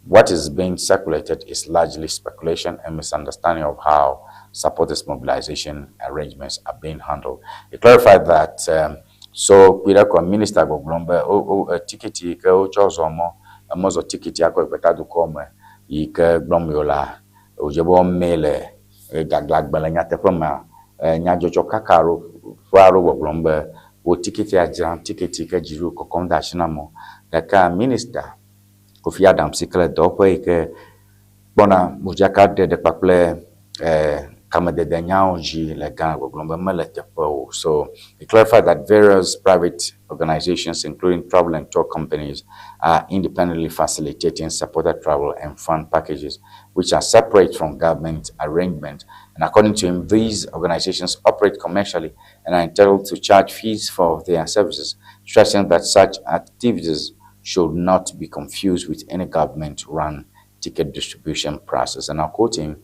what is being circulated is largely speculation and misunderstanding of how supporters mobilization arrangements are being handled. He clarified that so kpi ɖe kɔ minister gbɔgblɔm be wo wo tikiti yi ke wotsɔ zɔ mɔ emɔzɔ tikiti akɔ yi gbetadukɔ me yi ke gblɔm yewo lea wòdze be woamee le gaglãgbe le nyateƒe mea nyadzɔdzɔ kaka aɖewo ƒe aɖewo gbɔgblɔm be wo tikitia dzram tikiti yi ke dziɖuɖu kɔkɔm de asi na amewo. Gake minister Kofi Adams yi ke le dɔwɔƒe yi ke kpɔna modzakaɖeɖe kpakple kamedede nyawo dzi le Ghana gbɔgblɔm be mele teƒe o. So he clarified that various private organizations including travel and tour companies are independently facilitating supporter travel and fund packages which are separate from government arrangement. And according to him, these organizations operate commercially and are entitled to charge fees for their services, stressing that such activities should not be confused with any government-run ticket distribution process. And I'll quote him,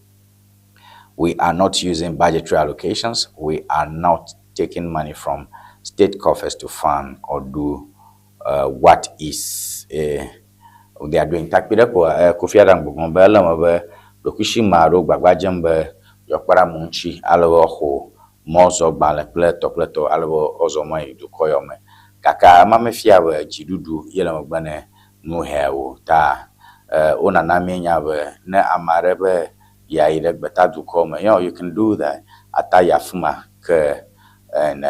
"We are not using budgetary allocations. We are not taking money from state coffers to fund or do what is they are doing." Takpi ɖe ko Kofi Adams gbɔgblɔm be ele me be ɖokuisi me aɖewo gbagba dzem be yewoakpe ɖe amewo ŋuti ale be woaxɔ mɔzɔgbalẽ kple tɔ kple tɔ ale be woazɔ mɔ yi dukɔ yawo me. Gake ema mefia be dziɖuɖu ye le megbe ne nu hɛwo ta wonana míenya be ne ame aɖe be yeayi ɖe gbetadukɔ me, you can do that. Ata yi afi ma ke and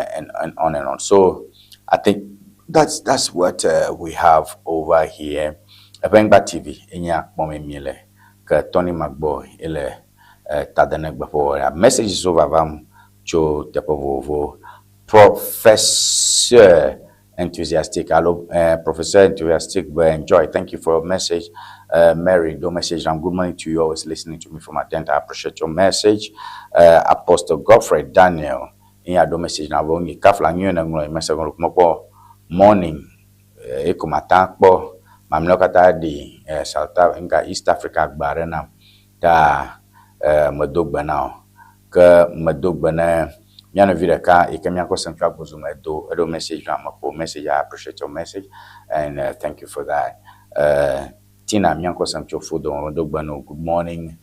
on and on. So I think that's what we have over here. Eʋenyigba TV enye akpɔm mi le ke Tony Magbɔ ele tadenegbe ƒe wɔya. Messages wo vavam tso teƒe vovovowo. Professor enthusiastic alo Professor enthusiastic be enjoy. Thank you for your message. Mary, do message. I'm good morning to you. Always listening to me from Adenta. I appreciate your message. Apostle Godfrey Daniel. Iya do message na bo ngi kafla nyu na nglo message nglo kpɔ morning eko mata kpɔ mamlɛwo katã ɖi South nga East Africa gba ɖe nam ta medo gbe na wo ke medo gbe ne mía nɔvi ɖeka yi ke míakɔ Central Bozoum edo eɖo message na mekpɔ message. I appreciate your message and thank you for that. Tina míakɔ sem tso Fodo medo gbe na wo. Good morning.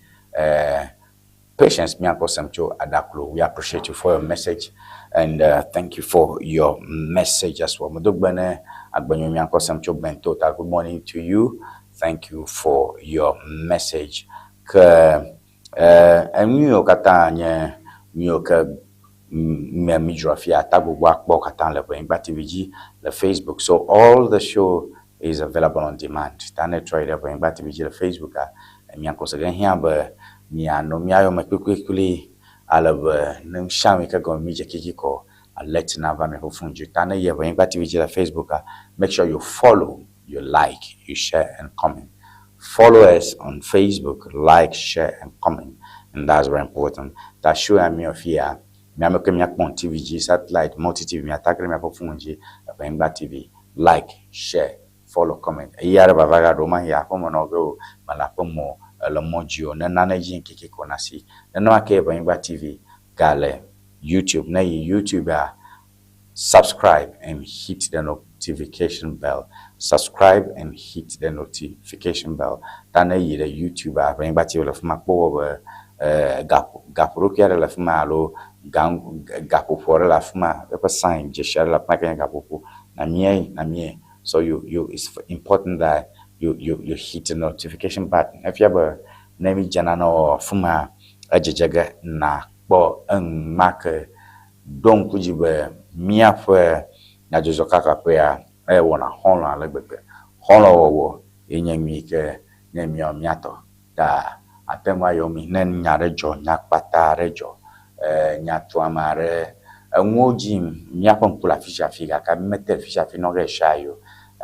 Patience míakɔ sem tso Adaklu. We appreciate you for your message and thank you for your message as well. Medo gbe ne Agbenyo míakɔ sem tso Bentota. Good morning to you. Thank you for your message. Ke enu yiwo katã nye nu yiwo ke me mídzro afia ta gbogbo akpɔ katã le Ʋenyigba TV dzi le Facebook. So all the show is available on demand. Ta ne trɔ yi ɖe Ʋenyigba TV dzi le Facebook a miakpɔ se ge hiã be mianɔ mía yɔme kplikplikpli ale be ne nu sia nu yi ke gɔme mídze kiki kɔ alert nava miaƒe phone dzi. Ta ne yi Ʋenyigba TV dzi le Facebook a make sure you follow, you like, you share and comment. Follow us on Facebook, like, share and comment. And that's very important. Ta show ya miɔ fia, miame ke miakpɔ TV dzi, satellite, multi TV, miata ke ɖe miaƒe phone dzi, Eʋenyigba TV. Like, share, follow, comment. Eyi aɖe vava ga ɖewo mahi aƒeme nɔ ge o, mele aƒeme o, ele mɔ dzi o, ne nane dzi ŋkeke ko nasi. Nenema ke Eʋenyigba TV gale YouTube. Ne yi YouTube a, subscribe and hit the notification bell. Subscribe and hit the notification bell. Ta ne yi ɖe YouTube a, Eʋenyigba TV le fi ma kpɔ wɔ be gaƒo gaƒoɖokui aɖe le fi ma alo gaƒoƒo aɖe le afi ma eƒe sign dzesi aɖe le afi ma ke nye gaƒoƒo. Na mie na mie. So you it's important that you hit the notification button. Efia be ne mi dze nane wɔ afi ma edzedze ge na kpɔ enuma ke ɖo ŋku dzi be míaƒe nyadzɔdzɔkakaƒea ewɔna xɔlɔ̃ ale gbegbe. Xɔlɔ̃wɔwɔ ye nye nu yi ke nye míawo míatɔ. Ta ate ŋu ayɔ mi ne nya aɖe dzɔ, nya kpata aɖe dzɔ, nya tuame aɖe, enuwo dzi míaƒe ŋku le afi sia afi gake mi mete afi sia afi nɔ ge ɣesiaɣi o.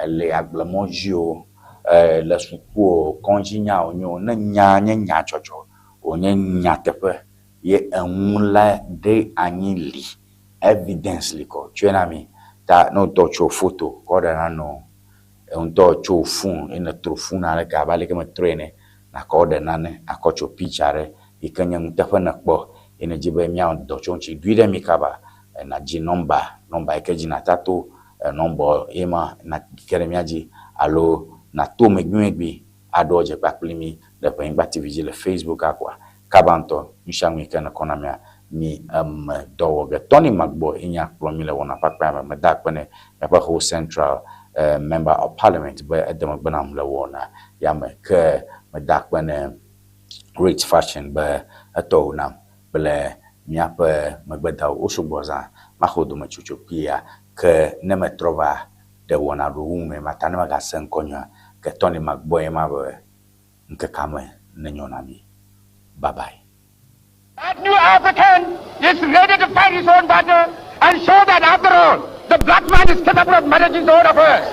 Le agblemɔ dzi o, le suku o, kɔdzi nya wònye o, ne nya nye nya dzɔdzɔ wònye nyateƒe ye enu la ɖe anyi li, evidence li kɔ tsɔe na mi. Ta ne wotɔ tso foto kɔ ɖe na nɔ ŋutɔ tso phone ye nètro phone aɖe ke abe aleke metrɔe ene, nakɔ ɖe nane akɔ tso picture aɖe yi ke nye nuteƒe nèkpɔ ye nedzi be míawɔ dɔ tso eŋuti. Ɖui ɖe mi kaba nàdzi nɔmba, nɔmba yi ke dzi nàta to nɔmba ye ma nake ɖe mía dzi alo nàto megbemegbe aɖo edze kpakple mí le Ʋenyigba TV dzi le Facebook akɔa. Kaba ŋutɔ nu sia nu yi ke nèkɔ na mía mi eme dɔ wɔ ge. Tony Magbɔ ye nye akplɔ mi le wɔna ƒe akpa ya me. Meda akpe nɛ míaƒe Ho Central Member of Parliament be ede megbe nam le wɔna ya me. Ke meda akpe ne Rich Fashion be etɔ wò nam kple míaƒe megbedawo. Wo sugbɔ zã. Maxɔ dometsotso kpuia. Ke ne metrɔ va ɖe wɔna ɖo wu me mata ne megase ŋkɔ nyuia. Ke Tony Magbɔ ye ma be ŋkekea me nenyo na mi. Bye bye. That new African is ready to fight his own battle and show that after all, the black man is capable of managing his own affairs.